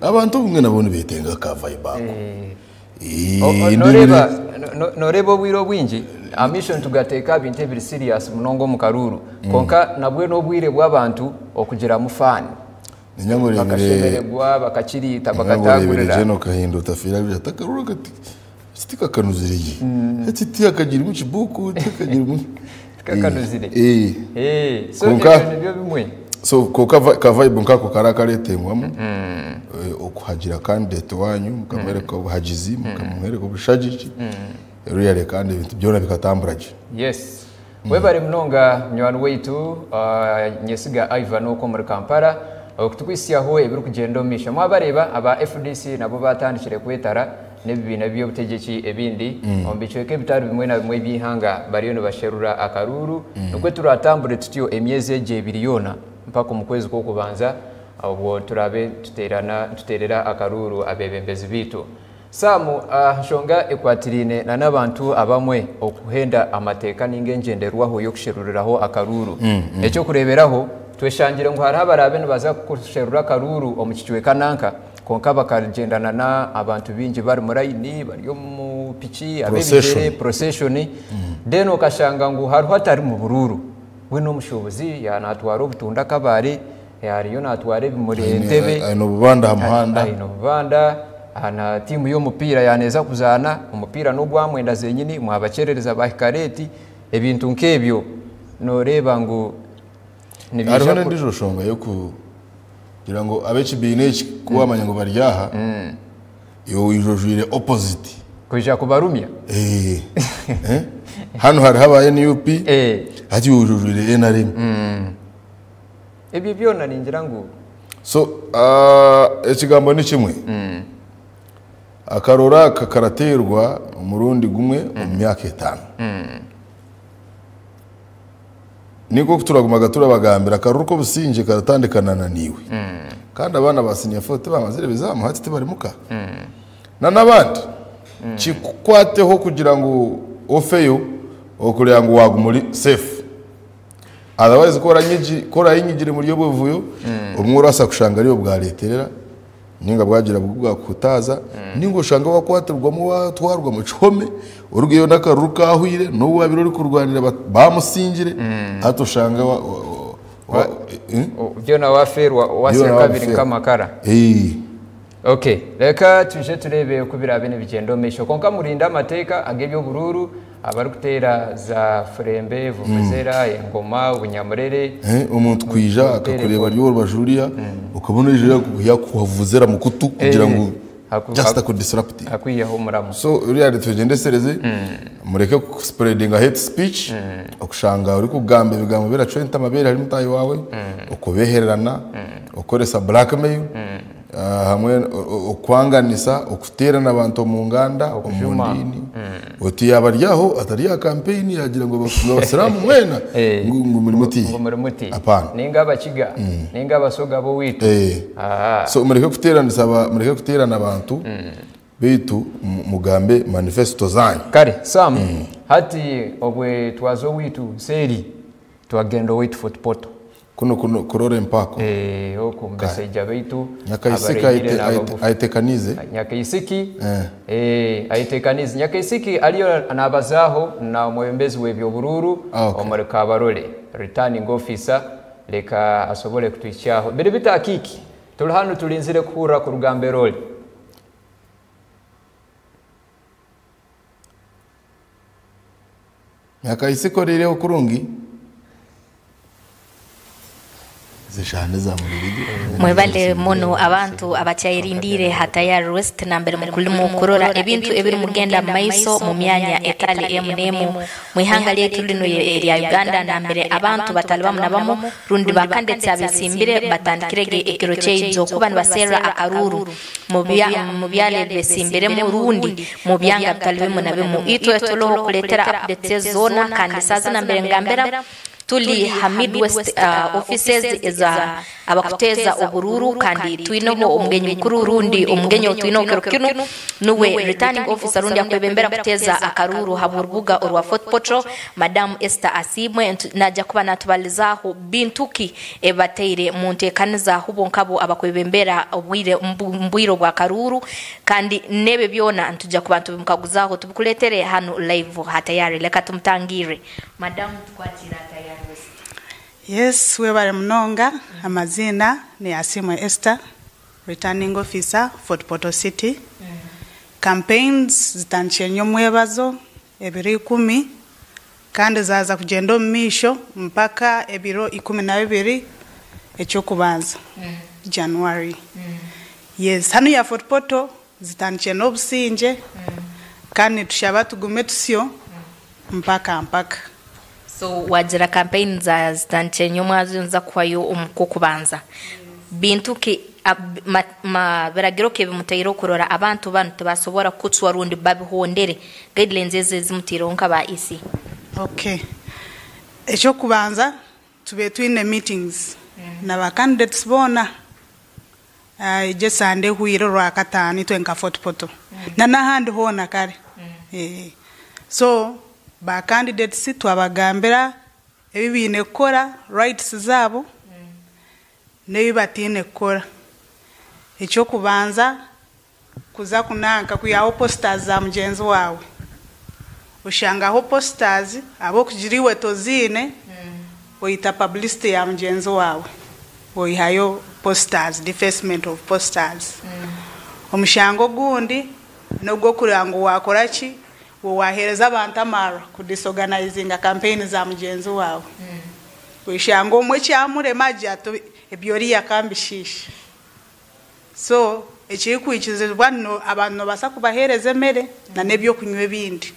Abantu obumwe nabo nibetenga ka vibe ako. Noreeba noreeba obwire obwingi amaisho nitugateeka aha bintu ebiri serious munonga omu karuuru kwonka nabwe n'obwire bw'abantu okugiramu fun. Niinyanga oreebire Bakashemererwa, bakakiriita, Niinyanga oreebire bakataagurira. Jane Okahindo otafiire arikugira ati akaruru aka tikakanuzire gye. Ati tihakagirimu kibuku, tihakagirimu. Tikakanuzire. So Kwonka ebyo nibyo bimwe. So kwonka ka vibe nkako kara karetengwamu okuhagira candidate wanyu mukamwereka obuhagizi mukamwereka obushagiki really kandi ebintu byona bikatambura gye. Yes. Webare munonga munywani waitu Nyesiga Ivan okwo omuri Kampala okutukwitsyaho ebirikugyenda omu maisho. Mwabareeba aba FDC nabo baatandikire kwetara n'ebibiina by'obutegyeki ebindi omu bicweka ebitari bimwe na bimwe eby'eihanga bariyo nibasherura akaruuru. Nikwo turatambure tutyo emyezi egi ebiri yoona mpaka omu kwezi kw'okubanza obwo turabe tuteerana tuteerera akaruuru abeebembezi baitu. Sam, aha nshonga ekwatiraine na n'abantu abamwe okuhenda amateeka ninga engyenderwaho y'okusheruriraho akaruuru. Eky'okureeberaho, tweshangire ngu hariho abaraabe nibaza kusherura akaruuru omu kicweka nanka kwonka bakagyendana na abantu baingi bari mu layini, bari omu piki, ab'ebigyere, Procession. procession. Then okashanga ngu hariho atari mu buruuru. We n'omushuubuzi yaaba naatwara obutunda Kabale, ariyo naatwara ebimuri Aine Entebbe. aine obubanda aha muhanda. Aine obubanda, aha na tiimu y'omupiira yaaneeza kuzaana, omupiira n'ogwa mwenda zenyini, mwabakyerereza baahika leeti, ebintu nk'ebyo nooreeba ngu nibiija Hariho ku n'endiijo nshonga y'okugira ngu ab'ekibiina eki ku waamanya ngu bari aha, iwe oija ojwaire opposite. Kwija kubarumya? Hanu hariho aba NUP, hati iwe oija ojwaire NRM. Ebyo byona ningira ngu. So ekigambo ni kimwe. Akarora aka karateerwa omurundi gumwe omu myaka etaano. Nikwo turagumaga turabagambira akaruru k'obusingye karatandikana na niiwe. Kandi abaana ba senior four tibamazire bizamu hati tibarimuka. Na n'abandi kikukwateho kugira ngu ofeyo okureba ngu waguma ori safe. Otherwise ku orayinyigire muri obwo buvuyo obumwe orabaasa kushanga ariyo bwareterera ninga bwagira bwo bwakuhutaaza ninga oshanga wakwatirwamu watwarwa mu kihome orugeyo n'akaruru kahwire n'obu wabire orikurwanira bamusingire hati oshanga Byona wafeerwa wase Byona kabiri wabifeerwa. nk'amakara. Okay, reka tuje tureebe oku biraabe nibigyenda omu maisho. Kwonka murinde amateeka ag'eby'oburuuru abarikuteera za furembe, vuvuzera, engoma, obunyamurere. Omuntu kwija akakureeba ari orubaju ruriya okabona oija yakuhavuzera mu kutu kugira ngu Just aku disrupt. Akwihaho omuramo. So really twegyendesereze mureke ku spreadinga hate speech, okushanga orikugamba ebigambo biracwenta amabeere ahari mutaahi waawe, okubehererana, okukoresa blackmail, hamwe okwanganisa, okuteerana abantu omu nganda, omu Okujuma. diini. Oti yaaba ari aho atari aha campaign yagira ngu abasiraamu mwena ngu ngu muri muti. Ngu muri muti. Apaana. Ninga abakiga, ninga abasoga b'owaitu. Aha. So mureke kuteeranisa aba mureke kuteerana abantu beitu mugambe manifesto zanyu. Kare Sam, hati obwe twaza owaitu seeri twagenda owaitu Fort Portal. Kuno kuno kurora empako. Eh, oku mubasaija baitu Nyakaisiki abareihire n'abagufu. ayetekaniize. Nyakaisiki eh, ayetekaniize. Nyakaisiki ariyo nabazaaho na omwebembezi w'ebyoburuuru omuri Kabarole, returning officer, leka asobole kutuhikyaho. Biri bita Akiiki? Turi hanu turinzire kuhurra kuruga mbere ori. Nyakaisiki oriireho kurungi? Mwebale muno abantu abakyayerindiire ha Tayari West nambere mukulimu kurora ebintu ebirumugenda mu maiso mu myanya etali emu n'emu mu ihanga lyaitu linu erya Uganda nambere abantu batali bamu na bamu rundi ba candidates abesimbire batandikirege ekiro kyaijo kuba nibaserra akaruuru mu byalo ebesimbiremu rundi mu byanga bitali bimu na bimu. Itwe tuloho kuletera updates zoona kandi saazi nambere ngambera tuli ha Midwest offices eza abakuteza obururu kandi twineho omugenyi mukuru rundi omugenyi otwineho kiro kinu nuwe returning officer rundi akwebembera kuteza akaruru ha burubuga orwa Fort Portal, Madam Esther Asimwe naja kuba natubalizaho bintuki ebateire mu ntekaniza hubo nkabo abakwebembera obwire mbwiro bwa karuru kandi nebe byona ntuja kuba tubimukaguzaho tubikuletere hano live hatayari. Leka tumutangire Madam tukwatira tayari. Yes, webale munonga. Amazina ni Asimwe Esther, returning officer Fort Portal City. Campaigns zitandikire nyomwebazo ebiro 10 kandi zaza kugenda omu maisho mpaka ebiro 12 ekyokubanza January. Yes, hanu ya Fort Portal zitandikire n'obusinge kandi tushaba tugume tusyo mpaka mpaka. So wagira campaign za zitandikire nyomwazo nza kuhayo omukubanza bintu ki biragiro ke bimutaire okurora abantu banu tibasobora kutswa rundi babihondere guidelines ezi zimutireho nkaba EC. Okay, ekyokubanza tube twine meetings na ba candidates bona ije Sunday hwire rwakataano itwe nka Fort Portal na n'ahandi hoona kare. So ba candidates twabagambira ebi biine kukora, rights zaabo n'ebi batiine kukora. Ekyokubanza kuza kunanka kwihaho posters za mugyenzi waawe, oshangaho posters ab'okugira iwe toziine, oyita publicity ya mugyenzi waawe, oyihayo posters, defacement of posters. Omushango ogundi n'ogw'okureba ngu wakora ki, wahereza abantu amarwa kudisorganizinga campaign za mugyenzi waawe. Oishanga omwe kyamurema agira ati ebyori yakambishisha. So ekirikwikirizibwa no abantu nobasa kubahereza emere na n'ebyokunywa ebindi,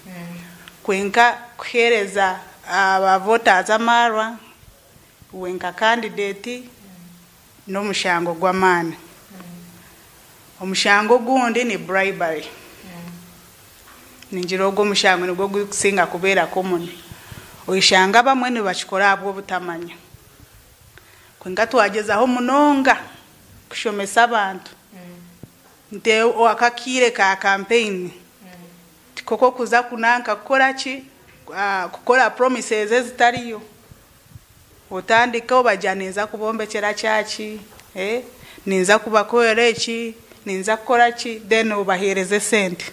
kwenka kuhereza abavoters amarwa wenka candidate n'omushango gw'amaani. Omushango ogundi ni bribery. Ningira ogwo omushango nigwo gukusinga kubeera common. Oishanga bamwe nibakikora ahabw'obutamanya. Kwenka twagezaho munonga kushomesa abantu nti akakiire ka campaign tikoko kuza kunanka kukora ki, kukora promises ezitariyo. Otandika obagira ninza kubombekyera kyaki, ninza kubakorera eki, ninza kukora ki, then obahereze esente.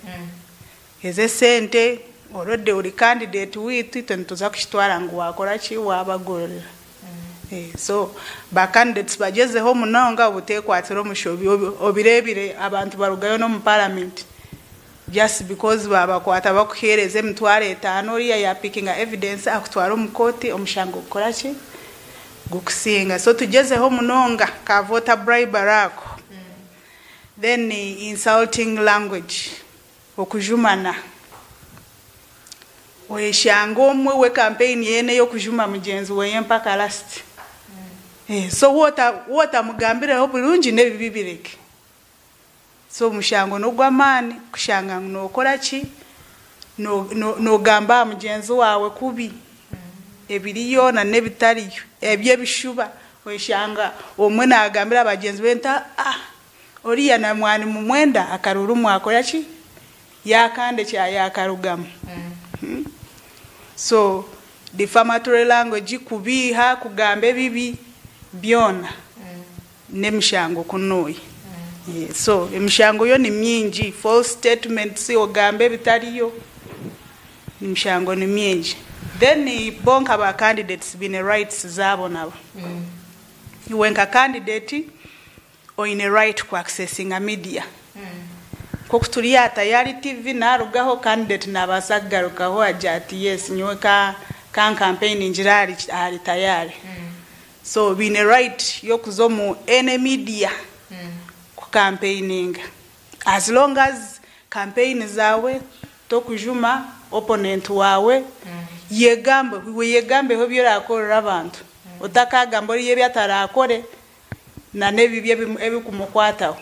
Eze sente already uri candidate witu itwe nituza kukitwara ngu wakora ki, wabagorera. So ba candidates bagezeho munonga obutekwatira omushobi obirebire abantu barugayo no mu parliament just because babakwata bakuhereza emitwaro 5 oriya ya pickinga evidence akutwara omu kooti omushango gukora ki gukusinga. So tugezeho munonga ka voter bribery ako. Then insulting language, okujumana. Oyeshanga omwe we campaign yeena ey'okujuma mugyenzi weye mpaka last. So wootamugambireho burungi n'ebibi bireke. So omushango n'ogw'amaani kushanga ngu nookora ki? Noogamba aha mugyenzi waawe kubi, ebiriyo na n'ebitariyo, eby'ebishuba. Oshanga omwe naagambira bagyenzi be nti, Ah, oriya na mwaba nimumwenda akaruru mwakora ki? Yaakandekya yaakarugamu. So defamatory language, kubeiha, kugamba ebibi, byona n'emishango kunuuya. So emishango yo ni mingi, false statements, ogamba ebitariyo, emishango ni mingi. Then bo nka ba candidates baine rights zaabo nabo. Iwe nka candidate oine right ku accessinga media. Nk'oku turi aha Tayari TV naarugaho, candidate naabaasa kugarukaho agira ati yes nyowe ka ka nkampeiningire ahari ahari Tayari. So baine right y'okuza omu any media kukampeininga as long as campaign zaawe tokujuma opponent waawe, yegambeho iwe yegambeho ebi orakorera abantu otakaagamba oriya ebi ataraakore na n'ebibi ebikumukwataho.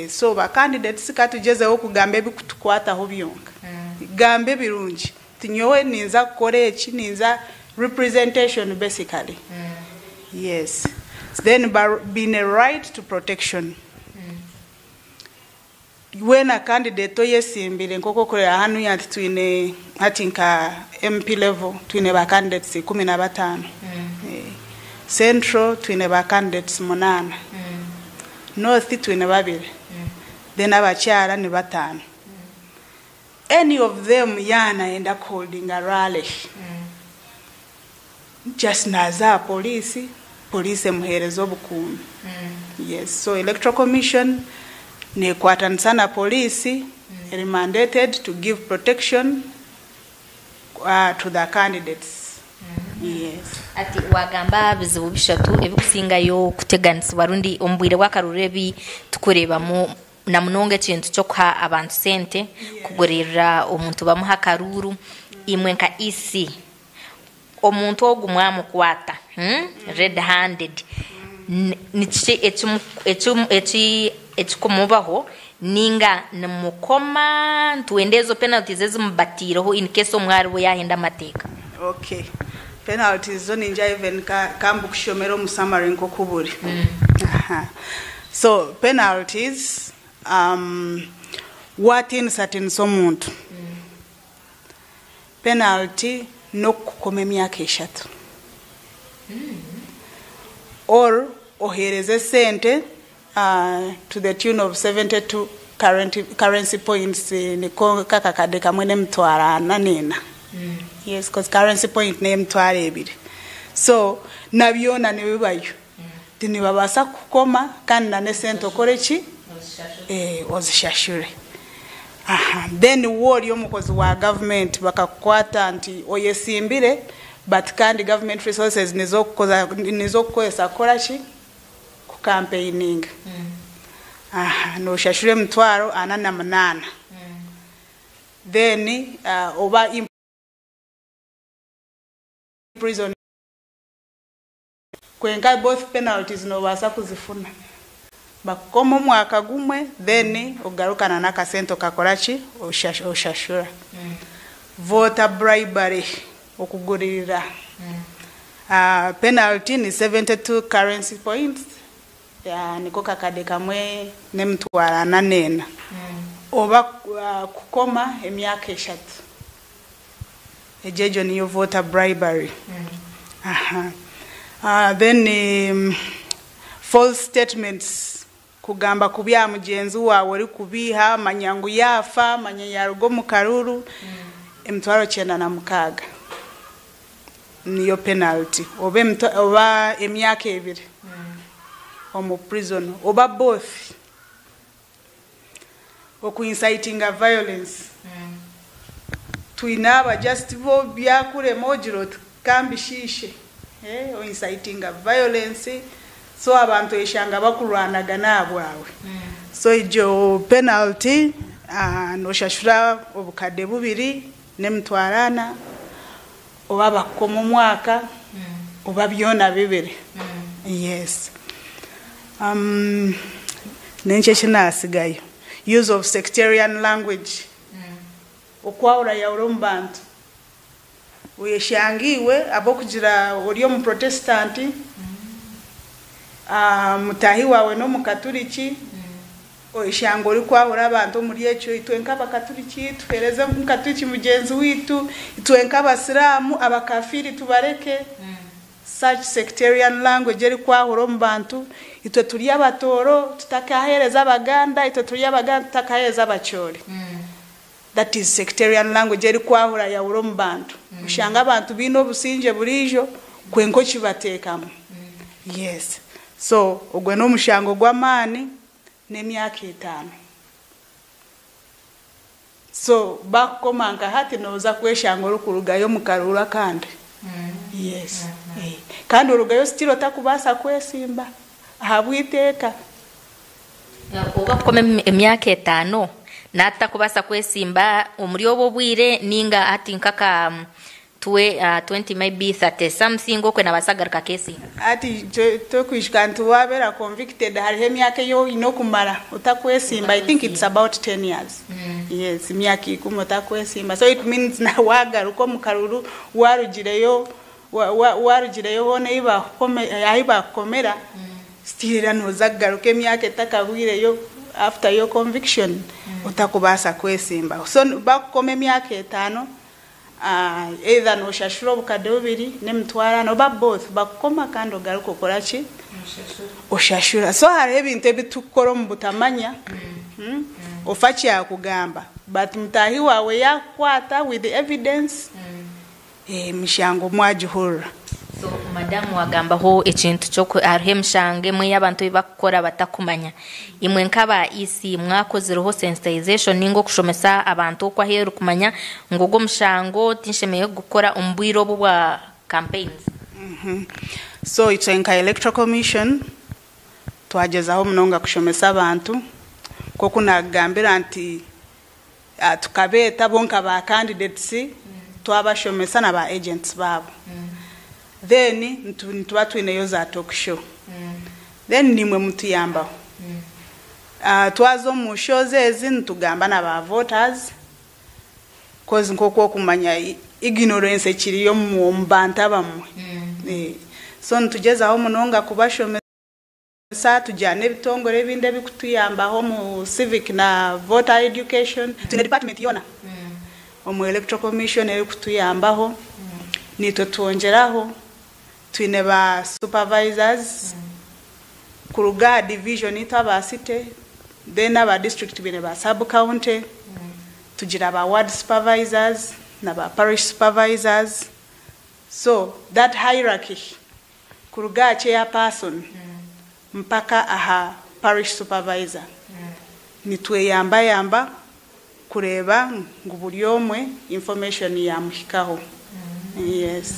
So ba candidates ka tugyezeho kugamba ebikutukwataho byonka. Gamba ebirungi. Ti nyowe ninza kukora eki, ninza representation basically. Yes. Then baine right to protection. Weena candidate oyesimbire nk'oku orikureeba hanuya nti twine hati nka MP level twine ba candidates 15. Central twine ba candidates munaana. North twine babiri. Then abakyara ni bataano. Any of them yaaba nayenda kuholdinga rally, just naaza aha poliisi, poliisi emuheereza obukuumi. Yes, so Electoral Commission neekwatanisa na poliisi, eri mandated to give protection to the candidates. Yes. Ati waagamba aha bizibu bishatu ebikusingayo kuteganisibwa rundi omu bwire bw'akaruru ebi tukureebamu na munonga ekintu ky'okuha abantu sente kugurira omuntu bamuha akaruuru, imwe nka EC omuntu ogu mwamukwata red handed niki ekikumubaho ninga nimukoma nitwenda ezo penalties ezi mubateireho in case omwe aharibo yahenda amateeka? Okay. Penalties zo ningira even ka mbikushomere omu summary nk'oku buri. Aha. So penalties waatiinisatiinisa omuntu, penalty n'okukukoma emyaka eshatu or oheereze esente to the tune of 72 current, currency points niko kakakadde kamwe n'emitwaro ana n'ena. Yes, cause currency point n'emitwaro ebiri. So na byona nibibayo. Tinibabaasa kukukoma kandi na n'esente okore ki? Ozishashure. Aha then waaba ori omukozi wa gavumenti bakakukwata nti oyesimbire but kandi government resources nizo okukozesa kukora ki? Kukampeininga. Aha noshashura emitwaro 48 then oba imprison. Kwenka both penalties nobaasa kuzifuna. Bakukoma omwaka gumwe then ogarukana n'akasente okakora ki? Oshashura. Voter bribery, okugurira. Penalty ni 72 currency points, niko kakade kamwe n'emitwaro 44. Oba kukoma emyaka eshatu. Egyo niyo voter bribery. Aha. Then false statements, kugamba kubi aha mugyenzi waawe orikubiiha, manya ngu yaafa, manya yaaruga omu karuru, emitwaro 96 niyo penalty oba oba emyaka ebiri omu prison oba both. Okuincitinga violence. Twine aba just bo byakurema ogira oti kambishiishe. Oincitinga violence so abantu oyeshanga bakurwanagana ahabwawe. So egyo penalty noshashura obukadde bubiri n'emitwaro ana oba bakukoma omwaka oba byona bibiri. Yes. N'enki eki naasigayo? Use of sectarian language. Okwahurayahura omu bantu. Oyeshanga iwe ahabw'okugira ori Omuprotesitanti, mutaahi waawe n'Omukaturiki, oyeshanga orikwahura abantu omuri ekyo, itwe nk'Abakaturiki tuheereze Omukaturiki mugyenzi waitu, itwe nk'Abasiraamu abakafiiri tubareke. Such sectarian language erikwahura omu bantu, itwe turi Abatooro tutakaheereza Abaganda, itwe turi Abaganda tutakaheereza Abacholi. That is sectarian language erikwahurayahura omu bantu. Oshanga abantu baine obusingye buriijo kwonka okibateekamu. Yes. So ogwo n'omushango gw'amaani n'emyaka etaano. So bakukoma nka hati nooza kweshanga orikurugayo omu karuuru akandi. Yes. Kandi orugayo still otakubaasa kwesimba ahabw'eiteeka. Oba kukoma emyaka etaano natakubaasa kwesimba omuri obwo obwire ninga hati nk'aka 20 maybe 30 something okwe nabaasa kugaruka akesimba. Hati tokwijuka nti wabeera convicted hariho emyaka ei oine okumara otakwesimba I think it's about 10 years yes emyaka ikumi otakwesimba so it means na wagaruka omu karuru warugireyo warugireyo hoona ahi bakukomera still era noza kugaruka emyaka etakahwireyo after your conviction otakubaasa kwesimbaho so bakukoma emyaka etaano Either noshashura obukadde bubiri n'emitwaro ana oba both bakukoma kandi ogaruke okora ki? Oshashura. So hariho ebintu ebi turikukora omu butamanya ofa kyakugamba but mutaahi waawe yakukwata with evidence emishango mwagihurira. So madam wagambaho ekintu kyoku hariho emishango emwe ei abantu ei bakukora batakumanya. Imwe nk'aba EC mwakozireho sensitization ninga okushomesa abantu oku aheeru kumanya ngu ogu omushango tinshemereire kugukora omu bwire obu obwa campaigns? So itwe nka Electoral Commission twagyezaho munonga kushomesa abantu nk'oku naakugambira nti tukabeeta bo nka ba candidates twabashomesa na ba agents baabo. Then nituba twineyo za talk show. Then naimwe mutuyambaho. Twaza omu shows ezi nitugamba na ba voters coz nk'oku okumanya ignorance ekiriyo omu bantu abamwe. So nitugyezaho munonga kubashomesa. Tugira n'ebitongore ebindi ebirikutuyambaho omu civic na voter education. Twine department yoona omu Electoral Commission erikutuyambaho. Naitwe twongyeraho twine ba supervisors kuruga aha division itwe aba city then aba district baine ba sub county, tugira ba ward supervisors na ba parish supervisors. So that hierarchy Kuruga aha chairperson mpaka aha parish supervisor nitweyambayamba kureeba ngu buri omwe information yamuhikaho. Yes.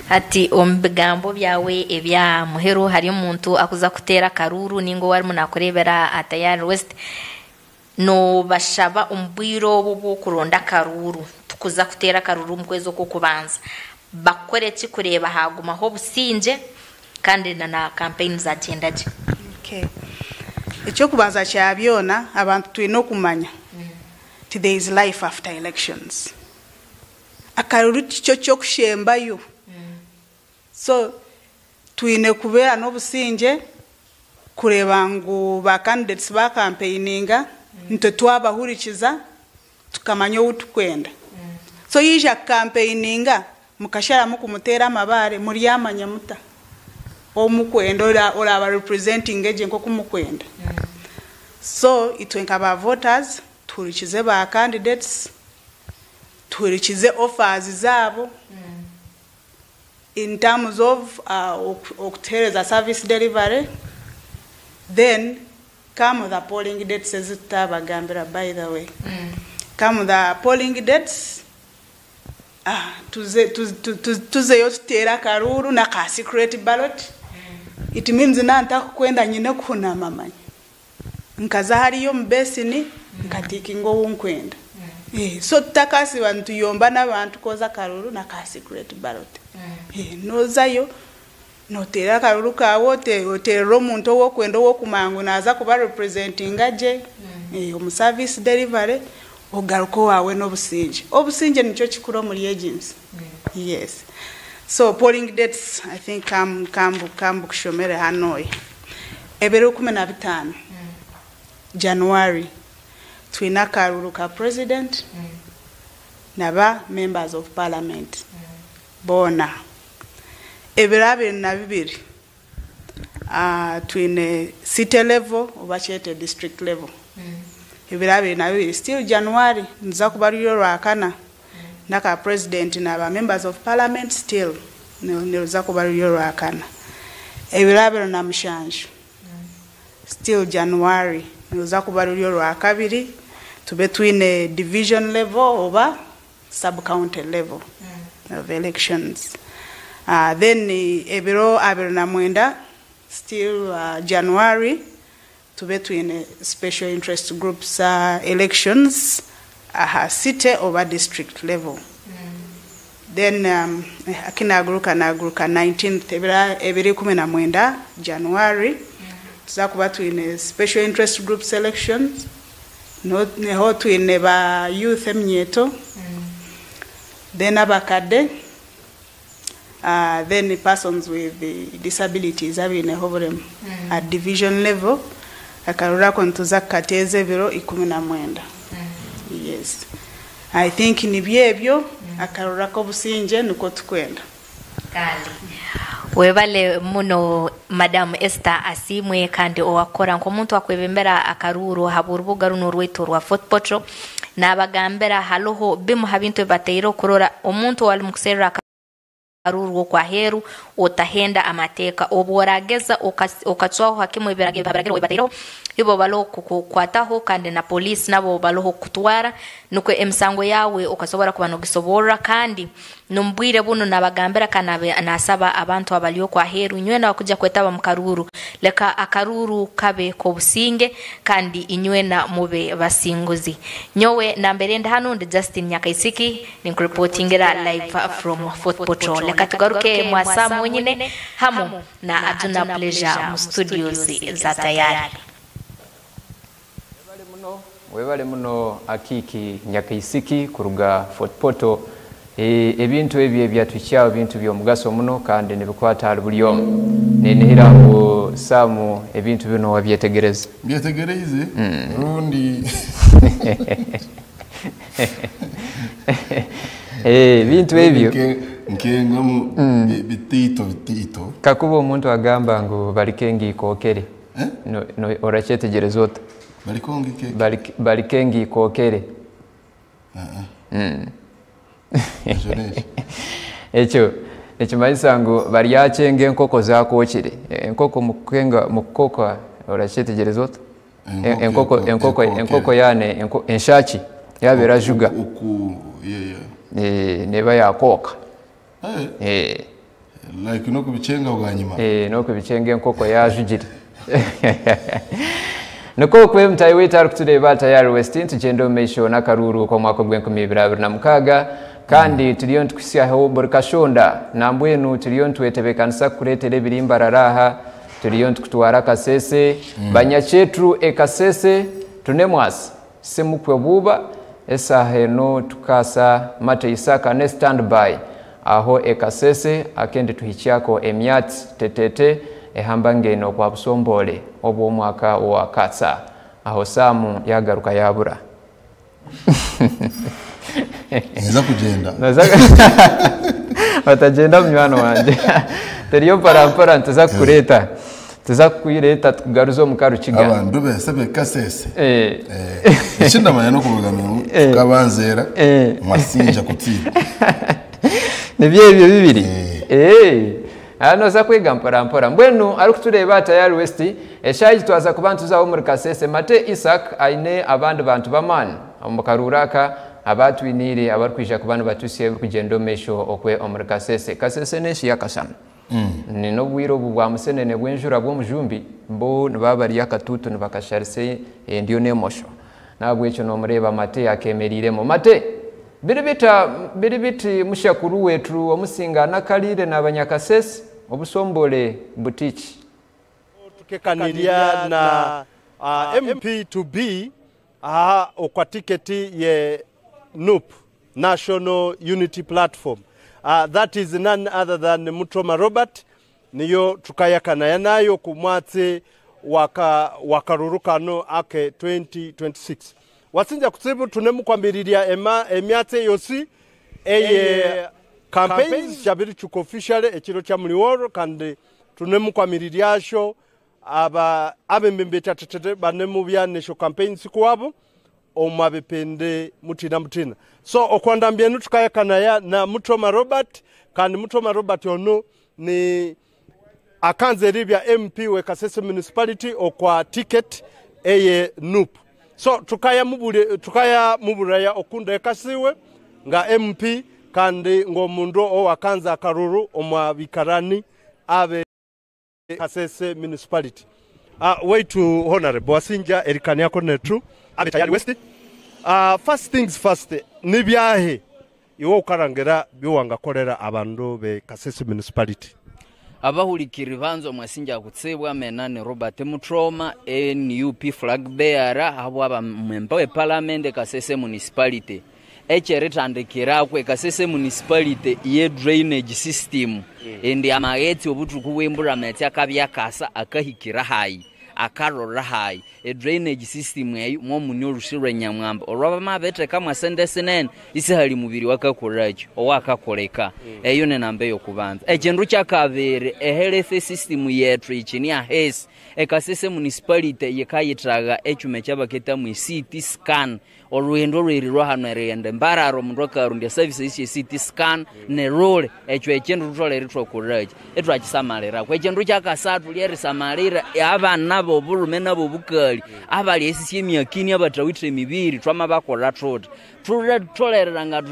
Hati omu bigambo byawe ebya muheru hariyo omuntu akuza kuteera akaruuru ninga ou arimu nakureebera aha Tayari West Noobashaba omu bwire obu obw'okuronda akaruuru, tukuza kuteera akaruuru omu kwezi okw'okubanza, bakukore ki kureeba haagumaho obusingye kandi na na kampeyini zaagyenda gye? Okay. Eky'okubanza kya byona, abantu twine okumanya nti there is life after elections. Akaruuru tikyo ky'okushembayo. So twine kubeera n'obusingye kureeba ngu ba candidates ba campaigninga nitwe twabahurikiza tukamanya ou tukwenda. So yaija ku campaigninga mukasharamu kumuteera amabaare muryamanya muta ou mukwenda oraba representinge gye nk'oku mukwenda. So itwe nka ba voters tuhurikize ba candidates, tuhurikize offers zaabo. In terms of okutuhereza service delivery then come the polling dates ezi tutabagambira by the way come the polling dates tuzeyo tuteere akaruuru naka secret ballot it means na ntakukwenda nyine kuhunama manya. Nkaza hariya omu besini nkatiikinga ou nkwenda. So tutakasiiba nituyomba n'abantu koza akaruru n'aka secret ballot. Nozayo noteera akaruru kaawe oteerera omuntu ou okwenda ou okumanya ngu naaza kuba representinga gye omu service delivery ogaruke owaawe n'obusingye. Obusingye nikyo kikuru omuri egi nsi. Yes. So polling dates I think kambukushomere hanooya. Ebiro 15 January twine akaruru ka president na ba members of parliament boona. Ebiro 22 twine city level oba kyete district level. Ebiro 22 still January niruza kuba ruri orwakana n'aka president na ba members of parliament still niruza kuba ruri orwakana. Ebiro 27 still January niruza kuba ruri orwakabiri tube twine division level oba sub county level of elections. Then ebiro 29 still January tube twine special interest groups elections aha city oba district level. Then akinaguruka naguruka 19th ebiro 19 January tuza kuba twine special interest group selections niho twine ba youth eminyeto then abakadde then persons with disabilities abineho oburemu at division level akaruru ako nituza kukateeza ebiro 19. Yes. I think nibyo ebyo akaruru ak'obusingye nikwo tukwenda. Kandi webale muno Madam Esther Asiimwe kandi owakukora nk'omuntu akwebembera akaruuru ahabw'orubuga runo orwaitu orwa Fort Portal nabagambira haloho bimu ha bintu ebibateire okurora omuntu owali mukuserra akaruuru okwaheeru otahenda amateeka obu orageza okacwaho hakimwe ebiragiro ebibataireho ibo baloho kukukwataho kandi na poliisi nabo baloho kukutwara nukwo emisango yawe okasobora kuba nogisoborra kandi nomubwire buno nabagambira kandi nasaba abantu abali okwaheeru inywena bakuja kwetaba mu karuuru leka akaruuru kabe k'obusinge kandi inywena mube basinguzi. Nyowe nambere ndi hano ndi Justin Nyakaisiki ninkureportingira live from Fort Portal. Leka tugaruke mwasa mwenyine hamu na Aduna Pleasure mu studios za Tayari. Webale muno Akiki Nyakaisiki kuruga Fort Portal. Ebintu ebyo ebyatuhikyaho bintu by'omugaso muno kandi nibikwata ahari buri omwe. Ninihira ngu Samu ebintu bino wabyetegereza. Mbyetegereize rundi ebintu ebyo nkengamu bitiito bitiito. Kakuba omuntu agamba ngu barikengi ikokere orakyetegereza ota? Barikengi ikokere. Ekyo nikimanyisa ngu baryakyenga enkoko zakwokire. Enkoko mukukenga mukukoka orakyetegereza ota? Enkoko yane enshaki yaba erajuga neba yakoka. Like nokubichenga bwanyuma. Nokubichenga enkoko yajugire. Niko kwe mutayi waitu arikutureeba Tayari West tugenda omu maisho n'akaruuru k'omwaka ogw'enkumibiri kandi turiyo nitukuhitsyaho buri kashonda nambwenu turiyo nitwetebeekanisa kukureetera ebirimbarara aha turiyo nitukutwara Kasese banyakyetu ekasese tunemwasi simukwe buuba esaaha eno tukasa Mate Isaka ne standby aho ekasese akendi tuhikyako emyatsi tetete ehamba ngeno kwa busombole obw'omwaka wa katsa aho Samu yagaruka yabura. Nza kugenda. Batagenda munywani wanje. Teriyo mpora ntuza kukureta. Tuza kukwireta tukugaruza omu karukiga. Abantu bese bekasese. Ekindamanya n'okuvuga ngu tukabanzeera mwasinja kutiina. Nibyo ebyo bibiri. Anoza kwega mpora mpora. Mbwenu arikutureeba Tayari West eshaiji twaza kuba ntuzaho muri Kasese Mate Isaac aine abandi bantu b'amaani omu karuuru aka abatwiniire abarikwija kuba nibatusiya ebirikugyenda omu maisho okwe omuri Kasese. Kasese n'ensi y'akashana. Ni n'obwire obu bwa musenene bw'enjura bw'omujumbi, bo nibaba bari akatuutu nibakasharisa endyo n'emosho. N'ahabw'ekyo noomureeba Mate akeemereiremu. Mate! Biri bita, biri biti mushakuru wetu omusinga anakariire na Banyakasese, obusombore buti ki? Tukekanirya na MP to be aha okwa tiketi ye nup, National Unity Platform, that is none other than Mutroma Robert, niyo tukayakanaya nayo ku mwatsi wa karuru kano ake 2026. Wasinja kutsibu tunemukwambirirya emyatsi eyosi eye campaigns kyabirichuka officially ekiro kya muliworo kandi tunemukwamiriryasho aba abembembeti atetete banemubya nesho campaigns kuwabo omwa bipindi mutina mutina. So okwandambyenu tukayakanaya na Mutroma Robert, kandi Mutroma Robert ono ni akanze eribya MP we Kasese Municipality okwa ticket eye NUP. So tukaya mubure tukaya muburaya okunda ekasiwe nga MP kandi ng'omundu owakanza akaruru omwa bikarani abe Kasese Municipality. Waitu Honorable Wasinja erikaniako netu abe Tayali West. First things first, nibyahe iwe okarangira byowangakorera abandu be Kasese Municipality? Abahulikiri banza mwasinja kutsibwa mena ni Robert Mutroma, NUP flag bearer habwaba member we parliament Kasese Municipality. Ekyeritandikiraku Kasese Municipality ye drainage system endi amaghetse obuthuku bw'embura amaghetse akabya akasa akahikira hayi akarora hayi e drainage system eyo mwomuni olusi lw'enyamwamba olwabamabithekamu esente sinene isihali mubiri wakakolakyo owakakoleka. Eyo nenamba eyokubanza. Ekindu kyakabiri, e health system yethu ikini ahesi. Ekasese Municipality yikayithaga ekyuma ekyabaketamu CT scan. Olhughendo olwerirwa hano erighenda embarara omundu akarondya services esye CT scan nerule ekyo ekindu thutholere ithwakolhaki ithwakisamaliraku. Ekindu kyakasathu lyerisamalira abana b'obulhume n'abobukali abali esisya emyaka ini abathawithe emibiri. Twamabakolha thuthi thutholerera nga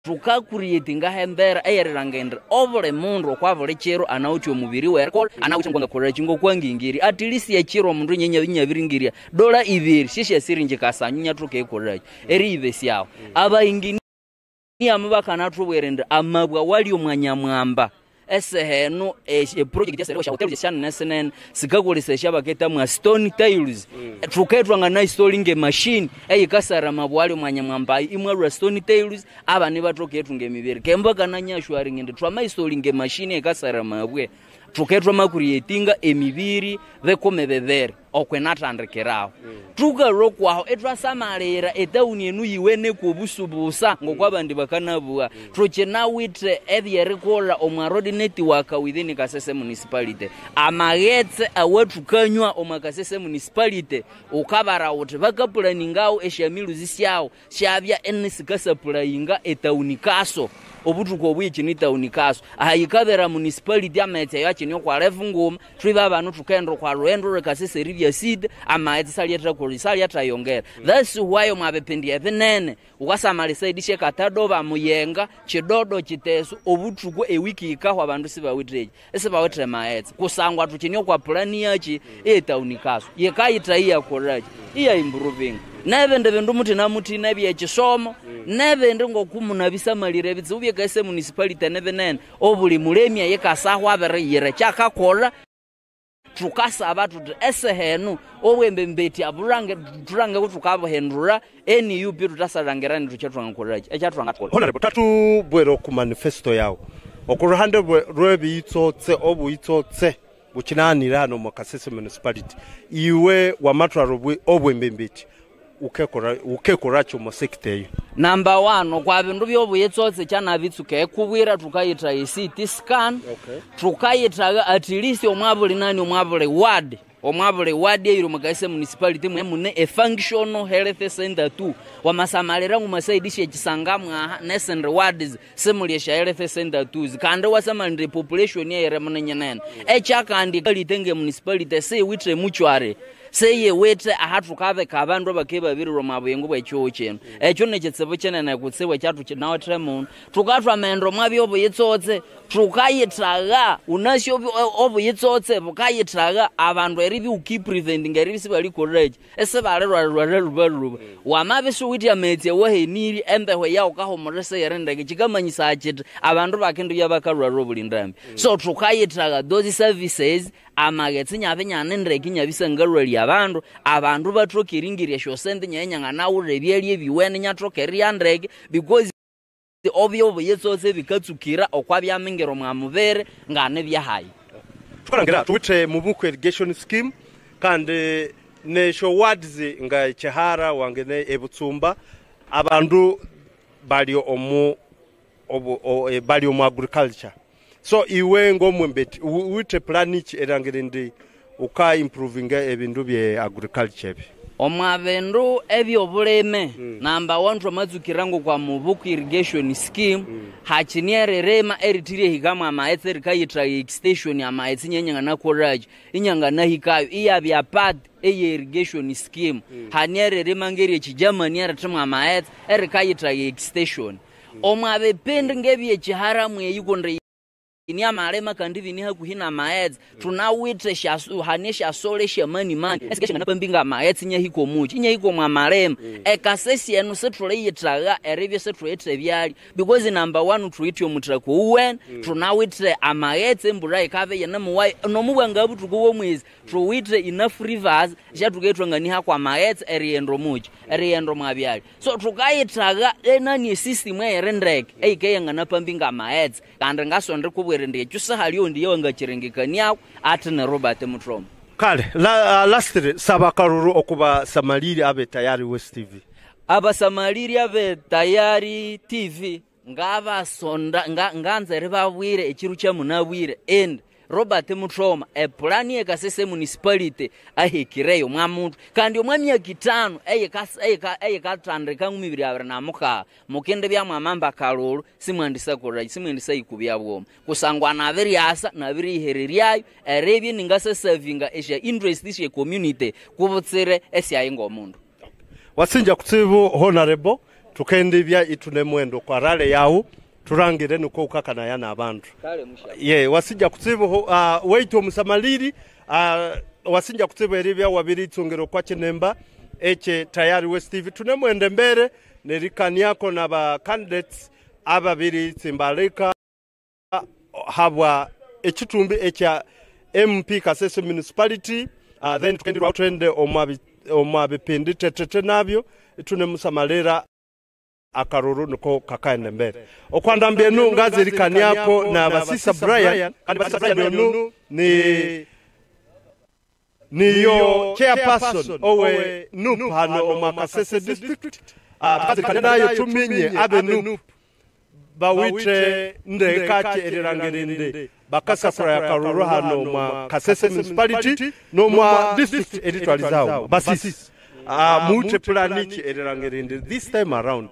thuka-creatingaho embera eyerilanga indi obuli mundu okwa buli kiro anawithe omubiri werikolha anawithe ngwangakolhaki ngokwangingirya at least ekiro omundu inyabiringirya dola ibiri syesyasiringi kasanyu inyathoka erikolhaki eriyibesyaho. Abainginiamu bakanathubwira indi amabwa wali omwanyamwamba eseha eno eproject esya hotels esyanene sinene sikakolesya esyabaketamu stone tiles. Thukethwa nga installing emachine eyikasara amabwa ali omwanyamwamba ayo imwalwa stone tiles abana ibathoka erithunga emibiri kemba kananyashuaringa indi twama installing emachine eyikasara amabwe thukethwa ma-creatinga emibiri bikumi bibiri okwenathandikiraho. Thukalhwa okwaho ithwasamalira etauni enu yiweneko obusubusa ngokwabandi bakanabugha thukinawithe ebyerikolha omwa road network within Kasese Municipality. Amaghetse awathukanywa omwa Kasese Municipality ukabara wuthi bakapulaningawo esyamiluzi syawo syabya enisikasapulayinga etauni kaso obuthuku obwikini tauni kaso ahayikabera municipality amaghetse ayo akini okwa level nguma. Thwiba abanu thukaghenda okwa lhughendo lwekasese eribya sida amaghetse salyathayongera. That's why omwa bipindi ebinene wukasamala eside syekatadoba, Muyenga, Kidodo, Kiteso obuthuku ewiki yikahwa abandu sibawitheki isibawithe maghetse kusangwa thukini okwa pulani yaki eyetauni kaso yikayitha iyakolhaki iya-improvinga nebindi bindu muthina muthina ebyekisomo nebindi ngokumunabisamalira ebitsibu byekasese Municipality nebinene obuli mulemi eyikasaho abiriyira kyakakolha. Thukasaba thuthi eseha eno obwembembetya bulange thulange kuthukabuhindura NUP thuthasalangira indi thukyathwangakolhaki ekyathwangakolha. Honorable, tatubwere ku manifesto yawe okuruhande rw'ebiyitsotse obuyitsotse bukinanira hano mu Kasese Municipality. Iwe wamatwara obwembembeti ukekoraki omu sector eyo? Number one, okwa bindu byobuyitsotse kyanabitsuka ekubwira thukayitha e CT scan. Thukayithaga at least omwabuli nani omwabuli ward eyiri omu Kasese Municipality mune e functional health center 2. Wamasamalira nguma side syekisanga mwaha nesindi wards simuli esya health center 2 kandi wasamalira population eyiri munenyenene. Ekyakandi kalitenge municipality siwithe muchwari. Seyewithe aha thukabika abandu abakebabirirwa omwa buyingo bw'ekihugho kino. Ekyo nikitsibu kinene kutsibu ekyathukinawithe muno. Thukathwamaghenda omwa by'obuyitsotse, thukayithagha wunasi obuyitsotse bukayithagha abandu eribya wukipreventinga eribya isibalikolhaki, isibalilhwalilhwalha lhubalhuba. Wamabya isiwuwithe amaghetse awahenirye, embeho eyawukahumulha siyiri ndeke, kikamanyisaya kiti abandu bakendibya bakalhwalha obuli ndambi. So thukayithagha those services Amaghetse inyabe inyane ndeke inyabe isangalhwalya abandu, abandu bathoke eringirya esyosente inyaye inyanganawulha ebyalya ebiwene inyathoka erirya ndeke because obyobuyitsotse bikatsukira okwa byamingira omwa mubiri ngane byahayi. Tukalangira tuwithe Mubuku Irrigation Scheme kandi nesho wards nga Chihara wangene Ebutsumba abandu bali omu bali omu agriculture so iwe ng'omwembeti withe plan ki erangira ndi uka improvinga ebindu bye agriculture ebi? Omwa bindu eby'obulime, namba wani thwamatsukira ngokwa Mubuku Irrigation Scheme, hakine eririma erithire erihikamu amaghetse erikayitha extension amaghetse inyananganakolhaki, inyanganahikayo iyabya part eye irrigation scheme. Hane eririma ngerye Kigermany erithimu amaghetse erikayitha extension. Omwa bipindi ngebyekiharamu eyi kundi ni amalima kandi bini hakuhi namaghetse, thunawithe hane esyasola esyamani-mani esyanganapambinga amaghetse inyahika omuki, inyahika omwa malima. Ekasese enu sithuliyithagha eribya isithuwithe ebyalya because number one thuwithe omuthaka owuwene, thunawithe amaghetse embulha yikabya iyinemuwayo nomubwanga buthuku bwomwezi thuwithe enough rivers esyathukabya ithwanganihaku amaghetse erighenda omuki, erighenda omwa byalya. So thukayithagha enani esystem eyiri ndeke eyikeyanganapambinga amaghetse kandi ngasonde ndikubwira indi ekyo sihali owundi eyawangakirengekaniaku athi ni Robert Muthoma. Kale, lastly, saba akaruru okuba Samaliri abe Tayari West TV. Abasamaliri abe Tayari TV ngabasonda nganza eribabwira ekiru kyamunabwire indi Robert Muthoma epulani ye Kasese Municipality ahikireyo omwa mutwe kandi omwa myaka ithanu eyikatandika ngumi ibiri abiri na mukagha mukindibya mwamamba akalulu simwendisakolhaki simwendisayikubya bwoma kusangwa nabiryasa nabiriyihereryayo eribya iningasasavinga esya interest sye community kubutsire esyayi ngomundu. Wasinja kutsibu Honourable tukendibya ithune mwendo kwa rally yaghu Turangire nikwo ukakanaya n'abantu. Ye, wasinja kutsibu waitu omusamaliri, wasinja kutsibu eribya wabiritsungire okwa kinemba ekye Tayari West TV. Tune mwende mbere nerikaniako na ba candidates ababiritsimbalika habwa ekitumbi ekya MP Kasese Municipality. Then tukendirwa twende omwa bipindi tetete nabyo tune musamalira. Akaruru niko kakaenda embere. Okwandamba enu ngazirikaniako na Basisa Brian, kandi Basisa Brian onu ni niyo chairperson owe NUP hano omwa Kasese district. Tukazirikania nayo tuminye abe NUP bawithe ndekaki erirangirinde bakasakura akaruru hano omwa Kasese municipality n'omwa district eritwalizaho. Basisi, muwithe pulani ki erirangirinde this time around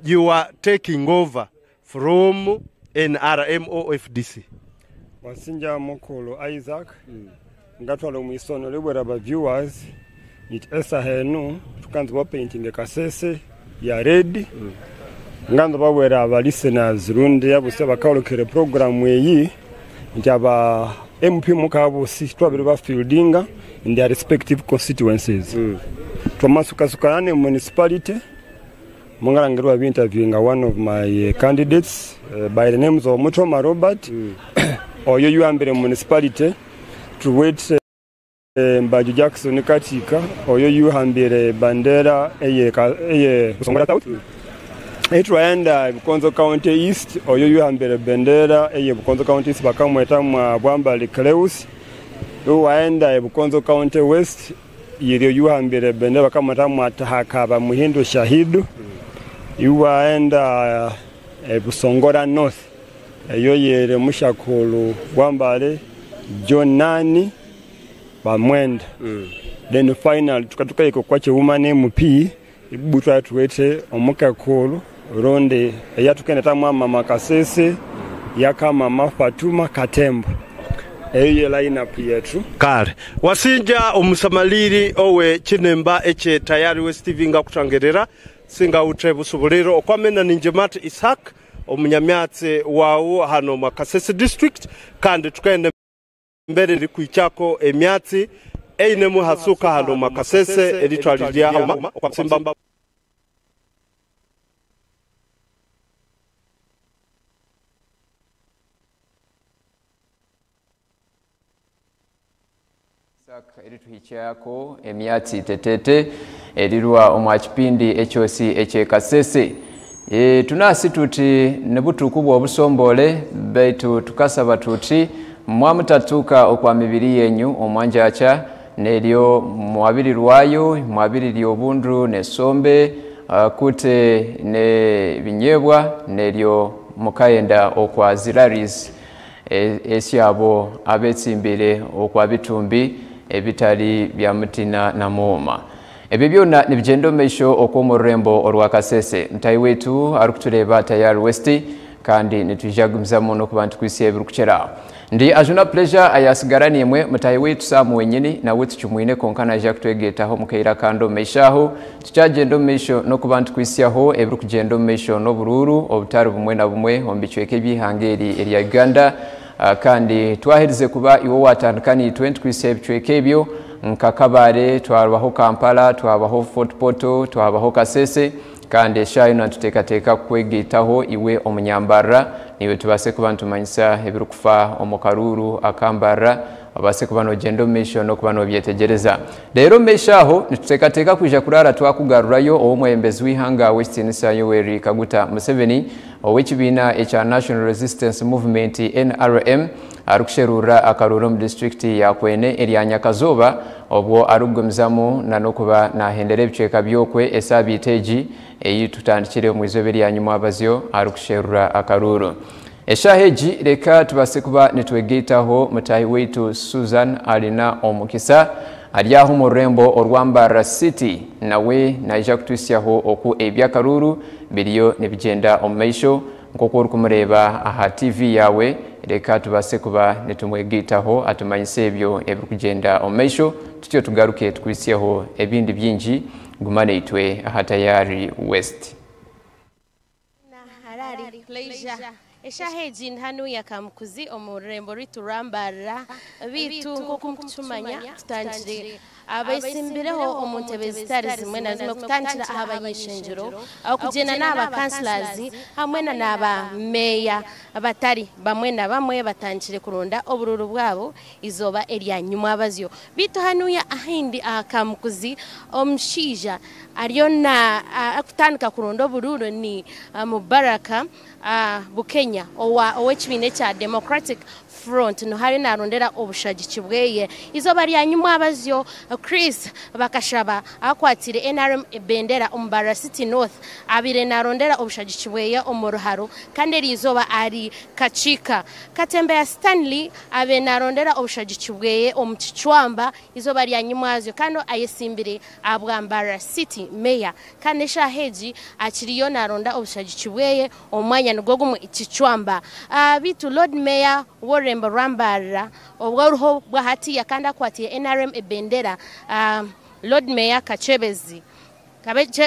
you are taking over from NRM or FDC? Wasinja mukulu Isaac, ngatwala omwisono libwera ba viewers nti esaha enu tukanza ba painting Kasese ya red. Nganza babwera aba listeners rundi abuse bakaolekere program eyi nti aba MP mukabusi twabire ba fieldinga in their respective constituencies. Twamasukasukana municipality mungarangirwa bi interviewing one of my candidates by the names of Muthoma Robert. Oyo yuambire municipality tuwete Mbaju Jackson Katika oyo yuhambire bandera eye eye Busongora South. Etwaenda Bukonzo County East oyo yuhambire bendera eye Bukonzo County East bakamweta mwa Bwambali Cleus. Waenda Bukonzo County West yiryo yuhambire bendera bakamweta mwa Tahakaba Muhindu Shahidu. Iwaenda Busongora North eyo yere mushakulu Bwambale John Nani Bamwenda. Then final tukatukaiko kwa woman MP ibutwa tuwete omukakulu ronde eyatukenda tamwa mama Kasese yakama Mama Fatuma Katembo. Eyo ye line up yetu. Kale wasinja omusamaliiri owe kinemba ekye Tayari West TV nga akutangerera singa ute busubuliro okwamena ninje Matt Ishaq omunyamyatsi wawu hano mwa Kasese District kandi tukende mbere eri kwikyako emyatsi einemu hasuka hano mwa Kasese eritwalirya okwakusimba. Erituhikyako emyatsi tetete erirwa omwa kipindi ekyosi ekyekasese. Tunasi tuti nebutuku bwa obusombole baitu tukasaba tuti mwamutatuka okwa mibiri yenyu omwanjacha neryo mwabirirwayo mwabiriri obundu nesombe kute ne binyebwa neryo mukayenda okwa ziraris esyabo abetsimbire okwa bitumbi ebitali bya mutina na muuma. Ebyo byona nibigenda omu maisho okw'omururembo orwa Kasese. Mutahi wetu arikutureeba Tayari West kandi nitwija kugumizamu n'okuba nitukwitsya ebirikukira. Ndi Ajuna Pleasure ayasigara nimwe mutahi wetu Sam wenyini nawe tukimwine konka naija kutwegeetaho omu kaire akandi omu maisho aho. Tukyagenda omu maisho n'okuba nitukwitsyaho ebirikugyenda omu maisho n'oburuuru obutari bumwe na bumwe omu bicweka eby'eihanga eri erya Uganda. Kandi twaherize kuba iwe watandika niitwe nitukwitsya ebicweka ebyo nka Kabale, twabaho Kampala, twabaho Fort Portal, twabaho Kasese kandi eshaayo natuteekateeka kukwegaitaho iwe omunyambarra niiwe tubaase kuba nitumanyisa ebirikufa omu karuuru akambarra obaase kuba nogyenda omu maisho n'okuba nobyetegyereza. Reero omu maisho aho nituteekateeka kwija kuraara twakugarurayo ow'omwebembezi w'eihanga w'ekitiinisa Yoweri Kaguta Museveni ow'ekibiina ekya National Resistance Movement NRM arikusherura akaruuru omu disitulikiti ya Kwene erya Nyakazooba obwo arikugumizamu na n'okuba nahendera ebicweka byokwe esaabiiti egi ei tutandikire omu izooba erya nyuma abazyo arikusherura akaruuru. Eshaaha egi reka tubaase kuba nitwegaitaho mutahi waitu Susan alina omukisa ari aho omu rurembo orwa City nawe naija kutwisyaho oku eby'akaruuru biriyo nibigyenda omu maisho nk'oku orikumureeba aha TV yawe. Reka tubaase kuba nitumwegaitaho atumanyise ebyo ebirikugyenda omu maisho tutyo tugaruke tukwisyeho ebindi bingi. Guma naitwe aha Tayari West. Harari Pleasure. Eshaaha egi hanu ya Kamukuzi omu rurembo rwitu rwambarra bitu nk'oku mukutumanya tutandikire abesimbireho omu ntebe zitari zimwe na zimwe kutandikira aha banyishengyero okugyenda n'aba councillors hamwe na n'aba meeya batari bamwe na bamwe batandikire kuronda obururu bwabo izooba erya nyuma abazyo bitu hanuya ahindi aha Kamukuzi omushaija ariyo na akutandika kuronda obururu ni Mubaraka Bukenya ow'ekibiina ekya Democratic Front nohari narondera obushagiki bweye izooba rya nyuma abazyo Chris Bakashaba akwatire NRM ebendera omu Mbarara City North abire narondera obushagiki bweye omu ruharo kandi eri izooba ari Kachika Katembeya Stanley abe narondera obushagiki bweye omu Kicwamba izooba rya nyuma azyo kandi ayesimbire abwa Mbarara City Mayor kandi eshaaha egi akiriyo naronda obushagiki bweye omwanya nigwo gumwe Kicwamba. Bitu Lord Mayor w'orurembo rwa Mbarara obwo bwa hatiya kandi akwatiye NRM ebendera Lord Mayor Kachebezi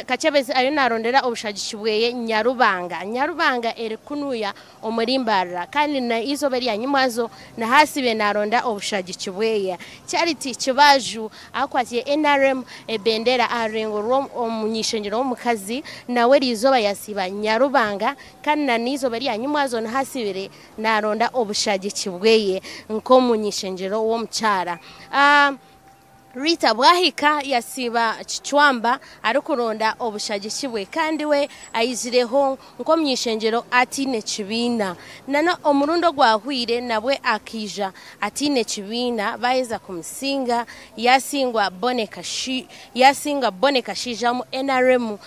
Kachebezi ariyo narondera obushagiki bweye Nyarubanga. Nyarubanga eri kunuya omuri Mbarara kandi na izooba rya nyumazo na hasibe naronda obushagiki bweye Charity Kibaju akwatiye NRM ebendera arengo omunyishengyero w'omukazi nawe eri izooba yasiba Nyarubanga kandi na n'izoba rya nyumazo na hasibire naronda obushagiki bweye nk'omunyishengyero w'omukyara. Rita Bwahika yasiba Kicwamba arikuronda obushagiki bwe kandi we ayizireho nk'omyishengyero atine kibiina nana omurundo gwahwire nabwe akija atine kibiina baheza kumusinga yasingwa Bone Kashija mu NRM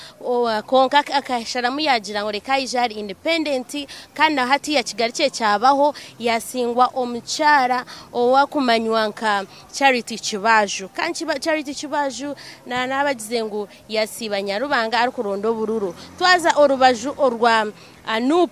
konka akasharamu yagira ngo reka ayije ari independent kandi na hati ya Kigali kye kyabaho yasingwa omukyara owakumanywa nka Charity Kibaju kandi Charity Kibaju na nabagize ngu yasiba Nyarubanga arikuronda obururu. Twaza orubaju orwa NUP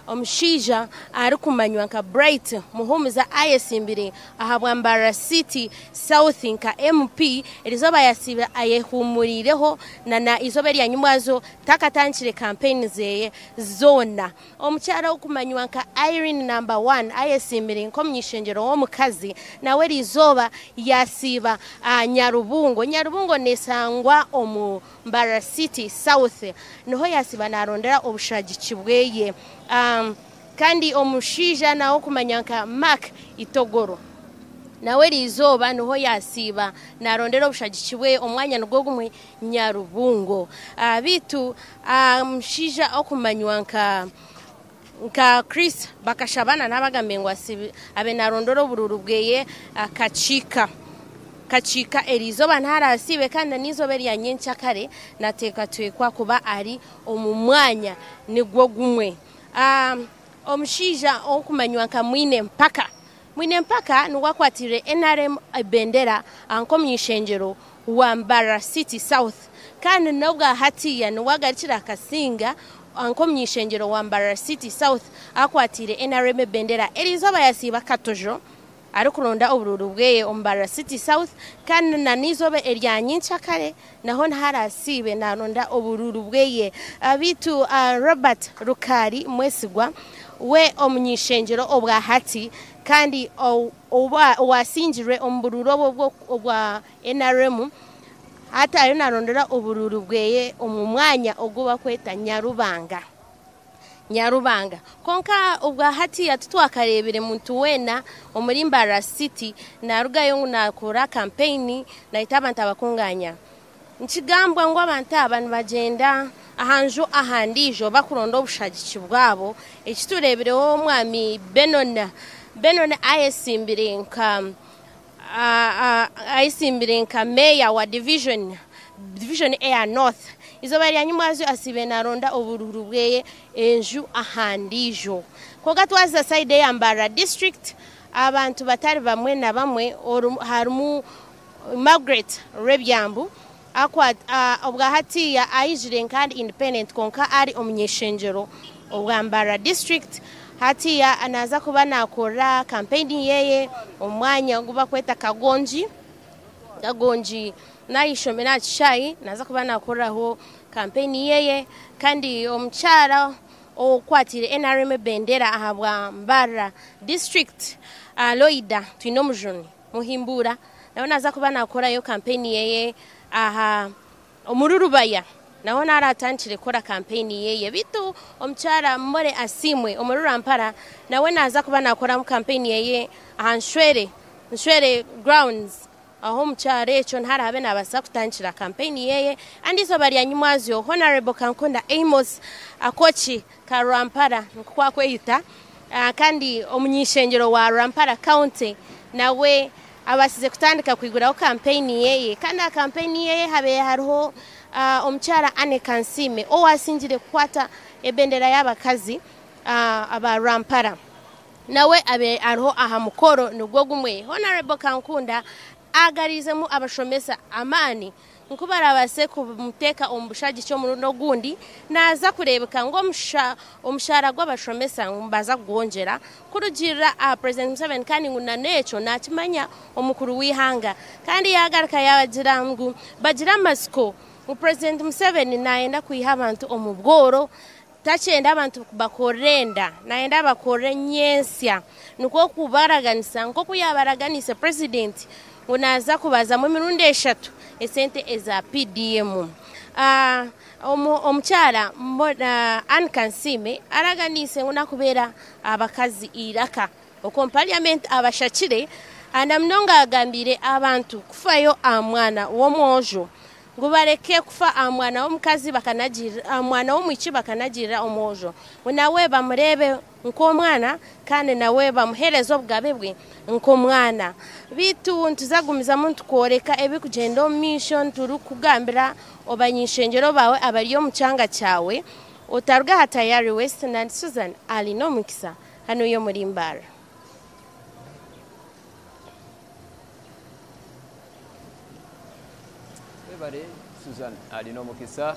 Omushaija arikumanywa nka Bright Muhumuza ayesimbire ahabwa Mbarara City South nka MP erizooba yasiiba ayehumuriireho nana eizooba erya nyimwazo takatandikire kampeyini zeye zoona. Omukyara orikumanywa nka Irene Number One ayesiimire nk'omuny'ishengyero w'omukazi nawe eriizooba yasiiba aha Nyarubungo. Nyarubungo neshangwa omu Mbarara City South niho yasiiba narondera obushagiki bweye. Kandi omushaija nawe orikumanywa nka Mark Itogoro nawe eriizooba niho yasiiba narondera obushagiki bwe omwanya nigwo gumwe Nyarubungo. Beitu omushaija orikumanywa nka nka Chris Bakashabana naabagambire ngu abe narondora oburuuru bweye Kakiika. Kakiika eriizooba ntarasiibe kandi n'eizooba erya nyenkyakare nateekateekwa kuba ari omu mwanya nigwo gumwe. Omushaija orikumanywa nka Mwine Mpaka. Mwine Mpaka niwe akwatire NRM ebendera nk'omuny'ishengyero wa Mbarara City South kandi n'obwa hatiya niwe agarukire akasinga nk'omuny'ishengyero wa Mbarara City South akwatire NRM ebendera. Eriizooba yasiiba Katojo arikuronda oburuuru bweye omu Mbarara City South kandi na n'eizooba erya nyenkyakare naho ntarasiibe naronda oburuuru bweye. Beitu Robert Rukari Mwesigwa we omuny'ishengyero obwa hati kandi owasingirwe omu buruuru obwo obwa NRM hati ariyo narondera oburuuru bweye omu mwanya ogu bakweta Nyarubanga. Nyarubanga. Kwonka obwa hatiya titwakareebire muntu weena omuri Mbarara City narugayo ngu nakora kampeyini nayeta abantu abakunganya. Nikigambwa ngu abantu aba nibagyenda aha nju aha ndiijo bakuronda obushagiki bwabo. Eki tureebireho omwami Benon. Benon ayesimbire nka ayesimbire nka meeya wa division division eya North. Eizooba rya nyimwazyo asiibe naronda oburuuru bweye enju aha ndiijo. Kwonka twaza sayidi eya Mbarara district abantu batari bamwe na bamwe harimu Margaret Rwebyambu obwa hatiya aijire nka independent kwonka ari omuny'ishengyero obwa Mbarara district. Hatiya naza kuba nakora kampeyini yeye omu mwanya ogu bakweta Kagongi. Kagongi n'ahaishomero aha kishaayi naza kuba nakoreraho kampeyini yeye kandi omukyara okwatire NRM ebendera ahabwa Mbarara district Loida Twinomujuni Muhimbura nawe naza kuba nakorayo kampeyini yeye aha omuri Rubaya naho naratandikire kukora kampeyini yeye. Beitu omukyara More Asiimwe omuri Rwampara nawe naza kuba nakoramu kampeyini yeye aha Nshwere Nshwere grounds aho omukyaro ekyo ntarabe nabaasa kutandikira kampeyini yeye. Kandi eizooba rya nyimwazyo Honorable Kankunda Amos Akoki ka Rwampara nikwo kwakweyita kandi omuny'ishengyero wa Rwampara County nawe abaasize kutandika kwiguraho kampeyini yeye. Kandi aha kampeyini yeye habaire hariho omukyara Anne Kansiime owasingire kukwata ebendera y'abakazi aba Rwampara nawe abe ariho aha mukoro nigwo gumwe. Honorable Kankunda agarizemu abashomesa amaani nku barabaase kumuteeka omu bushagiki omurundi ogundi naza kureebeka ngu omushaara gw'abashomesa ngu nibaza kugwongyera kurugiirira aha President Museveni kandi ngu n'ekyo nakimanya omukuru w'eihanga. Kandi yagaruka yabagira ngu bagire amatsiko ngu President Museveni nayenda kwiha abantu omu bworo, takyenda abantu bakorere enda, nayenda bakorere nyentsya. Nikwo kubaraganisa nk'oku yabaraganise President ngu naza kubazamu emirundi 3 esente eza PDM. Omukyara Anne Kansiime araganiise ngu nakubeera abakazi eiraka okwo omu parliament abashakire na munonga agambire abantu kufayo aha mwana w'omwojo ngu bareke kufa aha mwana w'omukazi bakanagirira aha mwana w'omwishiki bakanagirira omwojo ngu nawe bamureebe nk'omwana kandi nawe bamuheereze obugabe bwe nk'omwana. Beitu nituzagumizamu ntukworeka ebirikugyenda omu maisho turikugambira abany'ishengyero baawe abari omu kyanga kyawe otaruga aha Tayari West na Susan Alinomukisa hanu y'omuri Mbarara. Webare Susan Alinomukisa.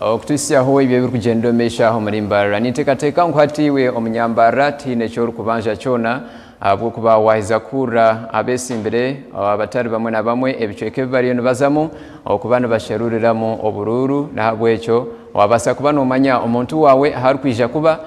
Okutuhitsyaho ebyo ebirikugyenda omu maisho aha omuri Mbarara. Ninteekateeka ngu hati iwe omunyambarara tihaine eki orikubanja kyona ahabw'okuba waaheza kuhurira abeetsimbire abatari bamwe na bamwe ebicweka ebi bariyo nibazamu okuba nibasheruriramu oburuuru. N'ahabw'ekyo waabaasa kuba noomanya omuntu waawe ahu arikwija kuba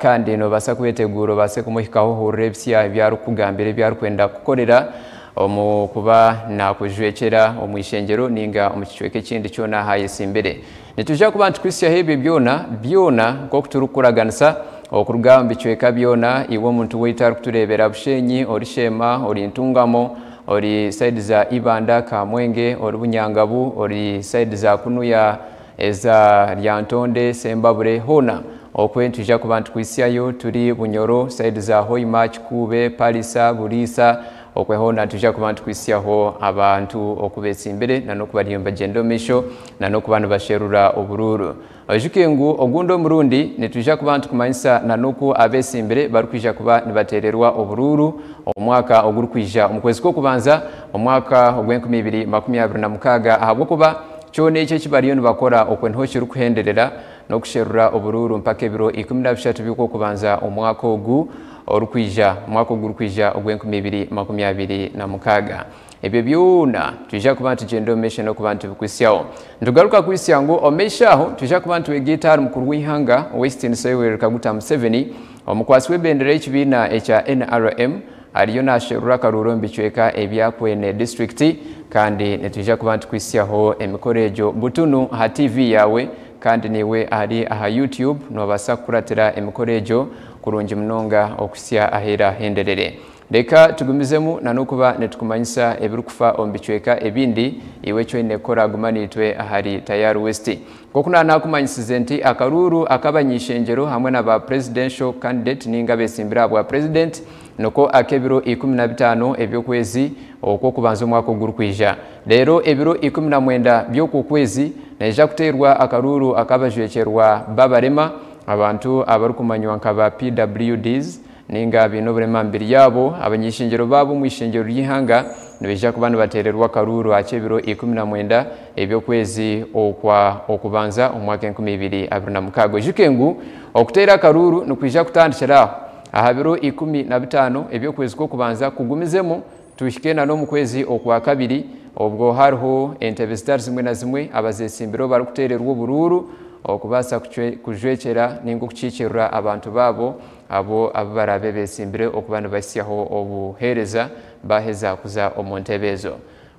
kandi noobaasa kweteguura obaase kumuhikaho ohurire ebisya ebi arikukugambira ebi arikwenda kukukorera omu kuba naakujwekyera omu ishengyero nainga omu kicweka ekindi kyona ahu ayetsimbire. Nitwija kuba nitukuhitsyaho ebyo byona byona nk'oku turikukuraganisa okuruga omu bicweka byona iwe omuntu waitu arikutureebera Bushenyi, ori Sheema, ori Ntungamo, ori sayidi za Ibanda, Kamwenge, ori Bunyangabu, ori sayidi za kunuya eza Lyantonde, Sembabure hoona okwe nitwija kuba nitukuhitsyayo turi Bunyoro, sayidi za Hoima, Kikuube, Pallisa, Buliisa Okwe hoona nitwija kuba nituhitsyaho abantu oku betsimbire na n'oku bariyo nibagyenda omu maisho na n'okuba nibasherura oburuuru. Oijuke ngu ogundi omurundi nitwija kuba nitukumanyisa na n'oku abetsimbire barikwija kuba nibateererwa oburuuru omwaka ogurikwija omu kwezi kw'okubanza omwaka ogw'enkumi ibiri makumi abiri na mukaaga ahabw'okuba kyona ekyo eki bariyo nibakora okwe niho kirikuhenderera n'okusherura oburuuru mpaka ebiro 13 by'Okwokubanza omwaka ogu orikwija, omwaka ogurikwija ogw'enkumi ibiri makumi abiri na mukaaga. Ebyo byona nitwija kuba nitugyenda omu maisho n'okuba nitubikuhitsyaho. Nitugaruka kuhitsya ngu omu maisho aho nitwija kuba nitwegaita ahari mukuru w'eihanga Ow'ekitiinisa Yoweri Kaguta Museveni, omukwatsi w'ebendera y'ekibiina ekya NRM ariyo nasherura akaruuru omu bicweka ebya Kwene disiturikiti kandi nitwija kuba nitukuhitsyaho emikoro egyo butunu aha TV yaawe kandi naiwe ahari aha YouTube noobaasa kukuratira emikoro egyo kurungi munonga okuhitsya ahu eraahenderere. Reka tugumizemu na n'okuba nitukumanyisa ebirikufa omu bicweka ebindi. Iwe eki oine kukora guma naitwe ahari Tayari West. Nk'oku naanakumanyisize nti akaruuru ak'abany'eishengyero hamwe na ba presidential candidate nainga abetsimbire aha bwa president niko ak'ebiro 15 eby'okwezi okw'okubanza omwaka ogurikwija. Reero ebiro 19 by'okwo kwezi naija kuteerwa akaruuru ak'abajwekyerwa b'abarema, abantu abarikumanywa nka ba PWDs nainga abaine oburema aha mibiri yaabo. Abany'eishengyero baabo omu ishengyero ry'eihanga nibaija kuba nibateererwa akaruuru ak'ebiro 19 eby'okwezi okwa Okubanza omwaka 2026. Oijuke ngu okuteera akaruuru nikwija kutandikira aho aha biro 15 eby'okwezi kw'Okubanza kugumizemu tuhike na n'omu kwezi Okwakabiri obwo hariho entebe zitari zimwe na zimwe abazetsimbire barikuteererwa oburuuru okubaasa kujwekyera nainga okukiikirira abantu baabo abo abu baraabe betsimbire okuba nibahitsyaho obuheereza baaheza kuza omu ntebe ezo.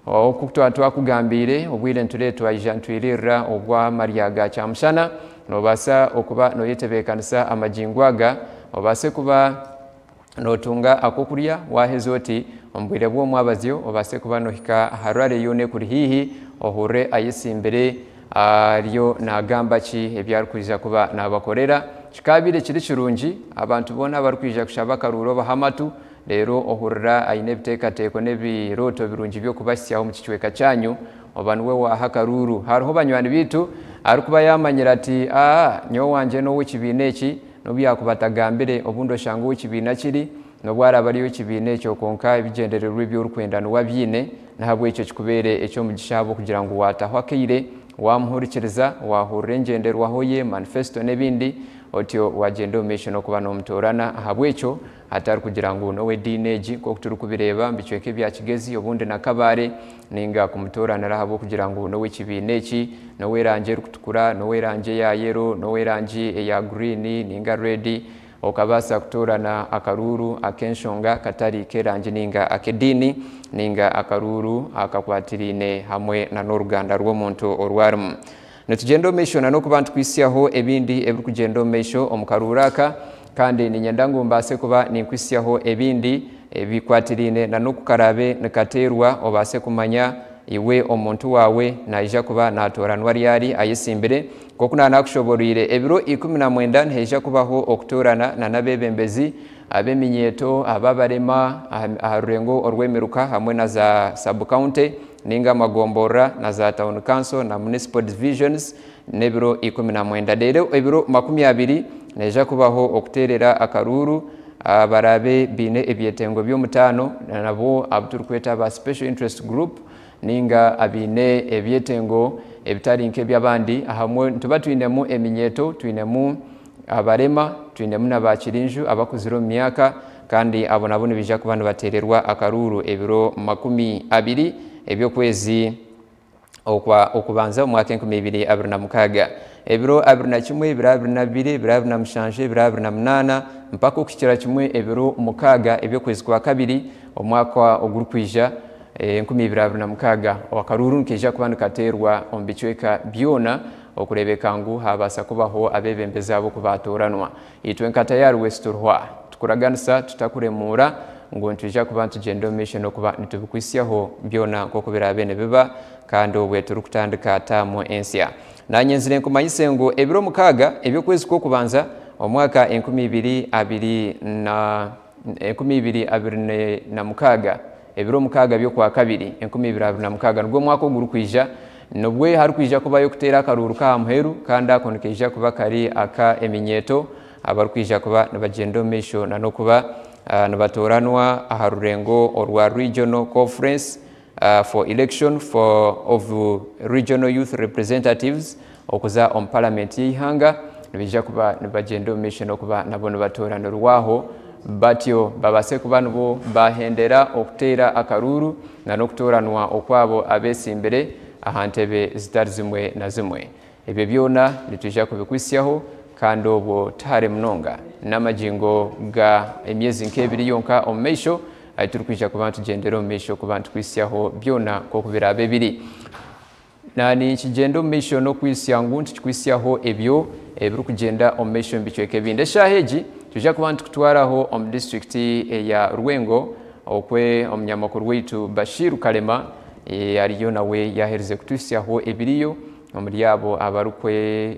Oku twaba twakugambiire, obwire nitureeba twaija nitwiririra obw'amarya ga kyamushana, noobaasa okuba nooyetebeekanisa amagingo aga, obaase kuba nootunga ak'okurya waaheza oti omu bwire bw'omwabazyo obaase kuba noohika aha rally yoona ekuri haihi ohurire ayetsimbire ariyo naagamba ki ebi arikwija kuba naabakorera. Kikaabaire kiri kirungi abantu boona abarikwija kushaba akaruuru obahe amatu Reero ohurira aine ebiteekateeko n'ebirooto birungi by'okubahitsyaho omu kicweka kyanyu, oba niwe waaha akaruuru. Hariho banywani baitu arikuba yaamanyire ati, Aa, nyowe wangye n'ow'ekibiina eki, n'obu yaakuba atagambire, obundi oshanga ow'ekibiina kiri, n'obu araabe ari ow'ekibiina ekyo kwonka ebigyendererwa ebi orikwenda niwe abiine, n'ahabw'ekyo kikubeere eky'omugisha ahabw'okugira ngu waataho akaire, waamuhurikiriza, waahurira engyenderwaho ye, manifesito n'ebindi, otyo waagyenda omu maisho n'okuba noomutoorana. Ahabw'ekyo Hatari kugira ngu n'ow'ediini egi nk'oku turikubireeba omu bicweka ebya Kigezi obundi na Kabale, nainga kumutooranira ahabw'okugira ngu n'ow'ekibiina eki, n'ow'erangi erikutukura, n'ow'erangi eya yero, n'ow'erangi eya guriini nainga reedi, okabaasa kutoorana akaruuru ak'enshonga katari k'erangi nainga ak'ediini, nainga akaruuru akakwatiraine hamwe na n'oruganda rw'omuntu oru arimu. Nitugyenda omu maisho na n'okuba nitukwitsyaho ebindi ebirikugyenda omu maisho omu karuuru aka. Kandi niinyenda ngu mbaase kuba ninkuhitsyaho ebindi ebikwatiraine na n'oku karaabe nikateerwa, obaase kumanya iwe omuntu waawe naija kuba naatooranwa ryari ayetsimbire. Nk'oku naanaakushoboroire, ebiro 19 nihaija kubaho okutoorana na n'abeebembezi ab'eminyeeto, ab'abarema aha rurengo orw'emiruka hamwe na za sub-county nainga amagomborora na za town council na municipal divisions n'ebiro 19. Reero ebiro 20 nihaija kubaho okuteerera akaruuru abaraabe baine ebyetengo by'omutaano nabo abu turikweta aba special interest group. ninga abaine ebyetengo ebitari nk'eby'abandi. Ahamwe nituba twinemu eminyeeto, twinemu abarema, twinemu na bakirinju abakuzire omu myaka, kandi abo nabo nibaija kuba nibateererwa akaruuru ebiro 20 eby'okwezi okwa okubanza omwaka 2026. Ebiro 21, ebiro 22, ebiro 27, ebiro 28 mpaka okuhikira kimwe ebiro 6 eby'okwezi kwa kabiri omwaka ogurikwija 2026, akaruuru nikaija kuba nikateerwa omu bicweka byona okureebeka ngu habaasa kubaho abeebembezi abo kubaatooranwa. Itwe nka Tayari West Ruhwa tukuraganisa tutakuremuura ngu nitwija kuba nitugyenda omu maisho n'okuba nitubikwisyaho byona nk'oku biraabe nibiba kandi obwe turikutandika taamu ensya. Naanye nzire nkumanyise ngu ebiro 6 eby'okwezi kw'okubanza omwaka enkumi ibiri abiri na enkumi ibiri abiri na mukaaga, ebiro 6 by'okwa kabiri 2026 nigwo omwaka ogurikwija, nibwe harikwija kubayo okuteera akaruuru k'aha muheru, kandi ako nikaija kuba kari aka eminyeeto abarikwija kuba nibagyenda omu maisho na n'okuba nibatooranwa aha rurengo orwa Regional Conference for Election for of Regional Youth Representatives okuza omu paramenti y'eihanga. Nibaija kuba nibagyenda omu maisho n'okuba nabo nibatooranirwaho batyo babaase kuba nibo bahendera okuteera akaruuru na n'okutooranwa okwabo abeesimbire aha ntebe zitari zimwe na zimwe. Ebyo byona nitwija kubikwisyaho kandi obwo tihare munonga n'amagingo ga emyezi nk'ebiri yonka omu maisho ahu turikwija kuba nitugyendera omu maisho kuba nitukwisyaho byona nk'oku biraabe biri. Na nikigyenda omu maisho n'okwisya ngu nitukikwisyaho ebyo ebirikugyenda omu maisho omu bicweka ebindi. Eshaaha egi twija kuba nitukutwaraho omu disiturikiti eya Rwengo okwe omunyamakuru waitu Bashir Kalema ariyo nawe yaaherize kutuhisyaho ebiriyo omuri abo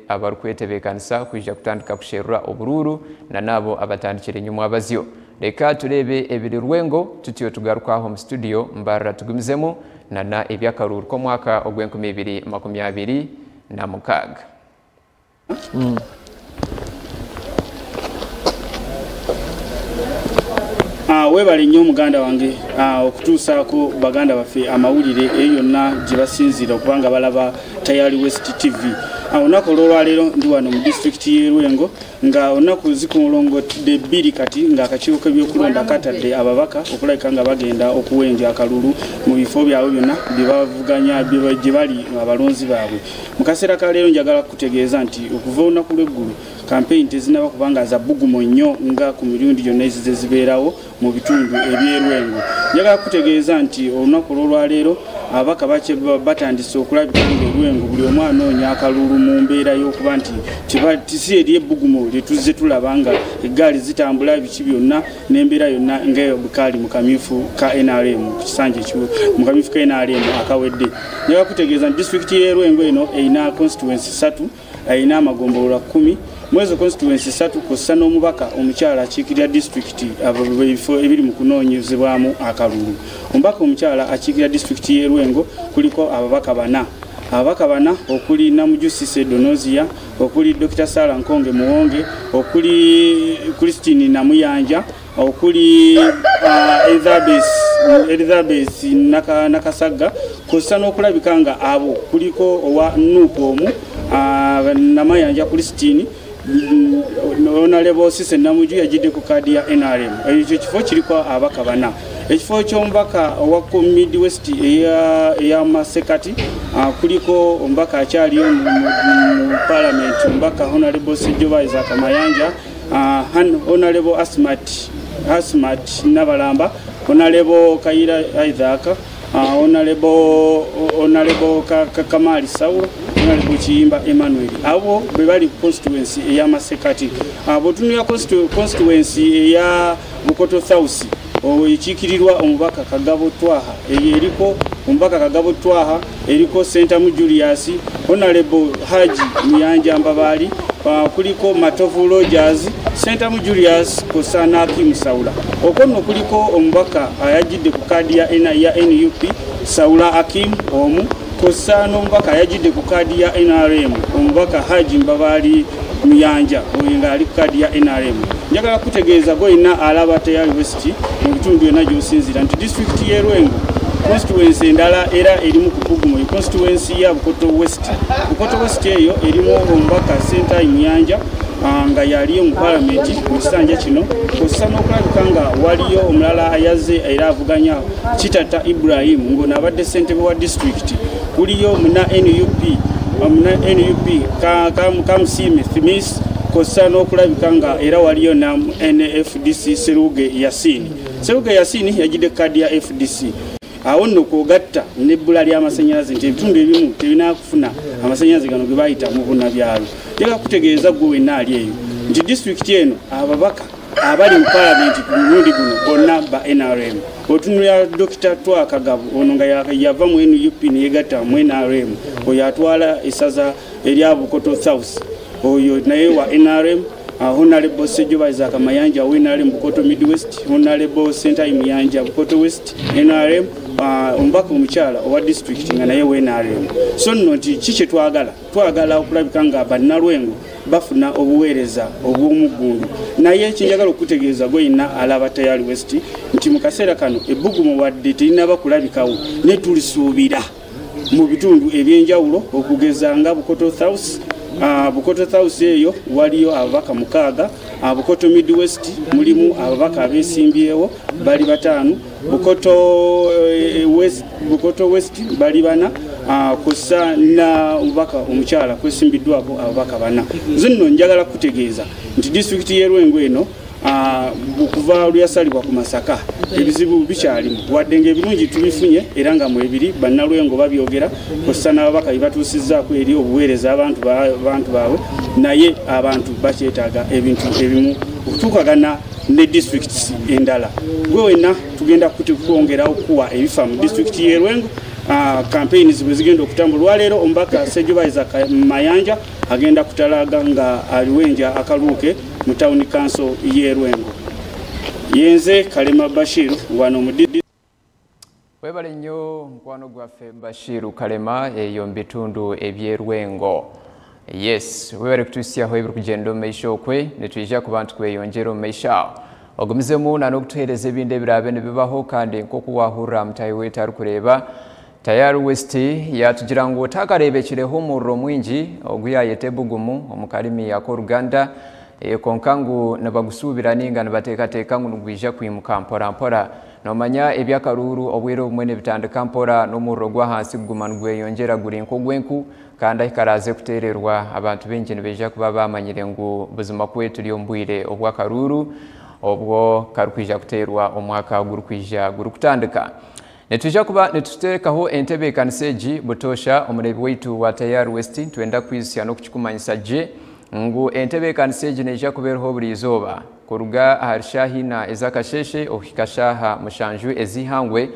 abarikwetebeekanisa kwija kutandika kusherura oburuuru na n'abo abatandikire enyimwa abazyo. Reka tureebe ebiri Rwengo tutyo tugaruka omu studio Mbarara tugumizemu na na eby'akaruuru k'omwaka ogw'enkumi ibiri makumi abiri na mukaaga. Weebale nnyo muganda wange okutuusaako baganda baffe amawulire eyo yonna gye basinziira okuba nga balaba Tayari West TV. Olunaku olw'olwaleero ndi wano mu disitulikiti y'e Lwengo nga olunaku zikulongodde bbiri kati ng'akakiiko k'ebyokulonda katadde ababaka okulabika nga bagenda okuwenja akalulu mu bifo byabwe byonna bye bavuganya gye bali abalonzi baabwe. Mu kaseera ka leero njagala kukutegeeza nti okuva olunaku lw'eggulo kampeyini tezinnaba kuba nga za bbugumu nnyo nga ku mirundi gyonna ezize zibeerawo mu bitundu eby'e Lwengo. Njagala kukutegeeza nti olunaku olw'olwaleero ababaka batandise okulabika nga e Lwengo buli omu anoonya akalulu mu mbeera y'okuba nti si eri ebbugumu lye tuzze tulaba nga eggaali zitambula biki byonna n'embeera yonna nga bwekaali mu kamyufu ka NRM ku kisanja ekiwe mu kamyufu ka NRM akawedde. Njagala kukutegeeza nti disitulikiti y'e Lwengo eno erina constituency ssatu, erina amagombolola 10. Mu ezo constituency ssatu kw'ossa n'omubaka omukyala akiikirira disitulikiti ebifo ebiri mu kunoonyezebwamu akalulu. Omubaka omukyala akiikirira disitulikiti y'e Lwengo kuliko ababaka bana. Ababaka bana okuli Namuju Cissy Donozia, okuli Dokita Sarah Nkonge Muwonge, okuli Christine Namuyanja, okuli Elizabeth Nakasagga, kw'ossa n'okulabika nga abo kuliko owa NUP omu, Namayanja Christine, Honorable Cissy Namuju yajjidde ku kaadi ya NRM. Ekyo kifo kiriko ababaka bana. Ekifo ky'omubaka owa Midwest eya Masekati, kuliko omubaka akyaliyo mu Parliament, omubaka Honorable Sejjoba Isaac Mayanja, Honorable Asmat Nabalamba, Honorable Kaira Isaac, Honorable Kamali Saulo, Honorable Kiyimba Emmanuel. Abo be bali ku constituency eya Masekati. Bw'otunulira constituency eya Bukoto South ekiikirirwa omubaka Kagabo Twaha, eyo eriko omubaka Kagabo Twaha, eriko Ssentamu Julius, Honorable Haji Muyanja Mbabaali, kuliko Matovu Rogers, Ssentamu Julius kw'ossa n'Akim Saula. Okwo nno kuliko omubaka ayajjidde ku kaadi ya NUP Saula Akim omu, kw'ossa n'omubaka ayajjidde ku kaadi ya NRM omubaka Haji Mbabaali Muyanja, oyo ng'ali ku kaadi ya NRM. Njagala kutegeeza gw'olina alaba Tayari West mu bitundu byonna gy'osinziira nti disitulikiti y'e Lwengo Constituency endala era erimu ku bbugumu ye constituency ya Bukoto West. Bukoto West eyo erimu omubaka Ssentayi Muyanja nga yaliyo mu palamenti mu kisanja kino, kw'ossa n'okulabika nga waliyo omulala ayazze era avuganya Kitata Ibrahim ng'ono abadde ssentebe wa disitulikiti. Kuliyo muna NUP muna NUP Kamusiime Thimis kw'ossa n'okulabika nga era waliyo na NFDC Seruge Yasini. Seruge Yasini yajjidde kaadi ya FDC. Awo nno kw'ogatta n'ebbula ly'amasannyalaze nti ebitundu ebimu tebinakufuna amasannyalaze gano ge bayita mu bunnabyalo. Njagala kutegeeza ggwe wenna ali eyo nti disitulikiti eno ababaka abali mu palamenti ku mulundi guno bonna ba NRM. Otunulira Dokita Twaha Kagabo ono nga yava mu NUP ne yeegatta mu NRM, oyo atwala essaza erya Bukoto South, oyo naye wa NRM. Honorable Ssejoba Isaac Mayanja wa NRM Bukoto Midwest, Honorable Ssentayi Muyanja Bukoto West NRM, omubaka omukyala owa district nga naye wa NRM. So nno nti ki kye twagala? Twagala okulabika nga bannalwengo bafuna obuweereza obw'omuggundu. Naye kyenjagala okutegeeza gwe yenna alaba Tayari West nti mu kaseera kano ebbugumu wadde terinaba kulabikawo, naye tulisuubira mu bitundu ebyenjawulo okugeza nga Bukoto South. Bukoto South eyo waliyo ababaka 6, Bukoto Midwest mulimu ababaka abeesimbyewo bali 5, Bukoto West bali 4, kussa na omubaka omukyala kwesimbiddwako ababaka 4. Nze nno njagala kutegeeza nti disitulikiti y'e Lwengo eno okuva lwe yasalibwa ku Masaka ebizibu bikyalimu, wadde ng'ebirungi tubifunye era nga mwebiri bannalwengo babyogera kw'ossa n'ababaka bye batuusizzaako eri obuweereza abantu baabwe, naye abantu bakyetaaga ebintu ebimu okutuukagana ne districts endala. Gwe wenna tugenda kwongera okuwa ebifa mu disitulikiti y'e Lwengo. Campaigns bwe zigenda okutambula olwaleero, omubaka Ssejoba Isaac Mayanja agenda kutalaga nga aliwenja akaluuke mu town council y'e Lwengo. Yenze Kalema Bashir wano mu Webale nnyo mukwano gwaffe Bashiru Kalema eyo mu bitundu eby'e Lwengo. Yes, webale kutuusyaho ebirikugenda omu maisho okwe. Nitwija kuba ntukweyongera omu maisho aho ogumizemu nan'okutuheereza ebindi ebiraabe nibibaho. Kandi nk'oku wahurra mutahi wetu arikureeba Tayari West yatugira ngu otakareebekireho omuriro mwingi ogu yayeta ebugumu omu karimi ak'Oruganda, konka ngu nibagusuubira ninga nibateekateeka ngu nigwija kwimuka mpora mpora. Nomanya ebyakaruuru obwire obumwe nibitandika mpora n'omuriro gw'ahansi kuguma nigweyongyera guri nk'ogw'enku, kandi ahikaraze kuteererwa abantu baingi nibaija kuba bamanyire ngu buzima kwe turi omu bwire obw'akaruuru obwo karikwija kuteerwa omwaka gurikwija gurikutandika. Nitwija kuba nituteekaho entebeekanisa egi butoosha. Omureebi waitu wa Tayari West, nitwenda kwijutsya n'okukikumanyisa gye ngu entebeekanisa egi neija kuba eriho buri izooba kuruga ahari shaaha 4 ez'akasheeshe okuhika shaaha 7 ez'ihangwe,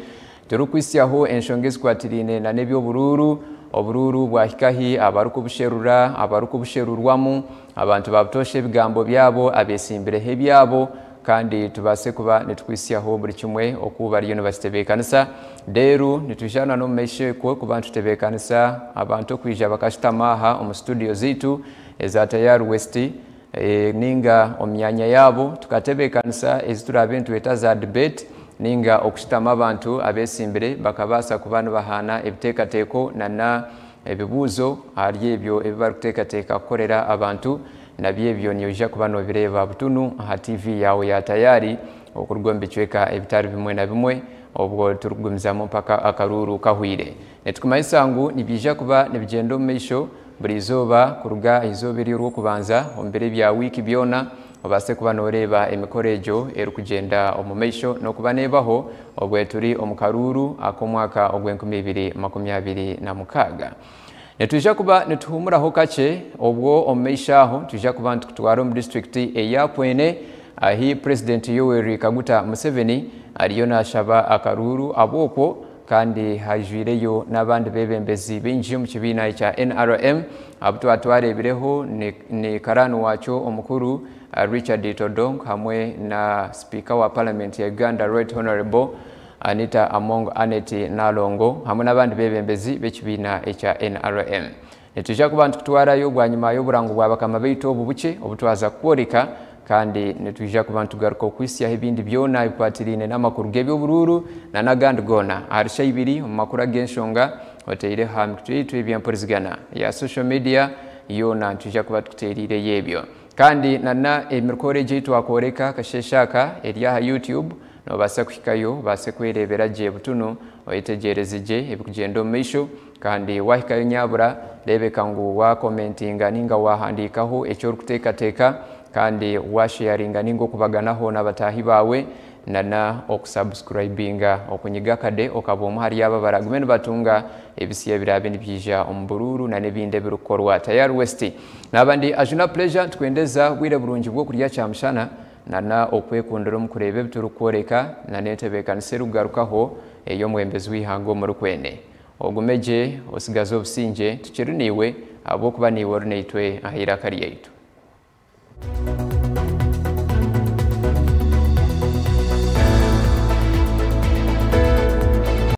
turikwisyaho enshonga ezikwatiriine na n'eby'oburuuru. Oburuuru bwahikahi, abarikubusherura, abarikubusherurwamu, abantu babutoosha ebigambo byabo, abeesimbireho ebyabo, kandi tubaase kuba nitukwisyaho buri kimwe oku bariyo nibakitebeekanisa. Reero nitwijana n'omu maisho ekwo kuba nitutebeekanisa abantu okwija bakashutama aha omu studio zaitu eza Tayari West, ninga omu myanya yaabo, tukatebeekanisa ezi turaabe nitweta za debate, ninga okushutama abantu abeesimbire bakabaasa kuba nibahaana ebiteekateeko nana ebibuuzo ahari ebyo ebi barikuteekateeka kukorera abantu. Nabyo ebyo niyoija kuba nobireeba butunu aha TV yawe ya Tayari okuruga omu bicweka ebitari bimwe na bimwe, obwo turikugumizamu mpaka akaruuru kahwire. Nitukumanyisa ngu nibyija kuba nibigyenda omu maisho buri izooba kuruga izooba eri orw'okubanza omu biro ebya wiiki byona, obaase kuba noreeba emikoro egyo erikugyenda omu maisho n'okuba neebaho obwe turi omu karuuru ak'omwaka ogw'2026. Nitwija kuba nituhumuraho kakye, obwo omu maisho aho twija kuba nitukutwara omu disitulikiti eya Kwene, ahi Purezidenti Yoweri Kaguta Museveni ariyo nashaba akaruuru abwokwo, kandi hajwireyo n'abandi bebembezi baingi omu kibiina ekya NRM. Abu twaba twareebireho ni karani wakyo omukuru Richard Todong hamwe na sipiika wa Parliament ya Uganda, Right Honorable Anita Among Annet Nalongo, hamwe n'abandi bebembezi b'ekibiina ekya NRM. Nitwija kuba nitukutwarayo bwanyima y'oburango bwa bakama baitu obu bukye obutwaza kworeka. Kandi nitwija kuba nitugaruka okuhitsyaho ebindi byona ebikwatiraine n'amakuru g'eby'oburuuru na n'agandi goona ahari Shaibiri omu makuru ag'enshonga oteireho aha mikutu yaitu y'eby'empurizigana eya social media yoona nitwija kuba tukuteeriireyo ebyo. Kandi na n'emikoro egi ei twakworeka akasheeshe aka eri aha YouTube noobaasa kuhikayo obaase kwereebera gye butunu oyetegyereze gye ebirikugyenda omu maisho kandi waahikayo nyabura reebeka ngu waakomentinga nainga waahandiikaho eki orikuteekateeka Kandi washeyaringa ninga okubaganaho na bataahi baawe na na okusubscribinga, okunyiga akade okaba omwe ahari abo abaragume nibatunga ebisya ebiraabe nibyija omu buruuru na n'ebindi ebirikukorwa Tayari West. Naaba ndi Ajuna Pleasure nitukwendeza obwire burungi bw'okurya kyamushana na na okwekundira omu kureeba ebi turikworeka na n'entebeekanisa erikugarukaho ey'omwembezi w'eihanga omuri Kwene. Ogume gye, osigaze obusingye, tukiri naiwe ahabw'okuba naiwe ori naitwe aha eiraka ryaitu.